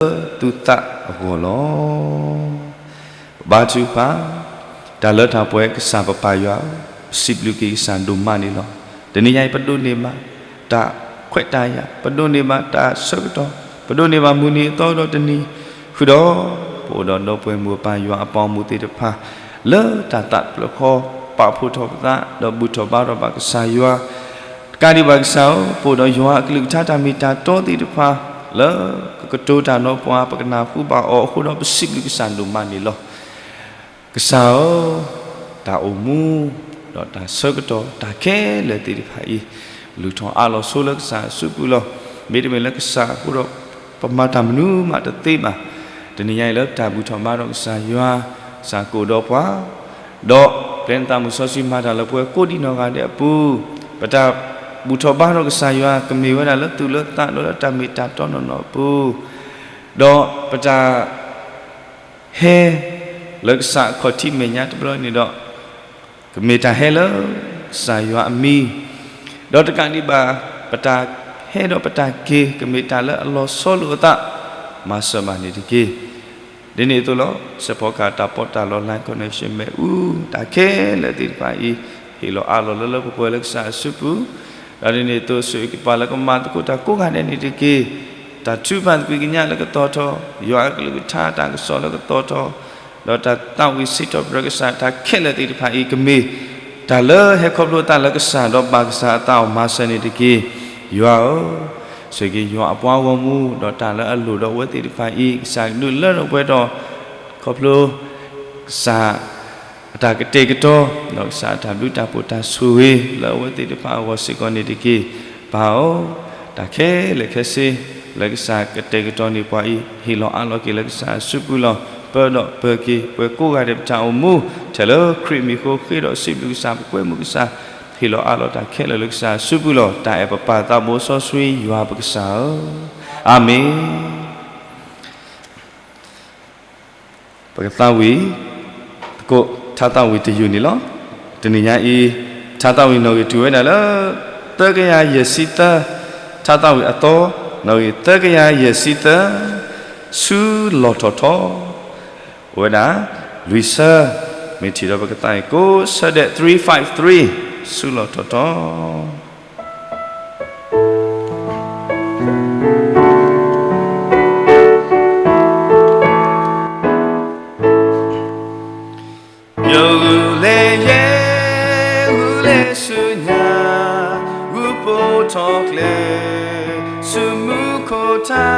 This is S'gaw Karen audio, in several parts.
လၢသုသးအဂီၢ်လီၤ. ပဘါထုကဖၣ်, တၢ်လၢတၢ်ပှဲၤကစၢ်ပပၢ်ယွၤ, ပစံးဘျုးက့ၤကစၢ်ဒိၣ်မးန့ၣ်လီၤ. တနံၤညါအံၤ ပဒိးန့ၢ်ဘၣ်တၢ်ခွဲးတၢ်ယာ်, ပဒိးန့ၢ်ဘၣ်တၢ်ဆၢကတီၢ်, ပဒိးန့ၢ်ဘၣ်မုၢ်နံၤအသီဒီးတနံၤ, ဃုာ်ဒီး ပအိၣ်ဒီးဒီပုၢ်ဝဲၢ်မုၣ်ပၢ်ယွၤအပှၤဂီၢ်မုၢ်သ့ၣ်တဖၣ် လၢတၢ်သးတဖျၢၣ်ဃီ ပာ်ဖှိၣ်ထီၣ်ပသး ဒီးဘူၣ်ထီၣ်ဘါထီၣ်ဘၣ်ကစၢ်ယွၤ တကးဒံးဘၣ်ကစၢ်ဧၢ, ပအိၣ်ဒီးယွၤအကလုၢ်ကထါတၢ်မ့ၢ်တၢ်တီသ့ၣ်တဖၣ် လၢကကတိၤတၢ်ဒီးပှၤ ပကနၢ်ဟူဘၣ်အီၤအဃိဒီး ပစံးဘျုးကစၢ်ဒိၣ်မးန့ၣ်လီၤ. ကစၢ်ဧၢ, တၢ်အိၣ်မူ ဒီးတၢ်ဆၢကတီၢ် တၢ်ခဲလၢာ်သ့ၣ်တဖၣ်အံၤ လုၢ်ထီၣ်အးလီၤဆိလၢကစၢ်အစုပူၤလီၤ. မ့တမ့ၢ်လၢကစၢ်အဃိဒီး ပမၤတၢ်မနုၤမးတသ့ဘၣ်. တနံၤညါအံၤလၢတၢ်ဘူၣ်ထီၣ်ဘါထီၣ်ကစၢ်ယွၤ, ကစၢ်ကအိၣ်ဒီးပှၤ ဒီးပျဲနသးမုၢ်စီဆှံမၤတၢ်လၢပဝဲကိးဒံနီၢ်ဂၤဒဲးအပူၤ, ပတၢ်ဘူၣ်ထီၣ်ဘါထီၣ်ကစၢ်ယွၤ ကမ့ၢ်ဝဲဒၣ်လၢသူၣ်လၢသးဒီးလၢတၢ်မ့ၢ်တၢ်တီနီၢ်နီၢ်အပူၤ, ဒီးပတၢ် ဟဲ လၢကစၢ်အခီၣ်ထံးမဲာ်ညါတဘျီန့ၣ်ဒီး ကမ့ၢ်တၢ်ဟဲလၢ ကစၢ်ယွၤအမံၤ, ဒီးတကးဒံးဘၣ် ပတၢ်ဟဲဒီးပတၢ်က့ၤ ကမ့ၢ်တၢ်လၢအလီၤဆီလိာ်အသး မၤစၢၤဘၣ်န့ၣ်တက့ၢ်. ဒ်န့ၣ်အသိးလီၤ. စဲးဖီကဟၣ်တၢ်ပီးတၢ်လီ line connection မ့ၣ်အူ တၢ်ခဲလၢာ်သ့ၣ်တဖၣ်အံၤ ဟ့ၣ်လီၤအးလီၤလၢလၢပှဲၤပှဲၤလၢကစၢ်အစုပူၤ, ဒီးဒ်န့ၣ်အသိး ဆိၣ်ဂ့ၤက့ၤပှၤလၢကမၤသကိးတၢ်ကိးဂၤဒဲးန့ၣ်တက့ၢ်. တၢ်ထုကဖၣ်သကွံာ်ကညးလၢကသီၣ်ထီၣ်, ယွၤအကလုၢ်ကထါတၢ်ကစီၣ်လၢကသီၣ်ထီၣ်, ဒီးတၢ်သးဝံၣ်စံးထီၣ်ပတြၢၤကစၢ် တၢ်ခဲလၢာ်သ့ၣ်တဖၣ်အံၤ ကမ့ၢ်တၢ်လၢဟဲခီဖျိသးလၢကစၢ် ဒီးဘၣ်ကစၢ်အသးအီၤမၤစၢၤန့ၣ်တက့ၢ်. ယွၤဧၢ, ဆိၣ်ဂ့ၤက့ၤယွၤအပှၤဂီၢ်မူ ဒီးတၢ်လၢအလိၣ်ဒီးအဝဲသ့ၣ်တဖၣ်အံၤ ကစၢ်ကဒုးလၢထီၣ်ပှဲၤထီၣ် ခီဖျိ ကစၢ် အတၢ်ကတဲာ်ကတီၤ ဒီးကစၢ်အတၢ်ဘျုးတၢ်ဖှိၣ်တၢ်ဆိၣ်ဂ့ၤ လၢအဝဲသ့ၣ်တဖၣ်အဂီၢ်စ့ၢ်ကီးန့ၣ်တက့ၢ်. ပၢ်ဧၢ, တၢ်ခဲလၢာ်ခဲဆ့ လၢကစၢ်ကတဲာ်ကတီၤန့ၢ်ပှၤအံၤ ဟ့ၣ်လီၤအးလီၤက့ၤလၢကစၢ်အစုပူၤလီၤ. ပၢဒီးပၢၤက့ၤပှၤကိးဂၤဒဲးပတၢ်အိၣ်မူ ထဲလၢခရံာ်မံၤအဃိ ဃ့ဒီးစံးဘျုးကစၢ် ပကွဲမုာ်ကစၢ် ဟ့ၣ်လီၤအးလီၤတၢ်ခဲလၢာ်လၢကစၢ်အစုပူၤလီၤ. တၢ်အဲၣ်ပပၢ်သးဘိစီဆှံယွၤပကစၢ်ဧၢ, အၤမ့ၣ်. ပကသးဝံၣ်သကိး ထါသးဝံၣ်တယုၢ်န့ၣ်လီၤ. တနံၤညါအံၤ ထါသးဝံၣ်နီၣ်ဂံၢ်တုၤဝဲဒၣ်လၢ သၢကယၤယဲၢ်ဆံသၢ, ထါသးဝံၣ်အသီ နီၣ်ဂံၢ်သၢကယၤယဲၢ်ဆံသၢ, ဆူလီၢ်ထီၣ်ထီ, အိၣ်ဝဲဒၣ် လွံၢ်ဆၢ, မ့ၢ်ထံၣ်ဒီးပကသးဝံၣ်ကိးဆၢဒဲး three five three, ဆူလီၢ်ထီၣ်ထီ. ယဂုာ်လဲၤယဲၢ် ဂုာ်လဲၤဆူညါ, ဂုၢ်ပိာ်ထီၣ်ကျဲ ဆူမူခိၣ်ထါ,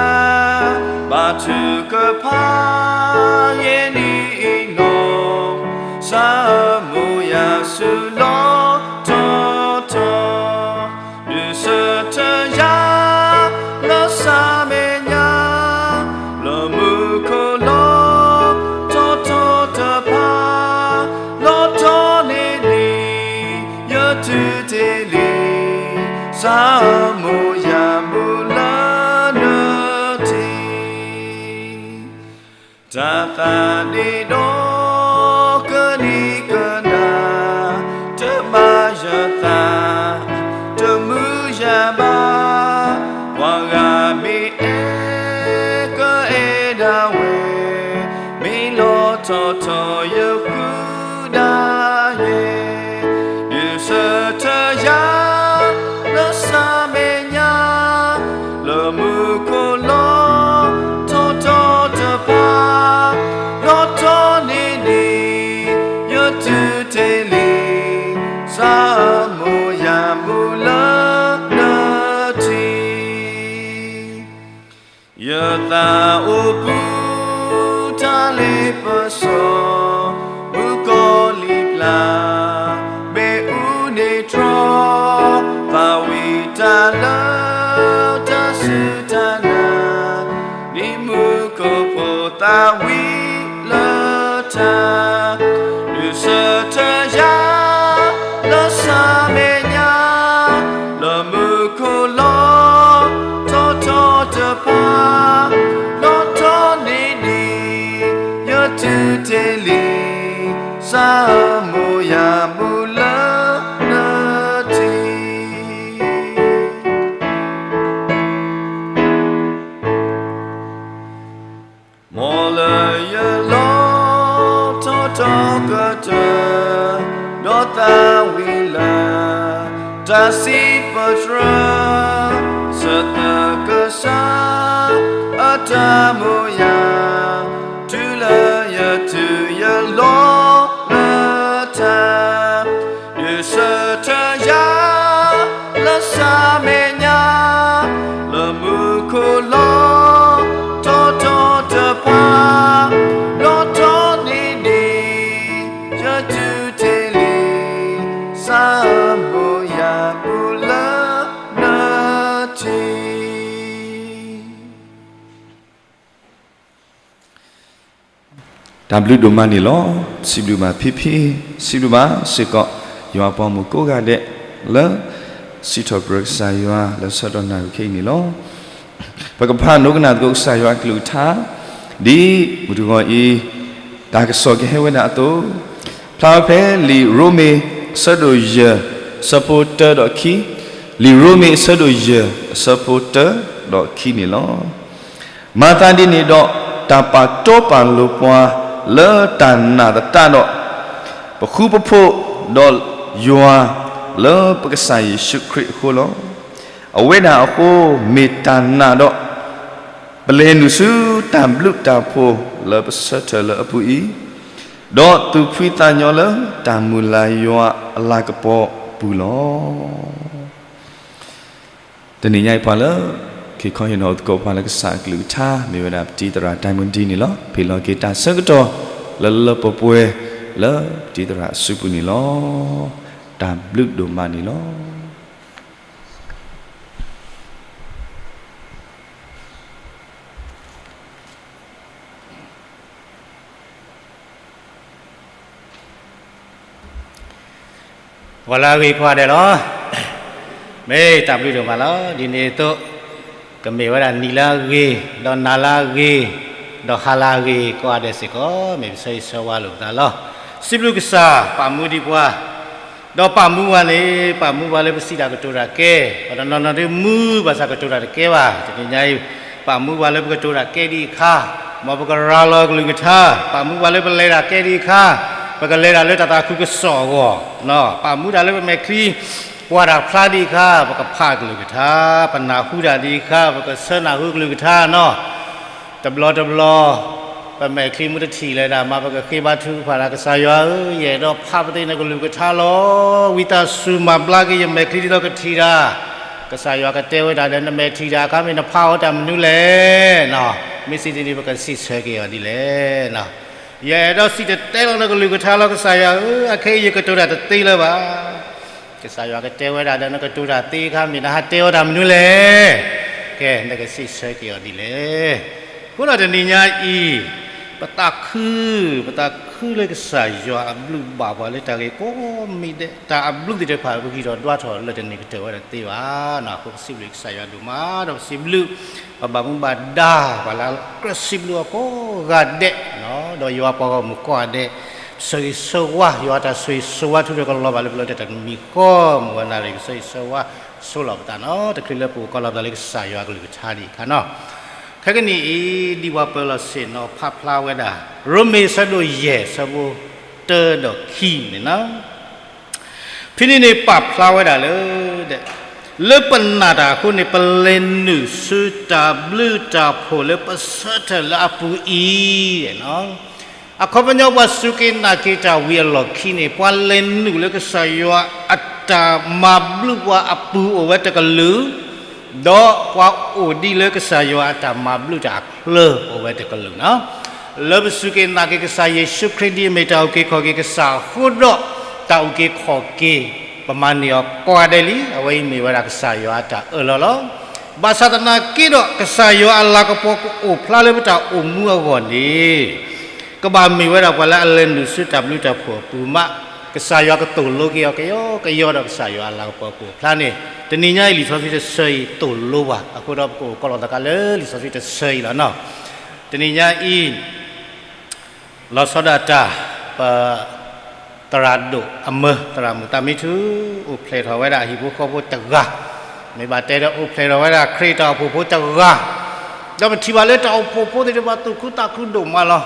ဘါထုကဖၣ် ယဲၢ်နံၤအံၤနီၢ်, စးမိၢ်ယၤဆူလီၢ်ထီၣ်ထီ. ဒုးဆၢထၢၣ်ယၤ လၢစးမဲာ်ညါ, လၢမူခိၣ်လီၢ်ထီၣ်ထီတဖၣ်, လီၢ်ထီၣ်န့ၢ်လံ, ယတုၤတ့ၢ်လံ, စးမိၢ်ယၤမူလၢနထံ တၢ်သးဒ့ဒီးကနံၤကနၤ, တမၤယသး တမုာ်ယၤဘၣ်, ပှၤဂၤမ့ၢ်အဲၣ်ကအဲၣ်ဒၣ်ဝဲ, မ့ၢ်လီၢ်ထီၣ်ထီယဃုဒၣ်ယဲ, ဒုးဆၢထၢၣ်ယၤ လၢစးမဲာ်ညါ, လၢမူခိၣ်လီၢ်ထီၣ်ထီတဖၣ်, လီၢ်ထီၣ်န့ၢ်လံ, ယတုၤတ့ၢ်လံ, စးမိၢ်ယၤမူလၢနထံ ယသးအိၣ်ပူၤ တၢ်လ့ပစီ မုၣ်ကီၤလံၢ်ပျၢ် မ့ၣ်အူန့ၢ်တြီ, သးဝံၣ်တၢ်လၢ တၢ်စူၢ်တၢ်နာ်, ဒ်မူခိၣ်ဖိသးဝံၣ်လၢတၢ် ဒုးဆၢထၢၣ်ယၤ လၢစးမဲာ်ညါ, လၢမူခိၣ်လီၢ်ထီၣ်ထီတဖၣ်, လီၢ်ထီၣ်န့ၢ်လံ, ယတုၤတ့ၢ်လံ, စးမိၢ်ယၤမူလၢနထံ. မ်လၢယလီၢ်ထီၣ်ထီကတၢၢ်, ဒီးသးဝံၣ်လၢ တၢ်စံးပတြၢၤ, ဆၢသးကစၢ်အတၢ်မိၣ်ယၤ, တုၤလၢယတုၤယလီၢ်လၢထး, ဒုးဆၢထၢၣ်ယၤလၢစၢ်မဲာ်ညါ, လၢမူခိၣ်လီၢ်ထီၣ်ထီတဖၣ်, ဒီးထီၣ်န့ၢ်ဒံး ယတုၤတ့ၢ်လံ စၢ်မိၢ်ယၤပူၤလၢနထံ တၢ်ဘျုးဒိၣ်မးန့ၣ်လီၤ. စံးဘျုးဘၣ်ဖံဖံ, စံးဘျုးဘၣ်စ့ၢ်ကီး ယွၤပှၤမုၣ်ကိးဂၤဒဲး လၢစံးထီၣ်ပတြၢၤကစၢ်ယွၤ လၢဆၢကတီၢ်နၣ်ရံၣ်ခဲအံၤန့ၣ်လီၤ. ပကဖးဒိကနၣ်သကိးကစၢ်ယွၤအကလုၢ်ကထါ ဒ်မုၢ်တဂီၤအံၤ တၢ်ကစီၣ်ကဟဲဝဲဒၣ်အသိး, ဖျါဝဲဖဲလံာ်ရိမ့ၤ အဆၢဒိၣ်ယဲၢ် အဆၢဖိတၢဒီးခံ, လံာ်ရိမ့ၤအဆၢဒိၣ်ယဲၢ် အဆၢဖိတၢဒီးခံန့ၣ်လီၤ. မၤသးဒ်န့ၣ်ဒီး တၢ်ပာ်တီပာ်လိၤပှၤလၢတၢ်နာ်သတးဒီး ပဃူပဖိးဒီးယွၤလၢပကစၢ်ယ့ၣ်ၡူးခရံာ်အဃိလီၤ. အဝဲဒၣ်အဃိ မ့ၢ်တၢ်နာ်ဒီး ပလဲၤနုာ်ဆူတၢ်ဘျုးတၢ်ဖှိၣ်လၢပဆၢထၢၣ်လၢအပူၤအံၤ, ဒီးသူၣ်ဖှံသးညီလၢတၢ်မုၢ်လၢ်ယွၤအလၤကပီၤအပူၤလီၤ. တနံၤညါအံၤပှၤလၢ က့ၤခီဟ့ၣ်နီၤသကိးပှၤလၢကစၢ်အကလုၢ်ကထါ မ့ၢ်ဝဲဒၣ်ပတံၤသရၣ်တၢ်မုၢ်ဒံးန့ၣ်လီၤ. ဖ့ၣ်လီၤက့ၤတၢ်ဆၢကတီၢ်လၢလၢပှဲၤပှဲၤ လၢပတံၤသရၣ်အစုပူၤန့ၣ်လီၤ. တၢ်ဘျုးဒိၣ်မးန့ၣ်လီၤ. ပှၤလၢအဂ့ၤကိးဂၤဒဲးလီၤ. မ့ၢ်တၢ်ဘျုးဒိၣ်မးလီၤ. ဒ်န့ၣ်အသိး ကမ့ၢ်ဝဲဒၣ်နံၤလၢအဂ့ၤ, ဒီးနၤလၢအဂ့ၤ, ဒီးဟါလၢအဂ့ၤကိးဂၤဒဲးစ့ၢ်ကီး မ့ၢ်ပဆၢဂ့ၤဆၢဝါလိာ်ပသးလီၤ. စံးဘျုးကစၢ် ပာ်မူဒံးပှၤ ဒီးပာ်မူပှၤန့ၣ် ပာ်မူပှၤလၢပစံးတၢ်ကတိၤတၢ်ကဲ, ပှၤတနီၤနီၤဒုးမူဘၣ်ဆၣ်ကတိၤတၢ်တကဲဘၣ်. တနံၤညါအံၤ ပာ်မူပှၤလၢပကတိၤတၢ်ကဲဒံးအခါ, မ်ပကရၤလီၤကလုၢ်ကထါ, ပာ်မူပှၤလၢပလဲၤတၢ်ကဲဒံးအခါ, ပကလဲၤတၢ်လၢတၢ်သးခုကစီၣ်အဂီၢ်, ပာ်မူတၢ်လၢပမဲာ်ချံ ပှၤတၢ်ဖျါဒံးအခါ ပကဖးကလုၢ်ကထါ, ပနၢ်ဟူတၢ်ဒံးအခါ ပကဆၢနၢ်ဟူကလုၢ်ကထါနီၤ. တဘျီတဘျီ ပမဲာ်ချံမ့ၢ်တထံၣ်လၢၤဒၣ်မး ပကဃ့ဘါထုကဖၣ်ဒီး ကစၢ်ယွၤဧၢ, ယအဲၣ်ဒိးဖးပသ့ၣ်နကလုၢ်ကထါလီၤ. ဝံသးစူၤမၤဘျါက့ၤယမဲာ်ချံဒ်သိးကထံၣ်တၢ်. ကစၢ်ယွၤကတဲဝဲဒၣ်ဒီး နမဲာ်ထံၣ်တၢ်အခါမ့ၢ်နဖးအီၤတၢ်မနုၤလဲၣ်. မ့ၢ်စံးဒ်န့ၣ် ပကစံးဆၢက့ၤအီၤဒ်လဲၣ်. ယအဲၣ်ဒိးစံၣ်တဲၤတဲလီၤနကလုၢ်ကထါလီၤ ကစၢ်ယွၤဧၢ, အခဲအံၤယကတိၤတၢ်တသ့လၢၤဘၣ်. ကစၢ်ယွၤကတဲဝဲဒၣ်ဒီး နကတိၤတၢ်သ့အခါ မ့ၢ်နဟးတဲအီၤတၢ်မနုၤလဲၣ်. ကဲ နကစံးဆၢက့ၤအီၤဒ်လဲၣ်. အဃိဒီးတနံၤညါအံၤ ပသးခု, ပသးခုလၢကစၢ်ယွၤအဘျုးဘၣ်ပှၤလၢတၢ်ဂ့ၤကိးမံၤဒဲး, တၢ်အဘျုးသ့ၣ်တဖၣ် ပဂံၢ်ထီၣ်ဒွးထီၣ်လၢတန့ၢ်ကတၢၢ်ဝဲဒၣ်သ့ဘၣ်. အဃိပစံးဘျုးကစၢ်ယွၤဒိၣ်မး ဒီးပစံးဘျုး ပဘၣ်မူဘၣ်ဒါ ပှၤလၢကြၢးစံးဘျုးအီၤကိးဂၤဒဲး, ဒီးယွၤပှၤဂီၢ်မုၢ်ကိးဂၤဒဲး ဆၢဂ့ၤဆၢဝါ ယွၤတၢ်ဆိၣ်ဂ့ၤဆိၣ်ဝါထုးထီၣ်ကလီၤဘၣ်လၢပလိၤတၢ်တမံၤဃီ မုၢ်ဝဲနၣ်ရံၣ် ကဆၢဂ့ၤဆၢဝါဆိလီၤပသးနီၤ. တချုးလၢပအိၣ်ကီးလီၤပသးလၢကစၢ်ယွၤအကလုၢ်ကထါဒံးအခါနီၤ. ခဲကနံၣ်အံၤ ဒ်ပှၤပၢၤလီၢ်ဆ့ၣ်နီၤဖးဖျါဝဲဒၣ် ရိမ့ၤအဆၢဒိၣ်ယဲၢ် အဆၢဖိတၢဒီးခံန့ၣ်နီၤ. ဖဲန့ၣ်န့ၣ်ပာ်ဖျါဝဲဒၣ်လၢ လၢပနာ်တၢ်အဃိန့ၣ် ပလဲၤနုာ်ဆူတၢ်ဘျုးတၢ်ဖှိၣ်လၢပဆၢထၢၣ်လၢအပူၤအံၤ, အခီပညီပှၤစူၢ်က့ၤနာ်က့ၤတၢ်ဝံၤအလီၢ်ခံန့ၣ် ပှၤလဲၤနုာ်လၢကစၢ်ယွၤအတၢ်မၤဘျုးပှၤအပူၤအိၣ်ဝဲတကလုာ်, ဒီးပှၤအိၣ်ဒံးလၢကစၢ်ယွၤအတၢ်မၤဘျုးတၢ်အချၢအိၣ်ဝဲတကလုာ်နီၤ. လၢပစူၢ်က့ၤနာ်က့ၤကစၢ်ယ့ၣ်ၡူးခရံာ်ဒ်အမ့ၢ်တၢ်အုၣ်က့ၤခီၣ်က့ၤကစၢ်အဃိဒီး တၢ်အုၣ်က့ၤခီၣ်က့ၤ ပမၤန့ၢ်အီၤကိးဂၤဒဲးလံ. အဝဲအံၤမ့ၢ်ဝဲဒၣ်ကစၢ်ယွၤအတၢ်အၢၣ်လီၤလီၤ. ဘၣ်ဆၣ်သနာ်က့ဒီး ကစၢ်ယွၤအလၤကပီၤကအိၣ်ဖျါလၢပတၢ်အိၣ်မူအဂီၢ်န့ၣ် ကဘၣ်မ့ၢ်ဝဲဒၣ်ပှၤလၢအလဲၤနုာ်ဆူတၢ်ဘျုးတၢ်ဖှိၣ်အပူၤမး, ကစၢ်ယွၤကသိၣ်လိက့ၤအီၤကယီကယီဒီးကစၢ်ယွၤအလၤကပီၤကအိၣ်ဖျါန့ၣ်, တနံၤညါအံၤလံာ်စီဆှံတဆၢအံၤသိၣ်လိပှၤအဃိဒီး ပကအိၣ်ကီးလီၤသးကါလၢလံာ်စီဆှံတဆၢအံၤလီၤနီၤ. တနံၤညါအံၤ လီၤဆီဒၣ်တၢ် ပ သရၣ်ဒိၣ်အမၢ သရၣ်မုၣ်သးမံထူ အိၣ်ဖျဲၣ်ထီၣ်ဝဲဒၣ်အဟံၣ်ဖိဃီဖိတဂၤ, မ့ၢ်ဘၣ်တဲဒီးအိၣ်ဖျဲၣ်ထီၣ်ဝဲဒၣ်ခရံာ်တၢ်အိၣ်ဖှိၣ်ဖိတဂၤ, ဒီးပထံၣ်ဘၣ်လၢတၢ်အိၣ်ဖှိၣ်ဖိသ့ၣ်တဖၣ်သူၣ်ခုသးခုဒိၣ်မးလီၤ.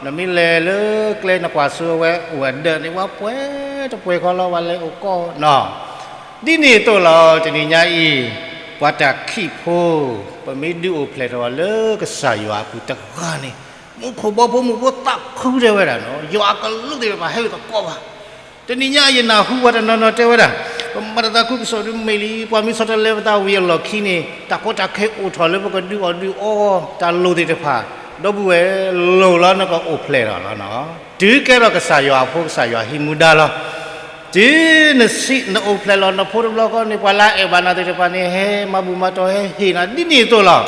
နမ့ၢ်လဲၤလၢကျဲနကွၢ်ဆၢဝဲအိၣ်ဝဲဒၢးန့ၣ် ပှၤပှဲၤတပှဲၤဃီလီၤ ပှၤလဲၤအိၣ်ကီးနီၤ. ဒ်န့ၣ်အသိးလီၤ တနံၤညါအံၤ ပှၤတၢ်ခံးဖိ ပမ့ၢ်ဒုးအိၣ်ဖျဲၣ်ထီၣ်လၢကစၢ်ယွၤအပူၤတဂၤန့ၣ် မူခိၣ်ဘီဖိမုၢ်ဖိသးခုတဲဝဲဒၣ်နီၤ ယွၤအကလုၢ်သ့ၣ်တဖၣ်ဟဲဝံၤသကိးဘၣ်. တနံၤညါအံၤယနၢ်ဟူပှၤတနီၤနီၤတဲဝဲဒၣ် ပမၤတၢ်သးခုကစီၣ်ဒုးမ့ၢ်လံ ပှၤမ့ၢ်ဆီတလဲပသးဝံၤအလီၢ်ခံန့ၣ် တၢ်ကီတၢ်ခဲအိၣ်ထီၣ်လၢပကဒုးအီၣ်ဒုးအီ တၢ်လိၣ်သ့ၣ်တဖၣ် ဒီပုၢ်ဝဲၢ်လိၣ်လီၤနကအိၣ်ဖျဲၣ်ထီၣ်လီၤနီၤ. တုၤကဲထီၣ်ကစၢ်ယွၤအဖိ ကစၢ်ယွၤဟံးမူဒါလီၤ. တုၤနစံး နအိၣ်ဖျဲၣ်လီၤနဖိတဘျီဃီန့ၣ် ပှၤလၢအအဲၣ်ဘၣ်နၤသ့ၣ်တဖၣ်န့ၣ် ဟဲမၤဘူၣ်မၤတီၢ်ဟဲဟ့ၣ်နၤ ဒ်န့ၣ်အသိးလီၤ.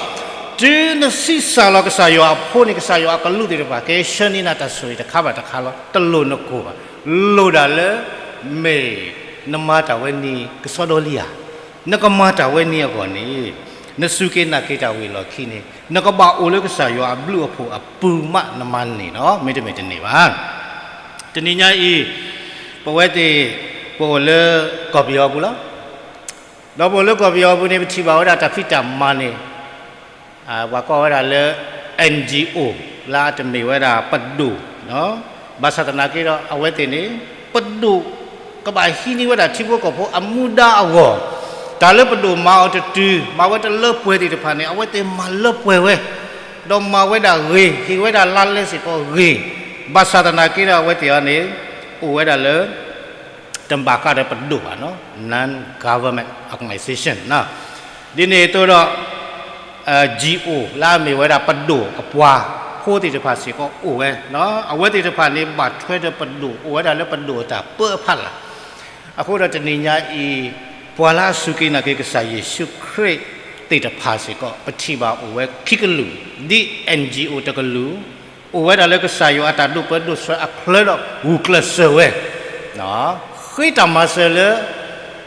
တုၤနဆံးစၢ်လီၤကစၢ်ယွၤအဖိန့ၣ် ကစၢ်ယွၤအကလုၢ်သ့ၣ်တဖၣ် ကဟဲဆှၢန့ၢ်နၤတၢ်ဆိၣ်ဂ့ၤတခါဘၣ်တခါလီၤ. တလိၣ်နကိၢ်ဘၣ်. လိၣ်ဒၣ်လၢ မ့ၢ်နမၤတၢ်ဝဲန့ၣ်ကစီဒီလံဧါ. နကမၤတၢ်ဝဲန့ၣ်အဂီၢ်န့ၣ် နစူၢ်က့ၤနာ်က့ၤတၢ်ဝံၤအလီၢ်ခံန့ၣ် နကဘၣ်အိၣ်လၢကစၢ်ယွၤအဘျုးအဖှိၣ်အပူၤမးနမၤန့ၢ်နီၤ မ့တမ့ၢ်တန့ၢ်ဘၣ်. တနံၤညါအံၤ ပဝဲသ့ၣ် ပအိၣ်လၢကီၢ်ပယီၤပူၤလီၤ. ဒီးပအိၣ်လၢကီၢ်ပယီၤပူၤန့ၣ် ပထံၣ်ဘၣ်ဝဲဒၣ်တၢ်ဖံးတၢ်မၤန့ၣ် ပှၤကိးဝဲဒၣ်လၢ N G O လၢအတမ့ၢ်ဝဲဒၣ်ပဒိၣ်, ဘၣ်ဆၣ်သနာ်က့ဒီး အဝဲသ့ၣ်န့ၣ် ပဒိၣ်ကဘၣ်ဟံးန့ၢ်ဝဲဒၣ်ထံဖိကီၢ်ဖိအမူဒါအဂီၢ်, တၢ်လၢပဒိၣ်မၤအီၤတတုၤ မၤဝဲတလၢပှဲၤသ့ၣ်တဖၣ်န့ၣ် အဝဲသ့ၣ်မၤလၢပှဲၤဝဲ, ဒီးမၤဝဲဒၣ်ဂ့ၤ, ဟ့ၣ်ဝဲဒၣ်လါလဲစ့ၢ်ကီးဂ့ၤ, ဘၣ်ဆၣ်သနာ်က့ဒီး အဝဲသ့ၣ်အံၤန့ၣ် အိၣ်ဝဲဒၣ်လၢ တဘၣ်ဃးဒီးပဒိၣ်ဘၣ်နီၤ, non-government organization ဒ်န့ၣ်အသိးဒီး G O လၢအမ့ၢ်ဝဲဒၣ်ပဒိၣ်အပှၤဖိသ့ၣ်တဖၣ်စ့ၢ်ကီးအိၣ်ဝဲ, အဝဲသ့ၣ်တဖၣ်န့ၣ် ဘၣ်ထွဲဒီးပဒိၣ် အိၣ်ဝဲဒၣ်လၢပဒိၣ်အတၢ်ပၢအဖီလာ်, အဃိဒီးတနံၤညါအံၤ ပှၤလၢအစူၢ်က့ၤနာ်က့ၤကစၢ်ယ့ၣ်ၡူးခရံာ်သ့ၣ်တဖၣ်စ့ၢ်ကီး ပထံၣ်ဘၣ်အိၣ်ဝဲခံကလုာ်, ဒ် N G O တကလုာ် အိၣ်ဝဲဒၣ်လၢကစၢ်ယွၤအတၢ်ဒိၣ်ပၢဒိၣ်ဆှၢအချၢဒီးဂုာ်ကျဲးစၢးဝဲ, ဃ့တၢ်မၤစၢၤလၢ,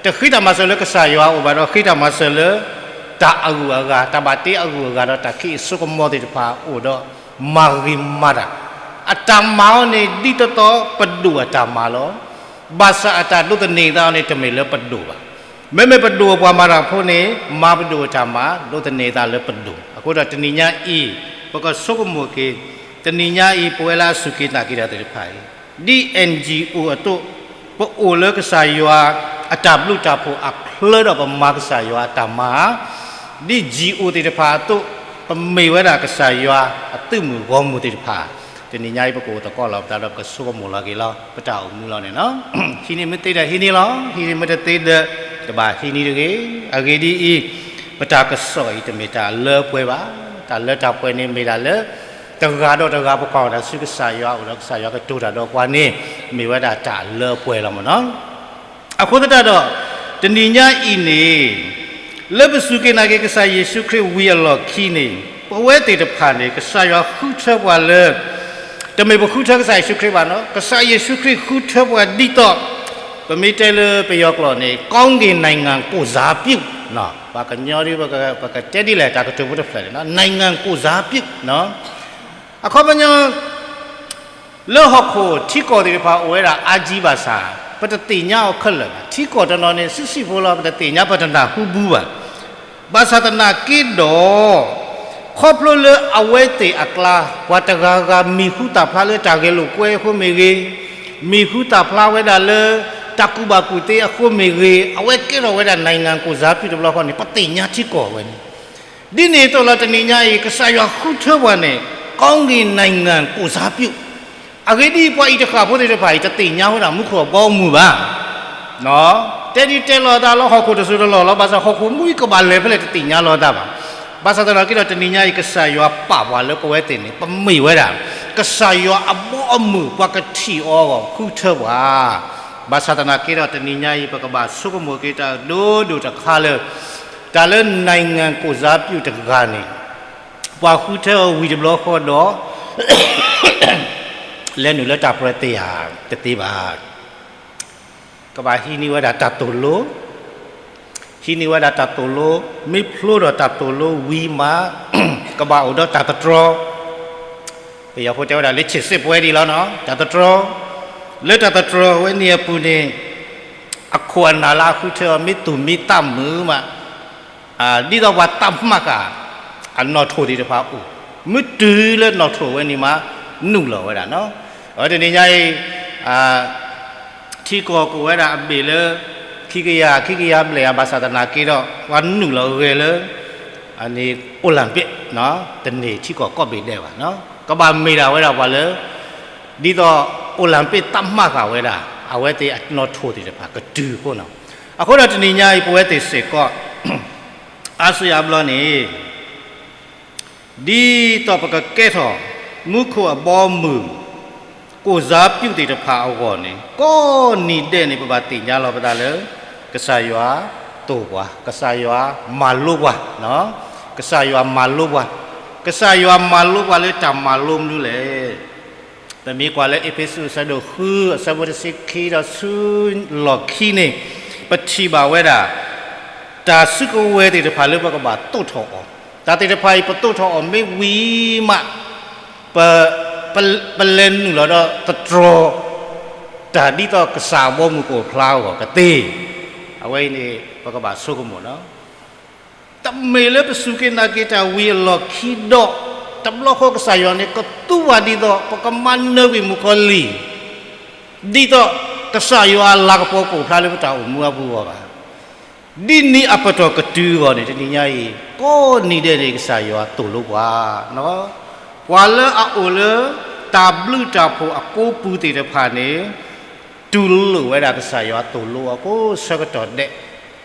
တဃ့တၢ်မၤစၢၤလၢကစၢ်ယွၤအအိၣ်ဘၣ်ဒီး ဃ့တၢ်မၤစၢၤလၢ တၢ်အဂုၤအဂၤ, တၢ်ဘၣ်တ့အဂုၤအဂၤဒီးတၢ်ခံးအစိကမီၤသ့ၣ်တဖၣ်အအိၣ်ဒီး မၤဂ့ၤမၤဒၣ်, အတၢ်မၤအီၤန့ၣ် ဒ်သိးသိးပဒိၣ်အတၢ်မၤလီၤ. ဘၣ်ဆၣ်အတၢ်ဒိးသန့ၤသးအီၤန့ၣ် တမ့ၢ်လၢပဒိၣ်ဘၣ်. မ့မ့ၢ်ပဒိၣ်အပှၤမၤတၢ်ဖိန့ၣ် မၤပဒိၣ်အတၢ်မၤ ဒိးသန့ၤသးလၢပဒိၣ်. အဃိဒီးတနံၤညါအံၤ ပကဆိကမိၣ်က့ၤ, တနံၤညါအံၤ ပဝဲလၢအစူၢ်က့ၤနာ်က့ၤတၢ်သ့ၣ်တဖၣ်အံၤ ဒ် N G O အသိး, ပအိၣ်လၢကစၢ်ယွၤအတၢ်ဘျုးတၢ်ဖှိၣ်အချၢဒီးပမၤကစၢ်ယွၤအတၢ်မၤ, ဒ် G O သ့ၣ်တဖၣ်အသိး, ပမ့ၢ်ဝဲဒၣ်ကစၢ်ယွၤအသုးမုၢ်ဂီၢ်မုၢ်သ့ၣ်တဖၣ်, တနံၤညါအံၤ ပကအိၣ်သကိးလီၤပသးဒီးပကဆိကမိၣ်လီၤက့ၤလီၤ ပတၢ်အိၣ်မူလီၤန့ၣ်လီၤ. ဟံးန့ၢ်မ့ၢ်သ့ဒီးဟံးန့ၢ်လီၤ, ဟံးန့ၢ်မ့ၢ်တသ့ဒီး တဘၣ်ဟံးန့ၢ်တဂ့ၤ. အဂ့ၢ်ဒ်အံၤ, ပတၢ်ကစီၣ်အံၤတမ့ၢ်တၢ်လၢပှဲၤဘၣ်, တၢ်လၢတၢ်ပှဲၤန့ၣ်မ့ၢ်ဒၣ်လၢ တဂၤဒီးတဂၤပကွၢ်တၢ်ဆူကစၢ်ယွၤအအိၣ်ဒီးကစၢ်ယွၤကတိၤတၢ်ဒီးပှၤန့ၣ် မ့ၢ်ဝဲဒၣ်တၢ်လၢပှဲၤလီၤမ့ၢ်နီၤ. အဃိသတးဒီး တနံၤညါအံၤန့ၣ် လၢပစူၢ်က့ၤနာ်က့ၤကစၢ်ယ့ၣ်ၡူးခရံာ်ဝံၤအလီၢ်ခံန့ၣ် ပဝဲသ့ၣ်တဖၣ်န့ၣ် ကစၢ်ယွၤဃုထၢပှၤလၢ တမ့ၢ်ပဃုထၢကစၢ်ယ့ၣ်ၡူးခရံာ်ဘၣ်နီၤ, ကစၢ်ယ့ၣ်ၡူးခရံာ်ဃုထၢပှၤဒ်သိး ပမ့ၢ်တဲလၢပယီၤကျိာ်န့ၣ် ကောင်းကင်နိုင်ငံကိုယ်စားပြု, ပှၤကညီဒ် ပကတဲဒ်လဲၣ် တၢ်ကတိၤဖိတဖျၢၣ်န့ၣ် နိုင်ငံကိုယ်စားပြု, အခီပညီ လၢဟီၣ်ခိၣ်ထံကီၢ်သ့ၣ်တဖၣ်အိၣ်ဝဲဒၣ်အါကံဘၣ်ဆၣ် ပတသ့ၣ်ညါအီၤခဲလၢာ်ဘၣ်. ထံကီၢ်တနီၤန့ၣ် ဆံးဆံးဖိလီၤ ပတသ့ၣ်ညါ ပတနၢ်ဟူဘူးဘၣ်. ဘၣ်ဆၣ်သနာ်က့ဒီး ခီဖျိလၢအဝဲသ့ၣ်အကျါ ပှၤတဂၤဂၤမံၤဟူသၣ်ဖျါလၢတၢ်ဂဲၤလိာ်ကွဲအဃိမ့ၢ်ဂ့ၤ, မံၤဟူသၣ်ဖျါဝဲဒၣ်လၢ တၢ်ကူၣ်ဘၣ်ကူၣ်သ့အဃိမ့ၢ်ဂ့ၤ, အဝဲကဲထီၣ်ဝဲဒၣ် နိုင်ငံကိုယ်စားပြု တဘျီဃီန့ၣ် ပသ့ၣ်ညါထံကီၢ်ဝဲန့ၣ် ဒ်န့ၣ်အသိးလီၤ တနံၤညါအံၤ ကစၢ်ယွၤဃုထၢပှၤန့ၣ် ကောင်းကင်နိုင်ငံကိုယ်စားပြု, အဂ့ၢ်ဒ်အံၤ ပှၤအံၤတဃၣ်ဖိသ့ၣ်တဖၣ်အံၤ တသ့ၣ်ညါဝဲဒၣ်မူခိၣ်အဘီအမုၢ်ဘၣ်. တဲဒ်တဲလီၤအသးလၢဟီၣ်ခိၣ်တစိၤတလီၢ်လီၤ, ဘၣ်ဆၣ်ဟီၣ်ခိၣ်မူအံၤကဘၣ်လဲၤဖဲလဲၣ် တသ့ၣ်ညါလီၤအသးဘၣ်. ဘၣ်ဆၣ်သနာ်က့ဒီး တနံၤညါအံၤ ကစၢ်ယွၤပာ်ပှၤလၢပဝဲသ့ၣ်န့ၣ် ပမ့ၢ်ဝဲဒၣ် ကစၢ်ယွၤအဘီအမုၢ် ပှၤကထံၣ်အီၤအဂီၢ် ဃုထၢပှၤ. ဘၣ်ဆၣ်သနာ်က့ဒီး တနံၤညါအံၤ ပကဘၣ်ဆိကမိၣ်က့ၤတၢ်ဒိၣ်ဒိၣ်တခါလၢ တၢ်လၢ နိုင်ငံကိုယ်စားပြု တဂၤန့ၣ် ပှၤဃုထၢအီၤဝံၤတဘျီဃီဒီး လဲၤနုာ်လၢတၢ်ပျဲသ့ဧါ, တသ့ဘၣ်. ကဘၣ်ဟံးန့ၢ်ဝဲဒၣ်တၢ်သိၣ်လိ, ဟံးန့ၢ်ဝဲဒၣ်တၢ်သိၣ်လိ, မ့ၢ်ဖျိဒီးတၢ်သိၣ်လိဝံၤမး ကဘၣ်အိၣ်ဒီးတၢ်သတြီၤ, ပယီၤဖိတဲဝဲဒၣ်လၢ ခြေစစ်ပွဲ ဒ်လီၤနီၤ, တၢ်သတြီၤ, လၢတၢ်သတြီၤဝဲန့ၣ်အပူၤန့ၣ် အခိၣ်အနၢ်လၢအဃုထၢအီၤ မ့ၢ်သူၣ်မံသးမုာ်မး ဒ်သိးပှၤသးမၤဃာ် အနီၣ်ထိၣ်သ့ၣ်တဖၣ်အိၣ်, မ့ၢ်တုၤလၢနီၣ်ထိၣ်ဝဲန့ၣ်မး နုာ်လီၤဝဲဒၣ်နီၤ. အဝဲတနံၤညါအံၤ ထံကီၢ်ကအိၣ်ဝဲဒၣ်အဘ့ၣ်လၢ ခံကယၤ ခံကယၤဘျဲၣ်ဧါ, ဘၣ်ဆၣ်သနာ်က့ဒီး ပှၤနုာ်လီၤဂဲၤလၢ အန့ၣ် Olympic တန့ၢ်ထံကီၢ်ကိးဘ့ၣ်ဒဲးဘၣ်နီၤ. ကဘၣ်မ့ၢ်ဒၣ်ဝဲဒၣ်ပှၤလၢ ဒ်သိး Olympic သတ်မှတ်ဃာ်ဝဲဒၣ် အဝဲသ့ၣ်အနီၣ်ထိၣ်သ့ၣ်တဖၣ်ကတုၤအဃိနီၤ. အဃိဒီးတနံၤညါအံၤ ပဝဲသ့ၣ်စ့ၢ်ကီး အါစုအါဘျီန့ၣ် ဒ်သိးပကကဲထီၣ် မူခိၣ်အဘီအမုၢ် ကိုယ်စားပြုသ့ၣ်တဖၣ်အဂီၢ်န့ၣ် ကိးနံၤဒဲးန့ၣ် ပဘၣ်သ့ၣ်ညါလီၤပသးလၢ ကစၢ်ယွၤသိၣ်ပှၤ, ကစၢ်ယွၤမၤလိပှၤ, ကစၢ်ယွၤမၤလိပှၤ, ကစၢ်ယွၤမၤလိပှၤလၢတၢ်မၤလိမနုၤလဲၣ်. ပမ့ၢ်ကွၢ်လၢအ့းဖ့းစူးအဆၢဒိၣ်ဃု အဆၢဖိတဆံခံဒီးဆူလီၢ်ခံန့ၣ် ပထံၣ်ဘၣ်ဝဲဒၣ် တၢ်စုကဝဲၤသ့ၣ်တဖၣ်လၢပကဘၣ်သိးထီၣ်အီၤ, တၢ်သ့ၣ်တဖၣ်အံၤ ပသိးထီၣ်အီၤမ့ၢ်ဝံၤမး ပ ပ ပလဲၤနုာ်လီၤဒီးသတြီၤ တၢ်ဒ်သိးကစၢ်အဘီအမုၢ်ကအိၣ်ဖျါအဂီၢ်ကသ့. အဝဲအံၤန့ၣ် ပကဘၣ်ဆိကမိၣ်နီၤ. တမ့ၢ်လၢပစူၢ်က့ၤနာ်က့ၤတၢ်ဝံၤအလီၢ်ခံဒီး တဘျီဃီကစၢ်ယွၤန့ၣ် ကသူဝဲဒ်သိး ပကမၤနၢၤကွံာ်မုၣ်ကီၤလံၢ် ဒ်သိးကစၢ်ယွၤအလၤကပီၤကအိၣ်ဖျါလၢပတၢ်အိၣ်မူအပူၤအဂီၢ်ဘၣ်. ဒ်နံၤအပတီၢ်ကတုၤအဂီၢ်န့ၣ် တနံၤညါအံၤ ကိးနံၤဒဲးန့ၣ် ကစၢ်ယွၤသိၣ်လိပှၤ ပှၤလၢအအိၣ်လၢ တၢ်ဘျုးတၢ်ဖှိၣ်အကိပူၤသ့ၣ်တဖၣ်န့ၣ် တူၢ်လိာ်ဝဲဒၣ်ကစၢ်ယွၤသိၣ်လိအီၤကိးဆၢကတီၢ်ဒဲး.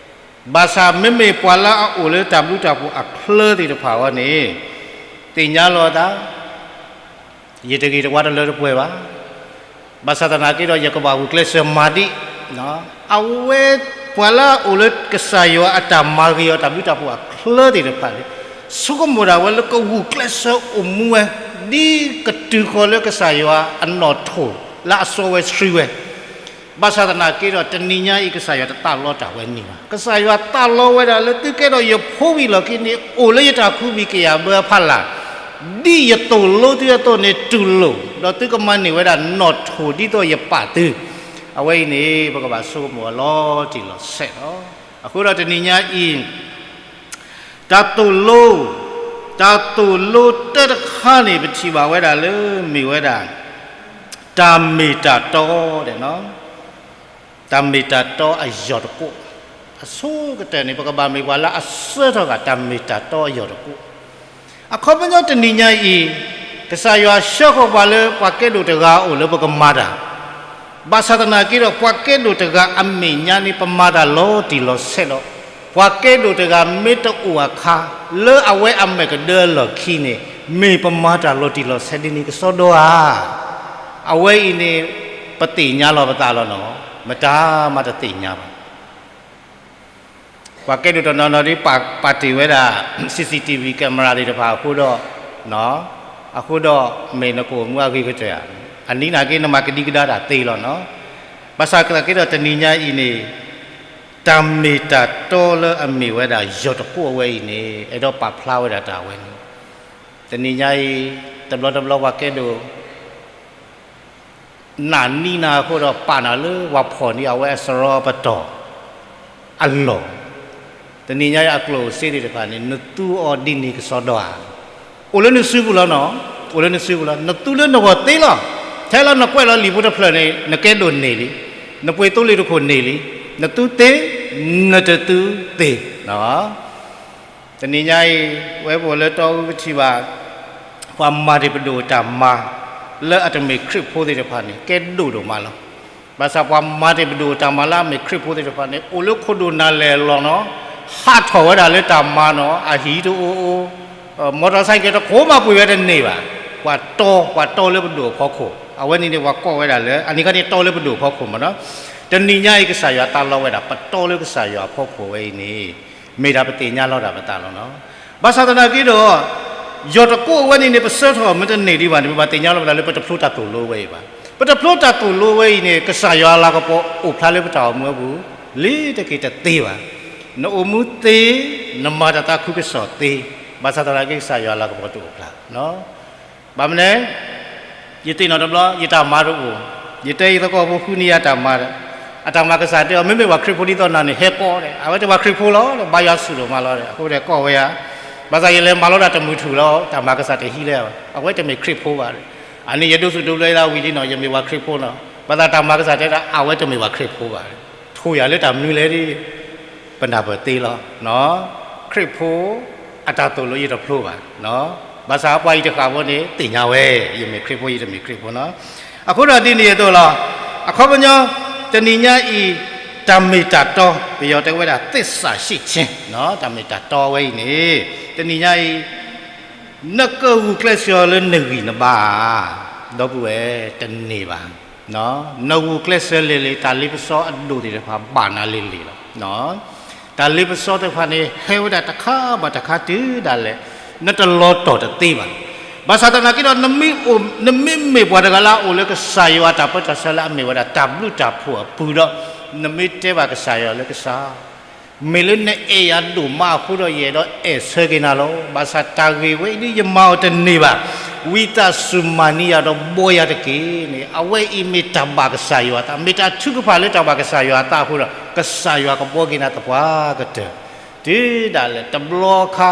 ဘၣ်ဆၣ်မ့မ့ၢ်ပှၤလၢအအိၣ်လၢတၢ်ဘျုးတၢ်ဖှိၣ်အချၢသ့ၣ်တဖၣ်အဂီၢ်န့ၣ် သ့ၣ်ညါလီၤသး ယတဂ့ၤတဝါတလၢတပှဲၤဘၣ်. ဘၣ်ဆၣ်သနာ်က့ဒီး ယကဘၣ်ဂုာ်ကျဲးစၢးမၤဒံး. အဝဲ ပှၤလၢအအိၣ်လၢကစၢ်ယွၤအတၢ်မၤဂ့ၤအီၤတၢ်ဘျုးတၢ်ဖှိၣ်အချၢသ့ၣ်တဖၣ်န့ၣ် ဆိကမိၣ်ဒၣ်ဝဲလၢကဂုာ်ကျဲးစၢးအိၣ်မူဝဲ ဒ်ကတုၤဃီၤလၢကစၢ်ယွၤအနီၣ်ထိၣ်လၢအစီဝဲဆှံဝဲ ဘၣ်ဆၣ်သနာ်က့ဒီး တနံၤညါအံၤ ကစၢ်ယွၤတသးလီတၢ်ဝဲန့ၣ်ဘၣ်. ကစၢ်ယွၤသးလီဝဲဒၣ်လၢသုကဲဒီးယဖိဝံၤလီၢ်ခံန့ၣ် အိၣ်လၢယတၢ်ခူဘံၣ်ကယၤဘၢအဖီလာ်, ဒ်ယသိၣ်လိသုအသိးန့ၣ်တူၢ်လိာ်, ဒီးသုကမၤန့ၢ်ဝဲဒၣ်နီၣ်ထိၣ်ဒ်သိးယပာ်သု. အဝဲအံၤန့ၣ် ပကဘၣ်ဆိကမိၣ်အီၤလီၤတံၢ်လီၤဆဲးလီၤ. အဃိဒီးတနံၤညါအံၤ တၢ်သိၣ်လိ, တၢ်သိၣ်လိတၢတခါန့ၣ် ပထံၣ်ဘၣ်ဝဲဒၣ်လၢမ့ၢ်ဝဲဒၣ် တၢ်မ့ၢ်တၢ်တီဒဲးနီၤ, တၢ်မ့ၢ်တၢ်တီအယီၢ်တကိး, အဆိကတၢၢ်န့ၣ် ပကဘၣ်မ့ၢ်ပှၤလၢအဆၢထီၣ်ဂၢၢ်တၢ်မ့ၢ်တၢ်တီအယီၢ်တကိး. အခီပညီတနံၤညါအံၤ ကစၢ်ယွၤဆှၢဃီၤပှၤလၢပှၤကဲဒိၣ်တဂၤအအိၣ်လၢပကမၤတၢ် ဘၣ်ဆၣ်သနာ်က့ဒီး ပှၤကဲဒိၣ်တဂၤအမဲာ်ညါန့ၣ် ပမၤတၢ်လီၤတံၢ်လီၤဆဲးဒီး ပှၤကဲဒိၣ်တဂၤမ့ၢ်တအိၣ်အခါ လၢအဝဲအမဲာ်ကဒၢအလီၢ်ခံန့ၣ် မ့ၢ်ပမၤတၢ်လီၤတံၢ်လီၤဆဲးဒ်န့ၣ်ကစီဒီဧါ. အဝဲအံၤန့ၣ် ပသ့ၣ်ညါလီၤပသးလီၤနီၤ, မတၤမးတသ့ၣ်ညါဘၣ်. ပှၤကဲဒိၣ်တနီၤနီၤဒ်ပာ်တ့ၢ်ဝဲဒၣ် CCTV camera သ့ၣ်တဖၣ်အဃိဒီး, အဃိဒီးမ့ၢ်နကအိၣ်မူအဂ့ၤကတၢၢ်ဧါ, အနံၤနာ်က့နမၤကဒံကဒါတၢ်သ့လီၤနီၤ. ဘၣ်ဆၣ်သနာ်က့ဒီးတနံၤညါအံၤန့ၣ် တၢ်မ့ၢ်တၢ်တီလၢအမ့ၢ်ဝဲဒၣ်ယီၢ်တကိးအဝဲအံၤန့ၣ် အဲၣ်ဒိးပာ်ဖျါဝဲဒၣ်တၢ်အဝဲန့ၣ်, တနံၤညါအံၤ တဘျီတဘျီပှၤကဲဒိၣ် နာ်နံၤနၤအဃိဒီး ပာ်နၤလၢပှၤဖီၣ်န့ၢ်အဝဲအစရီပတီၢ်အလီၢ်, တနံၤညါအံၤအကျိၣ်စ့သ့ၣ်တဖၣ်န့ၣ် နသူအီၤဒ်န့ၣ်ကစီဒီဧါ. အိၣ်လၢနစုပူၤလီၤနီၤ, အိၣ်လၢနစုပူၤလီၤ. နသူလၢနဂီၢ်သ့လီၤ. ထဲလၢနကွဲးလီၤလံာ်ဖိတဖျၢၣ်န့ၣ် နကဲဒိၣ်န့ၢ်လံ, နပှ့ၤသိလ့ၣ်တခိၣ်န့ၢ်လံ, နသူသ့, နတသူသ့ တနံၤညါအံၤ ဝဲပအိၣ်လၢတီအူကထံၣ်ဘၣ် ပှၤမၤတ့ၢ်ပဒိၣ်တၢ်မၤ လၢအတမ့ၢ်ခရံာ်ဖိသ့ၣ်တဖၣ်န့ၣ် ကဲဒိၣ်ဒိၣ်မးလီၤ. ဘၣ်ဆၣ်ပှၤမၤတ့ၢ်ပဒိၣ်တၢ်မၤလၢအမ့ၢ်ခရံာ်ဖိသ့ၣ်တဖၣ်န့ၣ် အိၣ်လၢခိၣ်ဒိၣ်နၤလဲၣ်လီၤနီၤ, ဟးထီၣ်ဝဲဒၣ်လၢတၢ်မၤနီၤ, အဟံၣ်တအိၣ်အိၣ်, မော်တော်ဆိုင်ကယ် တခိၣ်မးပှ့ၤဝဲတန့ၢ်ဘၣ်. ပှၤတီ ပှၤတီလၢပဒိၣ်အဖီခိၣ်, အဝဲန့ၣ်န့ၣ် ပှၤကိးဝဲဒၣ်လၢ အန့ၣ်ခါန့ၣ်တီလၢပဒိၣ်အဖီခိၣ်မးနီၤ. တနံၤညါအံၤ ကစၢ်ယွၤသးလီဝဲဒၣ် ပတီလၢကစၢ်ယွၤအဖီခိၣ်ဝဲအံၤန့ၣ် မ့ၢ်ဒၣ်ပသ့ၣ်ညါလီၤတၢ်ပသးလီၤနီၤ. ဘၣ်ဆၣ်သနာ်က့ဒီး ယီၢ်တကိးအဝဲန့ၣ်န့ၣ် ပဆၢထီၣ်မ့ၢ်တန့ၢ်ဒံးဘၣ်န့ၣ် ပဘၣ်သ့ၣ်ညါလီၤပသးလၢပတဖျိတၢ်သိၣ်လိဝဲအံၤဘၣ်. ပတဖျိတၢ်သိၣ်လိဝဲအံၤန့ၣ် ကစၢ်ယွၤအလၤကပီၤအိၣ်ဖျါလၢပတၢ်အိၣ်မူအပူၤ လ့ၤတက့ၤတသ့ဘၣ်. နအိၣ်မူသ့, နမၤတၢ်သးခုကစီၣ်သ့, ဘၣ်ဆၣ်သနာ်က့ ကစၢ်ယွၤအလၤကပီၤတအိၣ်ဖျါ ဘၣ်မနုၤလဲၣ်, ယသ့ၣ်နီၣ်တဘျီ ယတၢ်မၤတအိၣ်, ယတဲယသကိးဖိဃုန့ၢ်ယၤတၢ်မၤဒီး, အတၢ်မၤကစၢ်တဲအီၤ မ့မ့ၢ်ပှၤခရံာ်ဖိဒ်သိးနၤန့ၣ် ဟဲကိးဒီး အဝဲတဲပှၤခရံာ်ဖိလီၤဒီး ဘါယွၤဆူၣ်ဒိၣ်မးလီၤဒီး အဃိဒီးကိးဝဲယၤ, ဘၣ်ဆၣ်ယလဲၤမၤလီၤဒၣ်တမုာ်ထူၣ်လီၤ, တၢ်မၤကစၢ်တဟံးလၢၤ, အဝဲတမ့ၢ်ခရံာ်ဖိဘၣ်. အန့ၣ်ယဒိးသူၣ်ဒိးဘျၢယသးဝံၤလံနီၤ, ယမ့ၢ်ပှၤခရံာ်ဖိနီၤ. ဘၣ်ဆၣ်တၢ်မၤကစၢ်တဲဒၣ် အဝဲတမ့ၢ်ပှၤခရံာ်ဖိဘၣ်. ထိၣ်ယၤလၢတၢ်မနုၤလဲၣ်ဒ် ပနၢ်ပၢၢ်သ့လီၤ. ခရံာ်ဖိအတၢ်သိၣ်လိယတဖျိဘၣ်. ဘၣ်ဆၣ်ပှၤအံၤတဃၣ်ဖိန့ၣ် သ့ၣ်ညါဝဲ, ယမ့ၢ်ခရံာ်ဖိ ယတမ့ၢ်ခရံာ်ဖိနီၤ. အဃိဒီးဒ်န့ၣ်အသိးလီၤ. အခီပညီ တနံၤညါအံၤ တၢ်မ့ၢ်တၢ်တီ, ပယီၤတဲဝဲဒၣ် သစ္စာရှိခြင်း, တၢ်မ့ၢ်တၢ်တီဝဲအံၤန့ၣ် တနံၤညါအံၤ နကဂုာ်ကျဲးစၢးအီၤလၢနဂံၢ်နဘါဧါ, ဒီပုၢ်ဝဲၢ်, တန့ၢ်ဘၣ်. နဂုာ်ကျဲးစၢးလဲၤလံ တၢ်လ့ပစီအဒိၣ်သ့ၣ်တဖၣ်ဘၣ်နၤလံလံလီၤ. တၢ်လ့ပစီသ့ၣ်တဖၣ်န့ၣ် ဟဲဝဲဒၣ်တခါဘၣ်တခါတုၤဒၣ်လဲာ် နတလီၤတီၢ်တသ့ဘၣ်. ဘၣ်ဆၣ်သနာ်က့ဒီး နမ့ၢ်မ့ၢ်ပှၤတဂၤလၢအအိၣ်လၢကစၢ်ယွၤအတၢ်ပၢတၢ်ဆှၢလၢအမ့ၢ်ဝဲဒၣ်တၢ်ဘျုးတၢ်ဖှိၣ်အပူၤဒီး နမ့ၢ်တဲဘၣ်ကစၢ်ယွၤလၢကစၢ် မ့ၢ်လၢနအဲၣ်ယၤဒိၣ်မးအဃိဒီး ယအဲၣ်ဒိးအဲၣ်ဆၢက့ၤနၤလီၤ. ဘၣ်ဆၣ်တၢ်ဂ့ၢ်ဝဲအံၤဒ်ယမၤအီၤတန့ၢ်ဘၣ်. ဝံသးစူၤမၤန့ၢ်ယၤဒီးဘှီယၤတက့ၢ်န့ၣ် အဝဲအံၤမ့ၢ်တၢ်ဘၣ်ကစၢ်ယွၤအသး, မ့ၢ်တၢ်ထုကဖၣ်လၢတၢ်ဘၣ်ကစၢ်ယွၤအသးအဃိဒီး ကစၢ်ယွၤကဘှီက့ၤနၤသပှၢ်ကတၢၢ် တုၤဒၣ်လဲာ်တဘျီခါ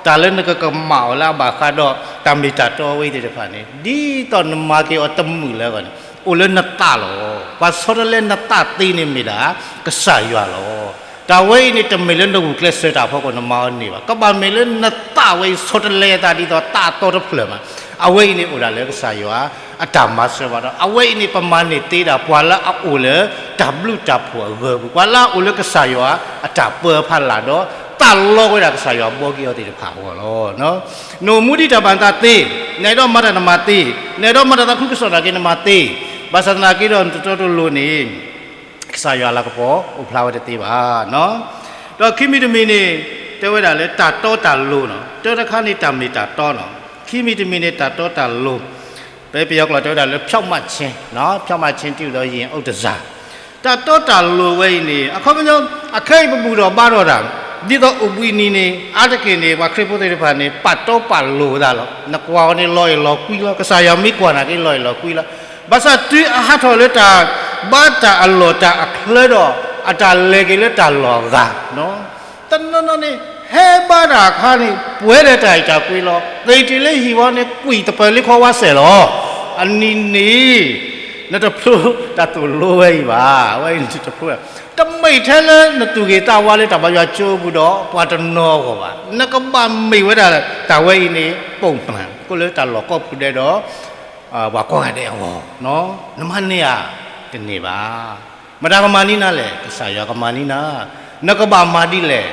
တၢ်လၢနကကမၣ်အီၤလၢအဘၣ်ဃးဒီး တၢ်မ့ၢ်တၢ်တီဝဲအံၤသ့ၣ်တဖၣ်န့ၣ် ဒ်သိးနမၤက့ၤအီၤတမုာ်လၢအဂီၢ်န့ၣ် အိၣ်လၢနသးလီၤ. ပှၤဆီတလဲနသးသ့န့ၣ်မ့ၢ်ဒၣ် ကစၢ်ယွၤလီၤ. တၢ်ဝဲအံၤန့ၣ် တမ့ၢ်လၢနဂုာ်ကျဲးစၢးတၢ်အဖီခိၣ်နမၤအီၤန့ၢ်ဘၣ်. ကဘၣ်မ့ၢ်လၢနသးဝဲအံၤဆီတလဲအသးဒ်သိးသးအသီတဖျၢၣ်မး, အဝဲအံၤန့ၣ်အိၣ်ဒၣ်လၢကစၢ်ယွၤအတၢ်မၤစၢၤဘၣ်ဒီး အဝဲအံၤန့ၣ် ပမၤန့ၢ်သ့ဒၣ် ပှၤလၢအအိၣ်လၢတၢ်ဘျုးတၢ်ဖှိၣ်အဂၢၢ်ပူၤ, ပှၤလၢအအိၣ်လၢကစၢ်ယွၤအတၢ်ပၢအဖီလာ်ဒီး သးလီဝဲဒၣ်ကစၢ်ယွၤဘှီက့ၤအီၤသ့ၣ်တဖၣ်အဂီၢ်လီၤ. နအိၣ်မူဒ်တၢ်ဘၣ်နသးသ့, နအဲၣ်ဒိးမၤတၢ်နမၤသ့, နအဲၣ်ဒိးမၤတၢ်သးခုကစီၣ်တၢ်က့ၤနမၤသ့, ဘၣ်ဆၣ်သနာ်က့ဒီးနတတီတလိၤန့ၣ် ကစၢ်ယွၤလၤကပီၤအိၣ်ဖျါဝဲတသ့ဘၣ်. ဒီးခံမံၤတမံၤန့ၣ် တဲဝဲဒၣ်လၢတၢ်တီတၢ်လိၤနီၤ, တၢတခါန့ၣ်တၢ်မ့ၢ်တၢ်တီနီၤ, ခံမံၤတမံၤန့ၣ် တၢ်တီတၢ်လိၤ, ပပယီၤကျိာ်တဲဝဲဒၣ်လၢ ဖြောင့်မတ်ခြင်းနီၤ, ဖြောင့်မတ်ခြင်းတည်းဟုသော ရင်အုပ်တန်ဆာ, တၢ်တီတၢ်လိၤဝဲအံၤန့ၣ် အခီပညီ အခဲအံၤပဘူၣ်ထီၣ်ဘါထီၣ်တၢ်, ဒ်သိးအိၣ်ဘှံးနံၤန့ၣ် အါတက့ၢ်န့ၣ် ပှၤခရံာ်ဖိသ့ၣ်တဖၣ်န့ၣ် ပာ်တီပာ်လိၤဝဲဒၣ်လီၤ. နကွၢ်အီၤန့ၣ် လီၤအဲၣ်လီၤကွံလီၤ, ကစၢ်ယွၤမ့ၢ်ကွၢ်နာ်က့ လီၤအဲၣ်လီၤကွံလီၤ. ဘၣ်ဆၣ်တုၤအဟးထီၣ်လၢတၢ်ဘါတၢ်အလီၢ်တၢ်အချၢဒီး အတၢ်လဲၤက့ၤလၢတၢ်လီၢ်အဂၤ တနီၤနီၤန့ၣ် ဟဲဘါတၢ်အခါန့ၣ် ပှဲၤဒီးတၢ်အဲၣ်တၢ်ကွံလီၤ. သ့ၣ်တုၤလၢဟံၣ်ဝီန့ၣ် ကွံာ်သပၢၤလၢခီဝါစဲးလီၤ. အနံၤန့ၣ် နတဖျိတၢ်သိၣ်လိဝဲအံၤဘၣ်. အဝဲအံၤနတဖျိ, တမ့ၢ်ထဲလၢနသူၣ်ဂ့ၤသးဝါလၢတၢ်ဘါယွၤကၠိပူၤဒီးပှၤတနီၤအဂီၢ်ဘၣ်. နကဘၣ်မ့ၢ်ဝဲဒၣ်တၢ်ဝဲအံၤန့ၣ် ပိာ်မး ကိးလၢတၢ်လီၢ်ကိးပူၤဒဲးဒီး ပှၤကိးဂၤဒဲးအဂီၢ်, နမၤန့ၢ်ဧါ, တန့ၢ်ဘၣ်. မတၤကမၤန့ၢ်နၤလဲၣ်, ကစၢ်ယွၤကမၤန့ၢ်နၤ. နကဘၣ်မၤဒ်လဲၣ်,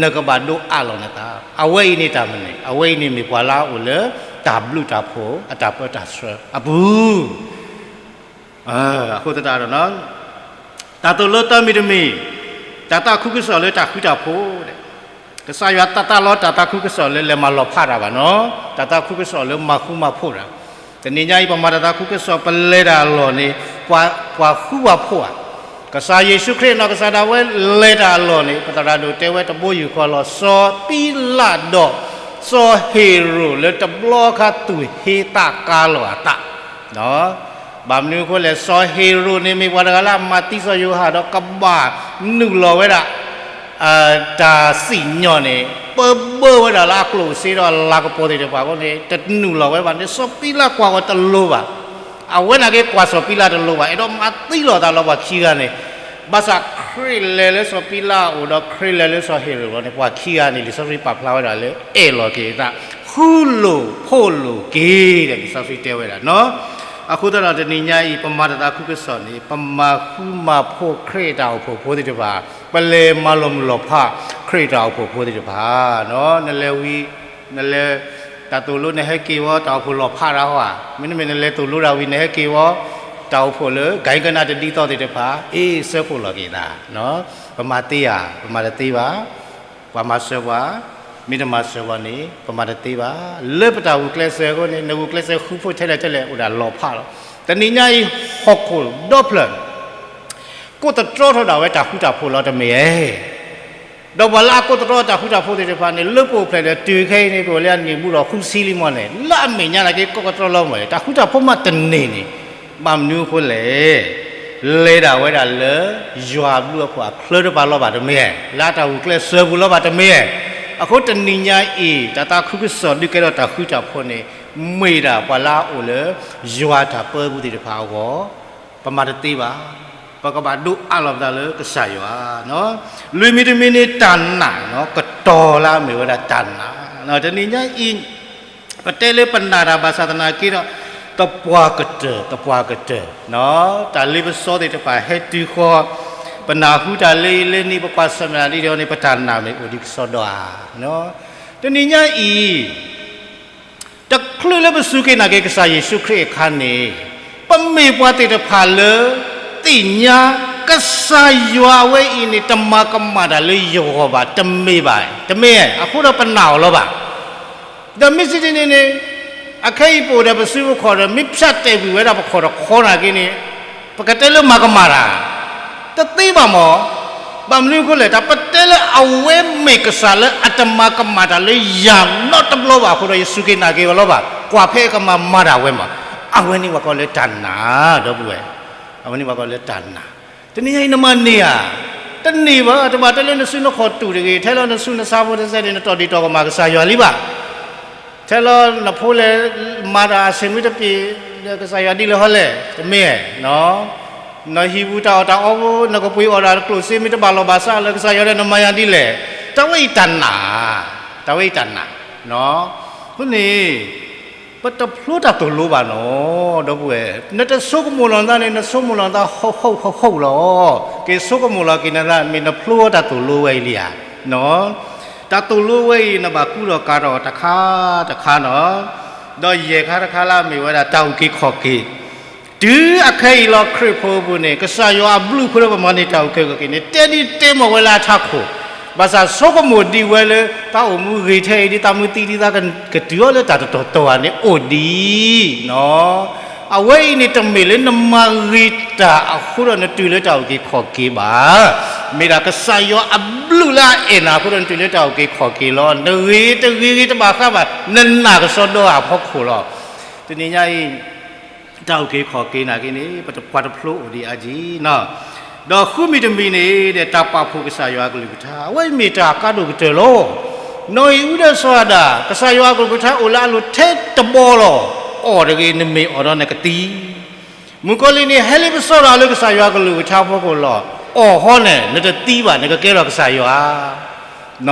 နကဘၣ်ဒိးအးလီၤနသး. အဝဲအံၤန့ၣ်တၢ်မနုၤ, အဝဲအံၤန့ၣ်မ့ၢ်ပှၤလၢအအိၣ်လၢ တၢ်ဘျုးတၢ်ဖှိၣ် အတၢ်ပၢတၢ်ဆှၢအပူၤ အဃိသတးဒီး တၢ်သိၣ်လိသၢမံၤတမံၤ, တၢ်သးခုကစီၣ်လၢတၢ်ဃူတၢ်ဖိး, ကစၢ်ယွၤတသးလီတၢ်သးခုကစီၣ်လၢလဲၤမၤလီၤဖးတၢ်ဘၣ်နီၤ, တၢ်သးခုကစီၣ်လၢမၤဃူမၤဖိးတၢ်. တနံၤညါအံၤ ပမၤတၢ်သးခုကစီၣ် ပလဲၤတၢ်အလီၢ်န့ၣ် ပှၤဃူပှၤဖိးဧါ. ကစၢ်ယ့ၣ်ၡူးခရံာ်နီၢ်ကစၢ်ဒၣ်ဝဲလဲၤတၢ်အလီၢ်န့ၣ် ပသရၣ်ဒိၣ်တဲဝဲတဘိယူၢ်ဃီလီၤ, စီၤပံလးဒီး စီၤဟ့ၤရိာ်လၢတဘျီခါသူၣ်ဟ့သးကါလီၤအသး ဘၣ်မနုၤအဃိလဲၣ်, စီၤဟ့ၤရိာ်န့ၣ် မ့ၢ်ပှၤတဂၤလၢအမၤသံစီၤယိၤဟၣ်ဒီးကဘၣ်နုာ်လီၤဝဲဒၣ် တၢ်စံၣ်ညီၣ်န့ၣ် ပၢဘၢဝဲဒၣ်လၢအကျိၣ်စ့ဒီးအလၤကပီၤသ့ၣ်တဖၣ်အဃိန့ၣ် တနုာ်လီၤဝဲဘၣ်န့ၣ် စီၤပံလးကွၢ်အီၤတလိၤဘၣ်. အဝဲနာ်က့ကွၢ်စီၤပံလးတလိၤဘၣ်, အဲၣ်ဒိးမၤသံလီၤသးလီၤပှၤခံဂၤန့ၣ်. ဘၣ်ဆၣ်ခရံာ်လဲၤလၢစီၤပံလးအအိၣ်ဒီးခရံာ်လဲၤလၢစီၤဟ့ၤရိာ်အဂီၢ်န့ၣ် ပှၤခံဂၤန့ၣ် လံာ်စီဆှံပာ်ဖျါဝဲဒၣ်လၢ အဲၣ်လီၤက့ၤအသး ဃူလိာ်ဖိးလိာ်က့ၤဒီး လံာ်စီဆှံတဲဝဲဒၣ်နီၤ. အဃိသတးဒီးတနံၤညါအံၤ ပမၤတၢ်သးခုကစီၣ်န့ၣ် ပမၤဃူမၤဖိးခရံာ်အတၢ်အိၣ်ဖှိၣ်ဖိသ့ၣ်တဖၣ်, ပလဲၤမၤလီၤမုၢ်လီၤဖးခရံာ်အတၢ်အိၣ်ဖှိၣ်ဖိသ့ၣ်တဖၣ်နီၤ. နလဲၤဝံၤ နလဲၤ တၢ်သိၣ်လိနဟဲက့ၤဝီ တၢ်အိၣ်ဖှိၣ်လီၤဖးတၢ်ဟီဧါ, မ့တမ့ၢ်နလဲၤသိၣ်လိတၢ်ဝံၤ နဟဲက့ၤဝီ တၢ်အိၣ်ဖှိၣ်လၢ ကၤကနၣ်တဒ်သိးသ့ၣ်တဖၣ် အ့ၣ် စၢဖှိၣ်လီၤက့ၤသး. ပမၤသ့ဧါ, ပမၤတသ့ဘၣ်. ပှၤမၤစၢၤပှၤ, မ့ၢ်တမၤစၢၤပှၤန့ၣ် ပမၤတသ့ဘၣ်. လၢပတၢ်ဂုာ်ကျဲးစၢးအဃိန့ၣ် နဂုာ်ကျဲးစၢးဃူဖိးထဲလဲၣ်ထဲလဲၣ် အိၣ်ဒၣ်လီၤဖးလီၤ. တနံၤညါအံၤ ဟီၣ်ခိၣ်ဒီဖျၢၣ် ကိးသတြီထီၣ်ဒၣ်ဝဲတၢ်ဃူတၢ်ဖိးလီၤတမ့ၢ်ဧါ. ဒီးပှၤလၢအကိးသတြီတၢ်ဃူတၢ်ဖိးသ့ၣ်တဖၣ်န့ၣ် လၢပအိၣ်ဖျဲၣ်ဒီးတုၤခဲအံၤန့ၣ် ပအိၣ်လၢအနံၣ်ဘူးဒီးဃုဆံလံမ့ၢ်န့ၣ် လၢအမဲာ်ညါနာ်က့ကိးသတြီလီၤမ့ၢ် တၢ်ဃူတၢ်ဖိးမးတန့ၢ်န့ၣ် ဘၣ်မနုၤအဃိလဲၣ်. လဲၤဒၣ်ဝဲဒၣ်လၢ ယွၤအဘျုးအဖှိၣ်အချၢတဖၣ်လီၤဘၣ်တမ့ၢ်ဧါ, လၢအတၢ်ဂုာ်ကျဲးစၢးပူၤလီၤဘၣ်တမ့ၢ်ဧါ. အဃိတနံၤညါအံၤ တၢ်သးခုကစီၣ်ဒုးကဲထီၣ်တၢ်ဃူတၢ်ဖိးန့ၣ် မ့ၢ်ဒၣ်ပှၤလၢအအိၣ်လၢ ယွၤတၢ်ပၢပူၤသ့ၣ်တဖၣ်အဂီၢ်, ပမၤတသ့ဘၣ်. ပကဘၣ်ဒိးအးလီၤပသးလၢကစၢ်ယွၤ. လွံၢ်မံၤတမံၤန့ၣ် တၢ်နာ်, ကတီၤလၢအမ့ၢ်ဝဲဒၣ်တၢ်နာ်. တနံၤညါအံၤ ပတဲလၢပနာ်တၢ်ဘၣ်ဆၣ်သနာ်က့ဒီး သပှၢ်ကတၢၢ် သပှၢ်ကတၢၢ်, တၢ်လ့ပစီသ့ၣ်တဖၣ်ဟဲတုၤဃီၤ, ပနၢ်ဟူတၢ်လၢအံၤလၢနံၤ ပကွၢ်ဆၢၣ်မဲာ်ဒ်န့ၣ် ပတၢ်နာ်မ့ၢ်အိၣ်ဒံးကစီဒီဧါ. တနံၤညါအံၤ တချုးလၢပစူၢ်က့ၤနာ်က့ၤကစၢ်ယ့ၣ်ၡူးခရံာ်အခါန့ၣ် ပမ့ၢ်ပှၤသ့ၣ်တဖၣ်လၢ သ့ၣ်ညါ ကစၢ်ယွၤအဝဲအံၤန့ၣ် တမၤကမၣ်တၢ်လၢယဂီၢ်ဘၣ်, တမ့ၢ်ဘၣ်, တမ့ၢ်, အဃိဒီးပနာ်အီၤလီၤဘၣ်. ဒီးမ့ၢ်စံးဒ်န့ၣ်န့ၣ် အခဲအံၤပအိၣ်ဒီးပစုပခီၣ်ဒီး မ့ၢ်ဖၠးတဲာ်ကွံာ်ဝဲဒၣ်ပခီၣ်တခီနာ်က့န့ၣ် ပကတဲလၢမၤကမၣ်တၢ် တသ့ဘၣ်မး. ဘၣ်မနုၤအဃိလဲၣ်, တၢ်ပတဲလၢအဝဲမ့ၢ်ကစၢ်လၢအတမၤကမၣ်တၢ်လၢယၤနီတဘျီဘၣ်အဃိဒီး ယစူၢ်က့ၤနာ်က့ၤအီၤလီၤဘၣ်, ကွၢ်ဖဲအကမၤမၤတၢ်ဝဲမး, အဝဲန့ၣ်ပှၤကိးလၢတၢ်နာ်, ဒီပုၢ်ဝဲၢ်, အဝဲန့ၣ်ပှၤကိးလၢတၢ်နာ်. တနံၤညါအံၤနမၤန့ၢ်ဧါ, တန့ၢ်ဘၣ်, တဘၣ်တဲလၢနစုနခီၣ်တူာ်တဂ့ၤ, ထဲလီၤနဆူနဆါဖိတစဲးန့ၣ် နတီၢ်ဒံးတီၢ်ကမၣ်ကစၢ်ယွၤလံဘၣ်. ထဲလီၤနဖိလဲၤ မၤတၢ်အဆ့ၣ်မ့ၢ်တပ့ၤ ဒီးကစၢ်ယွၤဒ်လဲၣ်ဟီလဲၣ်, တမ့ၢ်, နဟံၣ်ပူၤတၢ်အီၣ်တၢ်အီဖိ နကပှ့ၤအီၣ်ဒၣ်ကျိၣ်စ့မ့ၢ်တဘၣ်လီၢ်ဘၣ်စးလၢကစၢ်ယွၤဒီးနမၤယၤဒ်လဲၣ်, တၢ်ဝဲအံၤတၢ်နာ်, တၢ်ဝဲအံၤတၢ်နာ်, အဃိန့ၣ် ပတဖျိတၢ်သိၣ်လိဘၣ်နီၤ, ဒီပုၢ်ဝဲၢ်, နတဆိကမိၣ်လီၤနသးန့ၣ် နဆိကမိၣ်လီၤနသးဟီၣ်ဟီၣ်ဟီၣ်ဟီၣ်လီၤ, က့ၤဆိကမိၣ်လီၤက့ၤနသး မ့ၢ်နဖျိတၢ်သိၣ်လိဝဲအံၤလံဧါ. တၢ်သိၣ်လိဝဲအံၤ နဘၣ်ကူဒီးကၤထီၣ်တခါတခါနီၤ, ဒီးယဲၢ်ခါတခါလၢအမ့ၢ်ဝဲဒၣ်တၢ်အုၣ်က့ၤခီၣ်က့ၤ တုၤအခဲအံၤလီၤခရံာ်ဖိအပူၤန့ၣ် ကစၢ်ယွၤအဘျုးအဖှိၣ်လၢပမၤန့ၢ်တၢ်အုၣ်က့ၤခီၣ်က့ၤန့ၣ် တဲဒ်တဲမ့ၢ်ဝဲလၢအထးခိၣ်, ဘၣ်ဆၣ်ဆိကမိၣ်ဒံးဝဲလၢ သးအိၣ်မူဂ့ၤထဲအံၤဒ်သးမူသံဒ်သးကတုၤအီၤလၢတၢ်တတီၤတီၤဧါန့ၣ်အိၣ်ဒံးနီၤ. အဝဲအံၤန့ၣ်တမ့ၢ်လၢနမၤဂ့ၤတၢ်အဃိဒီးနတုၤလၢတၢ်အုၣ်က့ၤခီၣ်က့ၤဘၣ်. မ့ၢ်ဒၣ်ကစၢ်ယွၤအဘျုးလၢအအဲၣ်နၤအဃိဒီးနတုၤလၢတၢ်အုၣ်က့ၤခီၣ်က့ၤလီၤ. နဂ့ၤတဂ့ၤဂ့ၤတဘၣ်ဃးဘၣ်, နနာ်ကစီဒီအဖီခိၣ်လီၤ. တနံၤညါအံၤ တၢ်အုၣ်က့ၤခီၣ်က့ၤနာ်က့န့ၣ် ပတပှၤတဖျိအိၣ်ဒံးအါကံနီၤ. ဒီးဃုမံၤတမံၤန့ၣ် ဒီးတၢ်ပာ်ဖှိၣ်ကစၢ်ယွၤအကလုၢ်ကထါ အဝဲအံၤမ့ၢ်တၢ်အကါဒိၣ်ကတၢၢ်လီၤ. နီၢ်အံၤအူဒီးစီၤအၤဒၣ် ကစၢ်ယွၤအကလုၢ်ကထါအိၣ်လၢအလိၤထဲတဘီလီၤ. အီၣ်တဂ့ၤ နမ့ၢ်အီၣ်ဒီးနကသံ မုၣ်ကီၤလံၢ်န့ၣ်ဟဲလၢပစီဒီးလၢကစၢ်ယွၤအကလုၢ်ကထါအဖီခိၣ်လီၤ. အီၣ်ဟီန့ၣ် နတသံဘၣ် နကကဲထီၣ်ကစၢ်ယွၤ.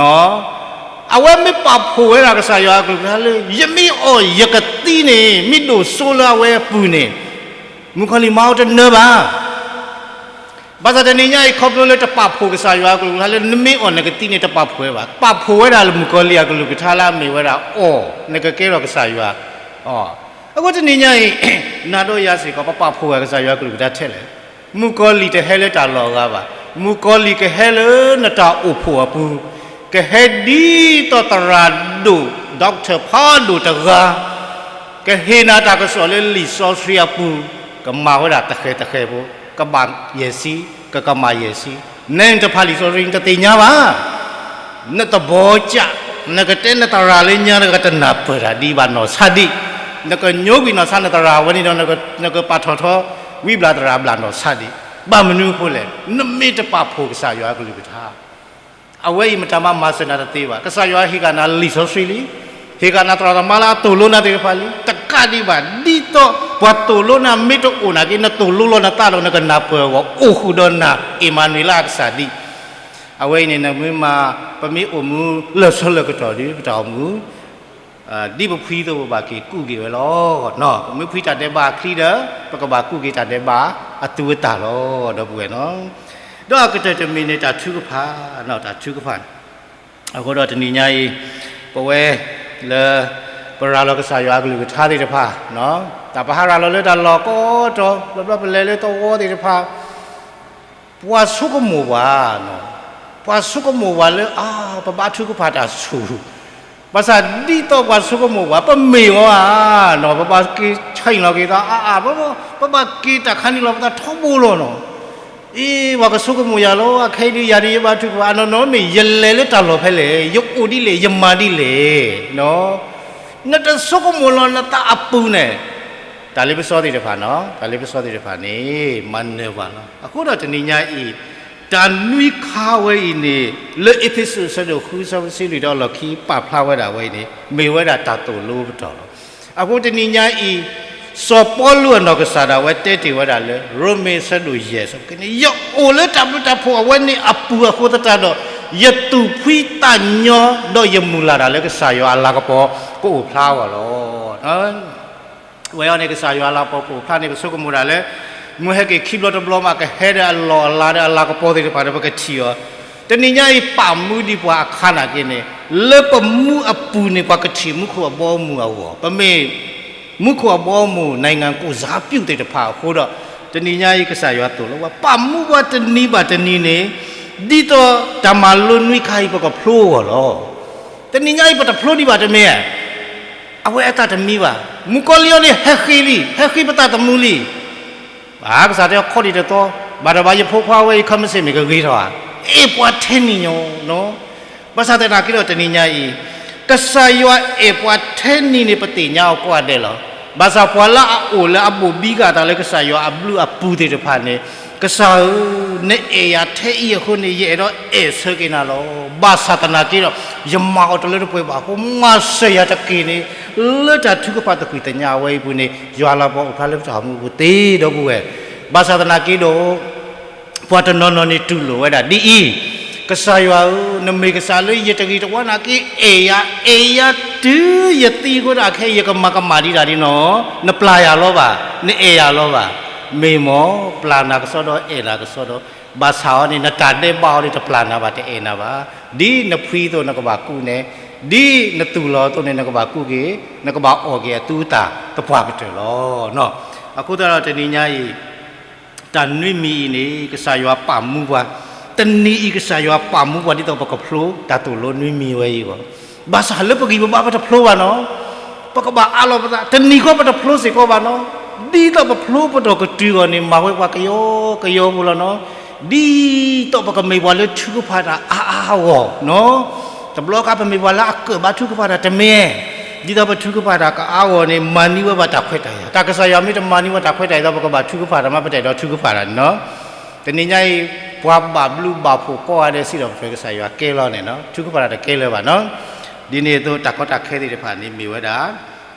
အဝဲမ့ၢ်ပာ်ဖှိၣ်ဝဲဒၣ်ကစၢ်ယွၤအကလုၢ်ကထါလၢ ယမ့ၢ်အီၣ်ယကသံန့ၣ် မ့ၢ်ဒိၣ်စိလၢအဝဲအပူၤန့ၣ် မုၣ်ကီၤလံၢ်မၤအီၤတနၢၤဘၣ်. ဘၣ်ဆၣ်တနံၤညါအံၤ ခီဖျိလၢတပာ်ဖှိၣ်ကစၢ်ယွၤအကလုၢ်ကထါလၢ နမ့ၢ်အီၣ်နကသံန့ၣ် တပာ်ဖှိၣ်ဝဲဘၣ်. ပာ်ဖှိၣ်ဝဲဒၣ်လၢမုၣ်ကီၤလံၢ်အကလုၢ်ကထါလၢအမ့ၢ်ဝဲဒၣ်အီၣ် နကကဲထီၣ်ကစၢ်ယွၤ. အဃိတနံၤညါအံၤ နၤဒီးယၤစ့ၢ်ကီး ပပာ်ဖှိၣ်ဝဲကစၢ်ယွၤအကလုၢ်ကထါထဲလဲၣ်. မုၣ်ကီၤလံၢ်တဟဲလၢတၢ်လီၢ်အဂၤဘၣ်. မုၣ်ကီၤလံၢ်ကဟဲလၢနတၢ်အိၣ်ဖှိၣ်အပူၤ, ကဟဲဒ်သိးသရၣ်ဒိၣ် doctor ဖးဒိၣ်တဂၤ ကဟ့ၣ်နၤတၢ်ကစီၣ်လၢလံာ်စီဆှံအပူၤ, ကမၤဝဲဒၣ်တဃဲၤတဃဲၤဖိ, ကဘၣ်ယဲၢ်ဆံ, ကကမၣ်ယဲၢ်ဆံ, နဲနတဖးလံာ်စီဆှံ နတသ့ၣ်ညါဘၣ်. နသဘောကျ, နကတဲနသရၣ်လၢညါ နကတနၢ်ပၢၢ်တၢ်ဒံးဘၣ်နီၢ်ဆါဒံး, နကညိကွံာ်နီၢ်ဆါနသရၣ်ဝဲန့ၣ်ဒီး နကပာ်ထီၣ်ထီ ဝံဘျၣ်သရၣ်ဘျၣ်နီၢ်ဆါဒံး. ဘၣ်မနုၤအဃိလဲၣ်, နမ့ၢ်တပာ်ဖှိၣ်ကစၢ်ယွၤအကလုၢ်ကထါ အဝဲအံၤမတၤမၤမၤစၢၤနၤတသ့ဘၣ်. ကစၢ်ယွၤဟ့ၣ်ဃာ်နၤလံာ်စီဆှံလံ, ဟ့ၣ်ဃာ်နၤသရၣ်သမါလၢအသိၣ်လိနၤသ့ၣ်တဖၣ်လံ, တကးဒံးဘၣ်, ဒ်သိးပှၤသိၣ်လိနၤမ့ၢ်တအိၣ်နာ်က့ နသိၣ်လိလီၤနသးဒီးနကနၢ်ပၢၢ်အဂီၢ် အိၣ်ဃုာ်ဒီးနၤ အ့မၤနူၤအ့လးအကစၢ်ဒံး. အဝဲအံၤန့ၣ် နမ့ၢ်မၤ ပမ့ၢ်အိၣ်မူလၢာ်ဆီလၢာ်ကတီၢ်ဒီး ပတၢ်အိၣ်မူ ဒ်ပဖှံသိး ပဘၣ်က့ၤကူးက့ၤဝဲလီၤ. ပမ့ၢ်ဖှံတၢ်ဒဲးဘးအချံဒီး ပကဘၣ်ကူးက့ၤတၢ်ဒဲးဘးအသူအသၣ်လီၤ ဒီပုၢ်ဝဲၢ်နီၤ. ဒီးအကတၢၢ်တမံၤန့ၣ် တၢ်ထုကဖၣ်, တၢ်ထုကဖၣ်န့ၣ် အဃိဒီးတနံၤညါအံၤ ပဝဲလၢ ပရၤလီၤကစၢ်ယွၤအကလုၢ်ကထါသ့ၣ်တဖၣ် တၢ်ပဟးရၤလီၤလၢတၢ်လီၢ်ကိးတီၤ ဘျီဘျီပလဲၤလၢသဝီသ့ၣ်တဖၣ် ပှၤဆိကမိၣ်ပှၤ, ပှၤဆိကမိၣ်ပှၤလၢ အါ ပဘါထုကဖၣ်တၢ်ဆူၣ်, ဘၣ်ဆၣ်ဒ်သိးပှၤဆိကမိၣ်ပှၤ ပမ့ၢ်ဝဲဧါနီၤ, ပဘၣ်က့ၤဆဲးလီၤက့ၤသး အါအါ ပဘၣ်က့ၤတၢ်ခါန့ၣ်လီၤ ပသးထီဘိလီၤနီၤ. အ့ ပှၤကဆိကမိၣ်ယၤလီၤ အခဲအံၤဒုးယၤဒုးယဘါထုကဖၣ် အနီၢ်နီၢ်မ့ၢ် ယလဲၤလၢတၢ်လီၢ်ဖဲလဲၣ် ယအိၣ်ဒ်လဲၣ် ယမၤဒ်လဲၣ် နတဆိကမိၣ်လီၤနသးအပူၤန့ၣ်, တၢ်လ့ပစီသ့ၣ်တဖၣ်နီၤ, တၢ်လ့ပစီသ့ၣ်တဖၣ်န့ၣ် မၤနၢၤပှၤလီၤ. အဃိဒီးတနံၤညါအံၤ တၢ်နွံခါဝဲအံၤန့ၣ် လၢအ့းဖ့းစူးအဆၢဒိၣ်ဃု အဆၢဖိတဆံလွံၢ်ဒီးအလီၢ်ခံ ပာ်ဖျါဝဲဒၣ်ဝဲအံၤန့ၣ် မ့ၢ်ဝဲဒၣ်တၢ်သိၣ်လိပတီၢ်လီၤ. အဃိတနံၤညါအံၤ စီၤပီလူးအနီၢ်ကစၢ်ဒၣ်ဝဲတဲတ့ၢ်ဝဲဒၣ်လၢ ရိမ့ၤအဆၢဒိၣ်ယဲၢ် အဆၢဖိခံန့ၣ် ယအိၣ်လၢတၢ်ဘျုးတၢ်ဖှိၣ်အဝဲန့ၣ်အပူၤအဃိသတးဒီး ယသူၣ်ဖှံသးညီ ဒီးယမုၢ်လၢ်တၢ်လၢကစၢ်ယွၤအလၤကပီၤကအိၣ်ဖျါအဂီၢ်လီၤ. ဝဲအံၤန့ၣ် ကစၢ်ယွၤအလၤကပီၤကအိၣ်ဖျါန့ၣ် ပဆိကမိၣ်ဒၣ်လၢ မုၢ်ဟဲက့ၤခံဘျီတဘျီမး ကဟဲဒီးအလီၢ်အလၤဒီးအလၤကပီၤသ့ၣ်တဖၣ်ဒီး ပကထံၣ်အီၤ. တနံၤညါအံၤ ပာ်မူဒံးပှၤအခါနာ်က့န့ၣ် လၢပမူအပူၤန့ၣ် ပှၤကထံၣ်မူခိၣ်အဘီအမုၢ်အဂီၢ်, ပမ့ၢ် မူခိၣ်အဘီအမုၢ် နိုင်ငံကိုယ်စားပြုသ့ၣ်တဖၣ်အဃိဒီး တနံၤညါအံၤ ကစၢ်ယွၤသိၣ်လိပှၤ ပာ်မူပှၤတနံၤဘၣ်တနံၤန့ၣ် ဒ်သိးတၢ်မၤလိနွံခါအံၤ ပကဖျိအဂီၢ်လီၤ. တနံၤညါအံၤ ပတဖျိဒံးဘၣ်တမ့ၢ်ဧါ. အဝဲအတၢ်တမံဘၣ်. မုၣ်ကီၤလံၢ်အီၤန့ၣ် ဟဲဃ့လံ, ဟဲဃ့ပသးသမူလံ. ဘၣ်ကစၢ်တဲခီဒံးတသီ, ဘၣ်တဘၣ်ယဖိခွါဝဲအံၤ ခီမ့ၢ်စ့ၢ်မ့ၢ်ကဂ့ၤထီၣ်ဧါ. အဲၣ်ပှၤထဲနံၤညီနီၤ. ဘၣ်ဆၣ်သနာ်က့ဒီးတနံၤညါအံၤ ကစၢ်ယွၤအဲၣ်ပှၤထဲနံၤန့ၣ် ပသ့ၣ်ညါအီၤကိးဂၤဒဲးလီၤ. ဘၣ်ဆၣ်ပှၤလၢအအိၣ်လၢအဘိၣ်ဘံဃာ်အသးလၢကစၢ်ယွၤအဘျုးအပူၤသ့ၣ်တဖၣ်န့ၣ်, ကစၢ်ဧၢ, နအဲၣ်ယၤထဲအံၤအဃိန့ၣ် ယအဲၣ်ဒိးအဲၣ်ဆၢက့ၤနၤလီၤ. ဘၣ်ဆၣ်သနာ်က့ဒီး ယမၤအီၤတလၢတပှဲၤဘၣ်အဃိ မၤစၢၤယၤတက့ၢ်န့ၣ်, လၢတၢ်ထုကဖၣ်သကွံၢ်သညးအဝဲအံၤပူၤန့ၣ် ယွၤလၤကပီၤအိၣ်ဖျါလၢပတၢ်အိၣ်မူအပူၤသ့ဒီပုၢ်ဝဲၢ်, ဘၣ်ဆၣ်သနာ်က့ဒီး ပှၤတနီၤနီၤန့ၣ်တူၢ်လိာ်ဝဲဒၣ်ဒ်အံၤ, ကစၢ်ယွၤဧၢ, နမ့ၢ်ကစၢ်လၢယတဂ့ၤတဝါနာ်က့ အဲၣ်ယၤ, အဲၣ်ယၤတုၤယသံအဃိဒီး အခဲအံၤယကမၤကမၣ်ဒံးတၢ်ဒ်နီၤ, နပျၢ်ယၤလီၤဘၣ်, နအဲၣ်ယၤလီၤဘၣ်. မ့ၢ်မ်ပျၢ်နၤကစီဒီ အဲၣ်နၤကစီဒီ, ဘၣ်ဆၣ်အီၤန့ၣ် နတၢ်ဒဲးဘးအီၤန့ၣ် တပျၢ်နၤဘၣ် တအဲၣ်နၤဘၣ်. ဒ်နဖှံအသိးနကဘၣ်ကူးနဲ, ဒ်နတူၢ်လိာ်အသိးန့ၣ် နကဘၣ်ကူးက့ၤ, နကဘၣ်အီၣ်က့ၤအသူအသၣ်သပှၢ်ကတၢၢ်လီၤ. အဃိသတးဒီးတနံၤညါအံၤ တၢ်နွံမံၤအံၤန့ၣ် ကစၢ်ယွၤပာ်မူပှၤ, တနံၤအံၤကစၢ်ယွၤပာ်မူပှၤဒ်သိးပကဖျိတၢ်သိၣ်လိနွံမံၤဝဲအံၤအဂီၢ်, ဘၣ်ဆၣ်လၢပဂံၢ်ပဘါပတဖျိဘၣ်နီၤ, ပကဘၣ်အးလီၤပသး, တနံၤဃီပတဖျိစ့ၢ်ကီးဘၣ်နီၤ, ဒ်သိးပဖျိပတီၢ်ကတုၤအဂီၢ်န့ၣ် မၤဝဲပှၤကယီကယီဖိလီၤနီၤ, ဒ်သိးပကမ့ၢ်ပှၤလၢထုကဖၣ်တၢ်အါအါအဂီၢ်နီၤ, တဘျီခါပမ့ၢ်ပှၤလၢအကၢၣ်ဘါထုကဖၣ်တၢ်တမ့ၢ်, ဒ်သိးပထုကဖၣ်တၢ်ကအါအဂီၢ်န့ၣ် မၤန့ၢ်ဝဲဘၣ်တၢ်ခွဲးတၢ်ယာ်, တၢ်ကစၢ်ယွၤမ့ၢ်တမၤန့ၢ်ဝဲတၢ်ခွဲးတၢ်ယာ်ဒီး ပကဘၣ်ထုကဖၣ်တၢ်မး ပတအဲၣ်ဒိးထုကဖၣ်တၢ်န့ၣ်နီၤ. တနံၤညါအံၤ ပှၤဘၣ်ဘျုးဘၣ်ဖှိၣ်ကိးဂၤဒဲးစံးထီၣ်ပတြၢၤကစၢ်ယွၤကဲလီၤန့ၣ်နီၤ, ထုကဖၣ်တၢ်တကဲလၢၤဘၣ်နီၤ. ဒ်န့ၣ်အသိးတၢ်ကီတၢ်ခဲသ့ၣ်တဖၣ်န့ၣ်မ့ၢ်ဝဲဒၣ်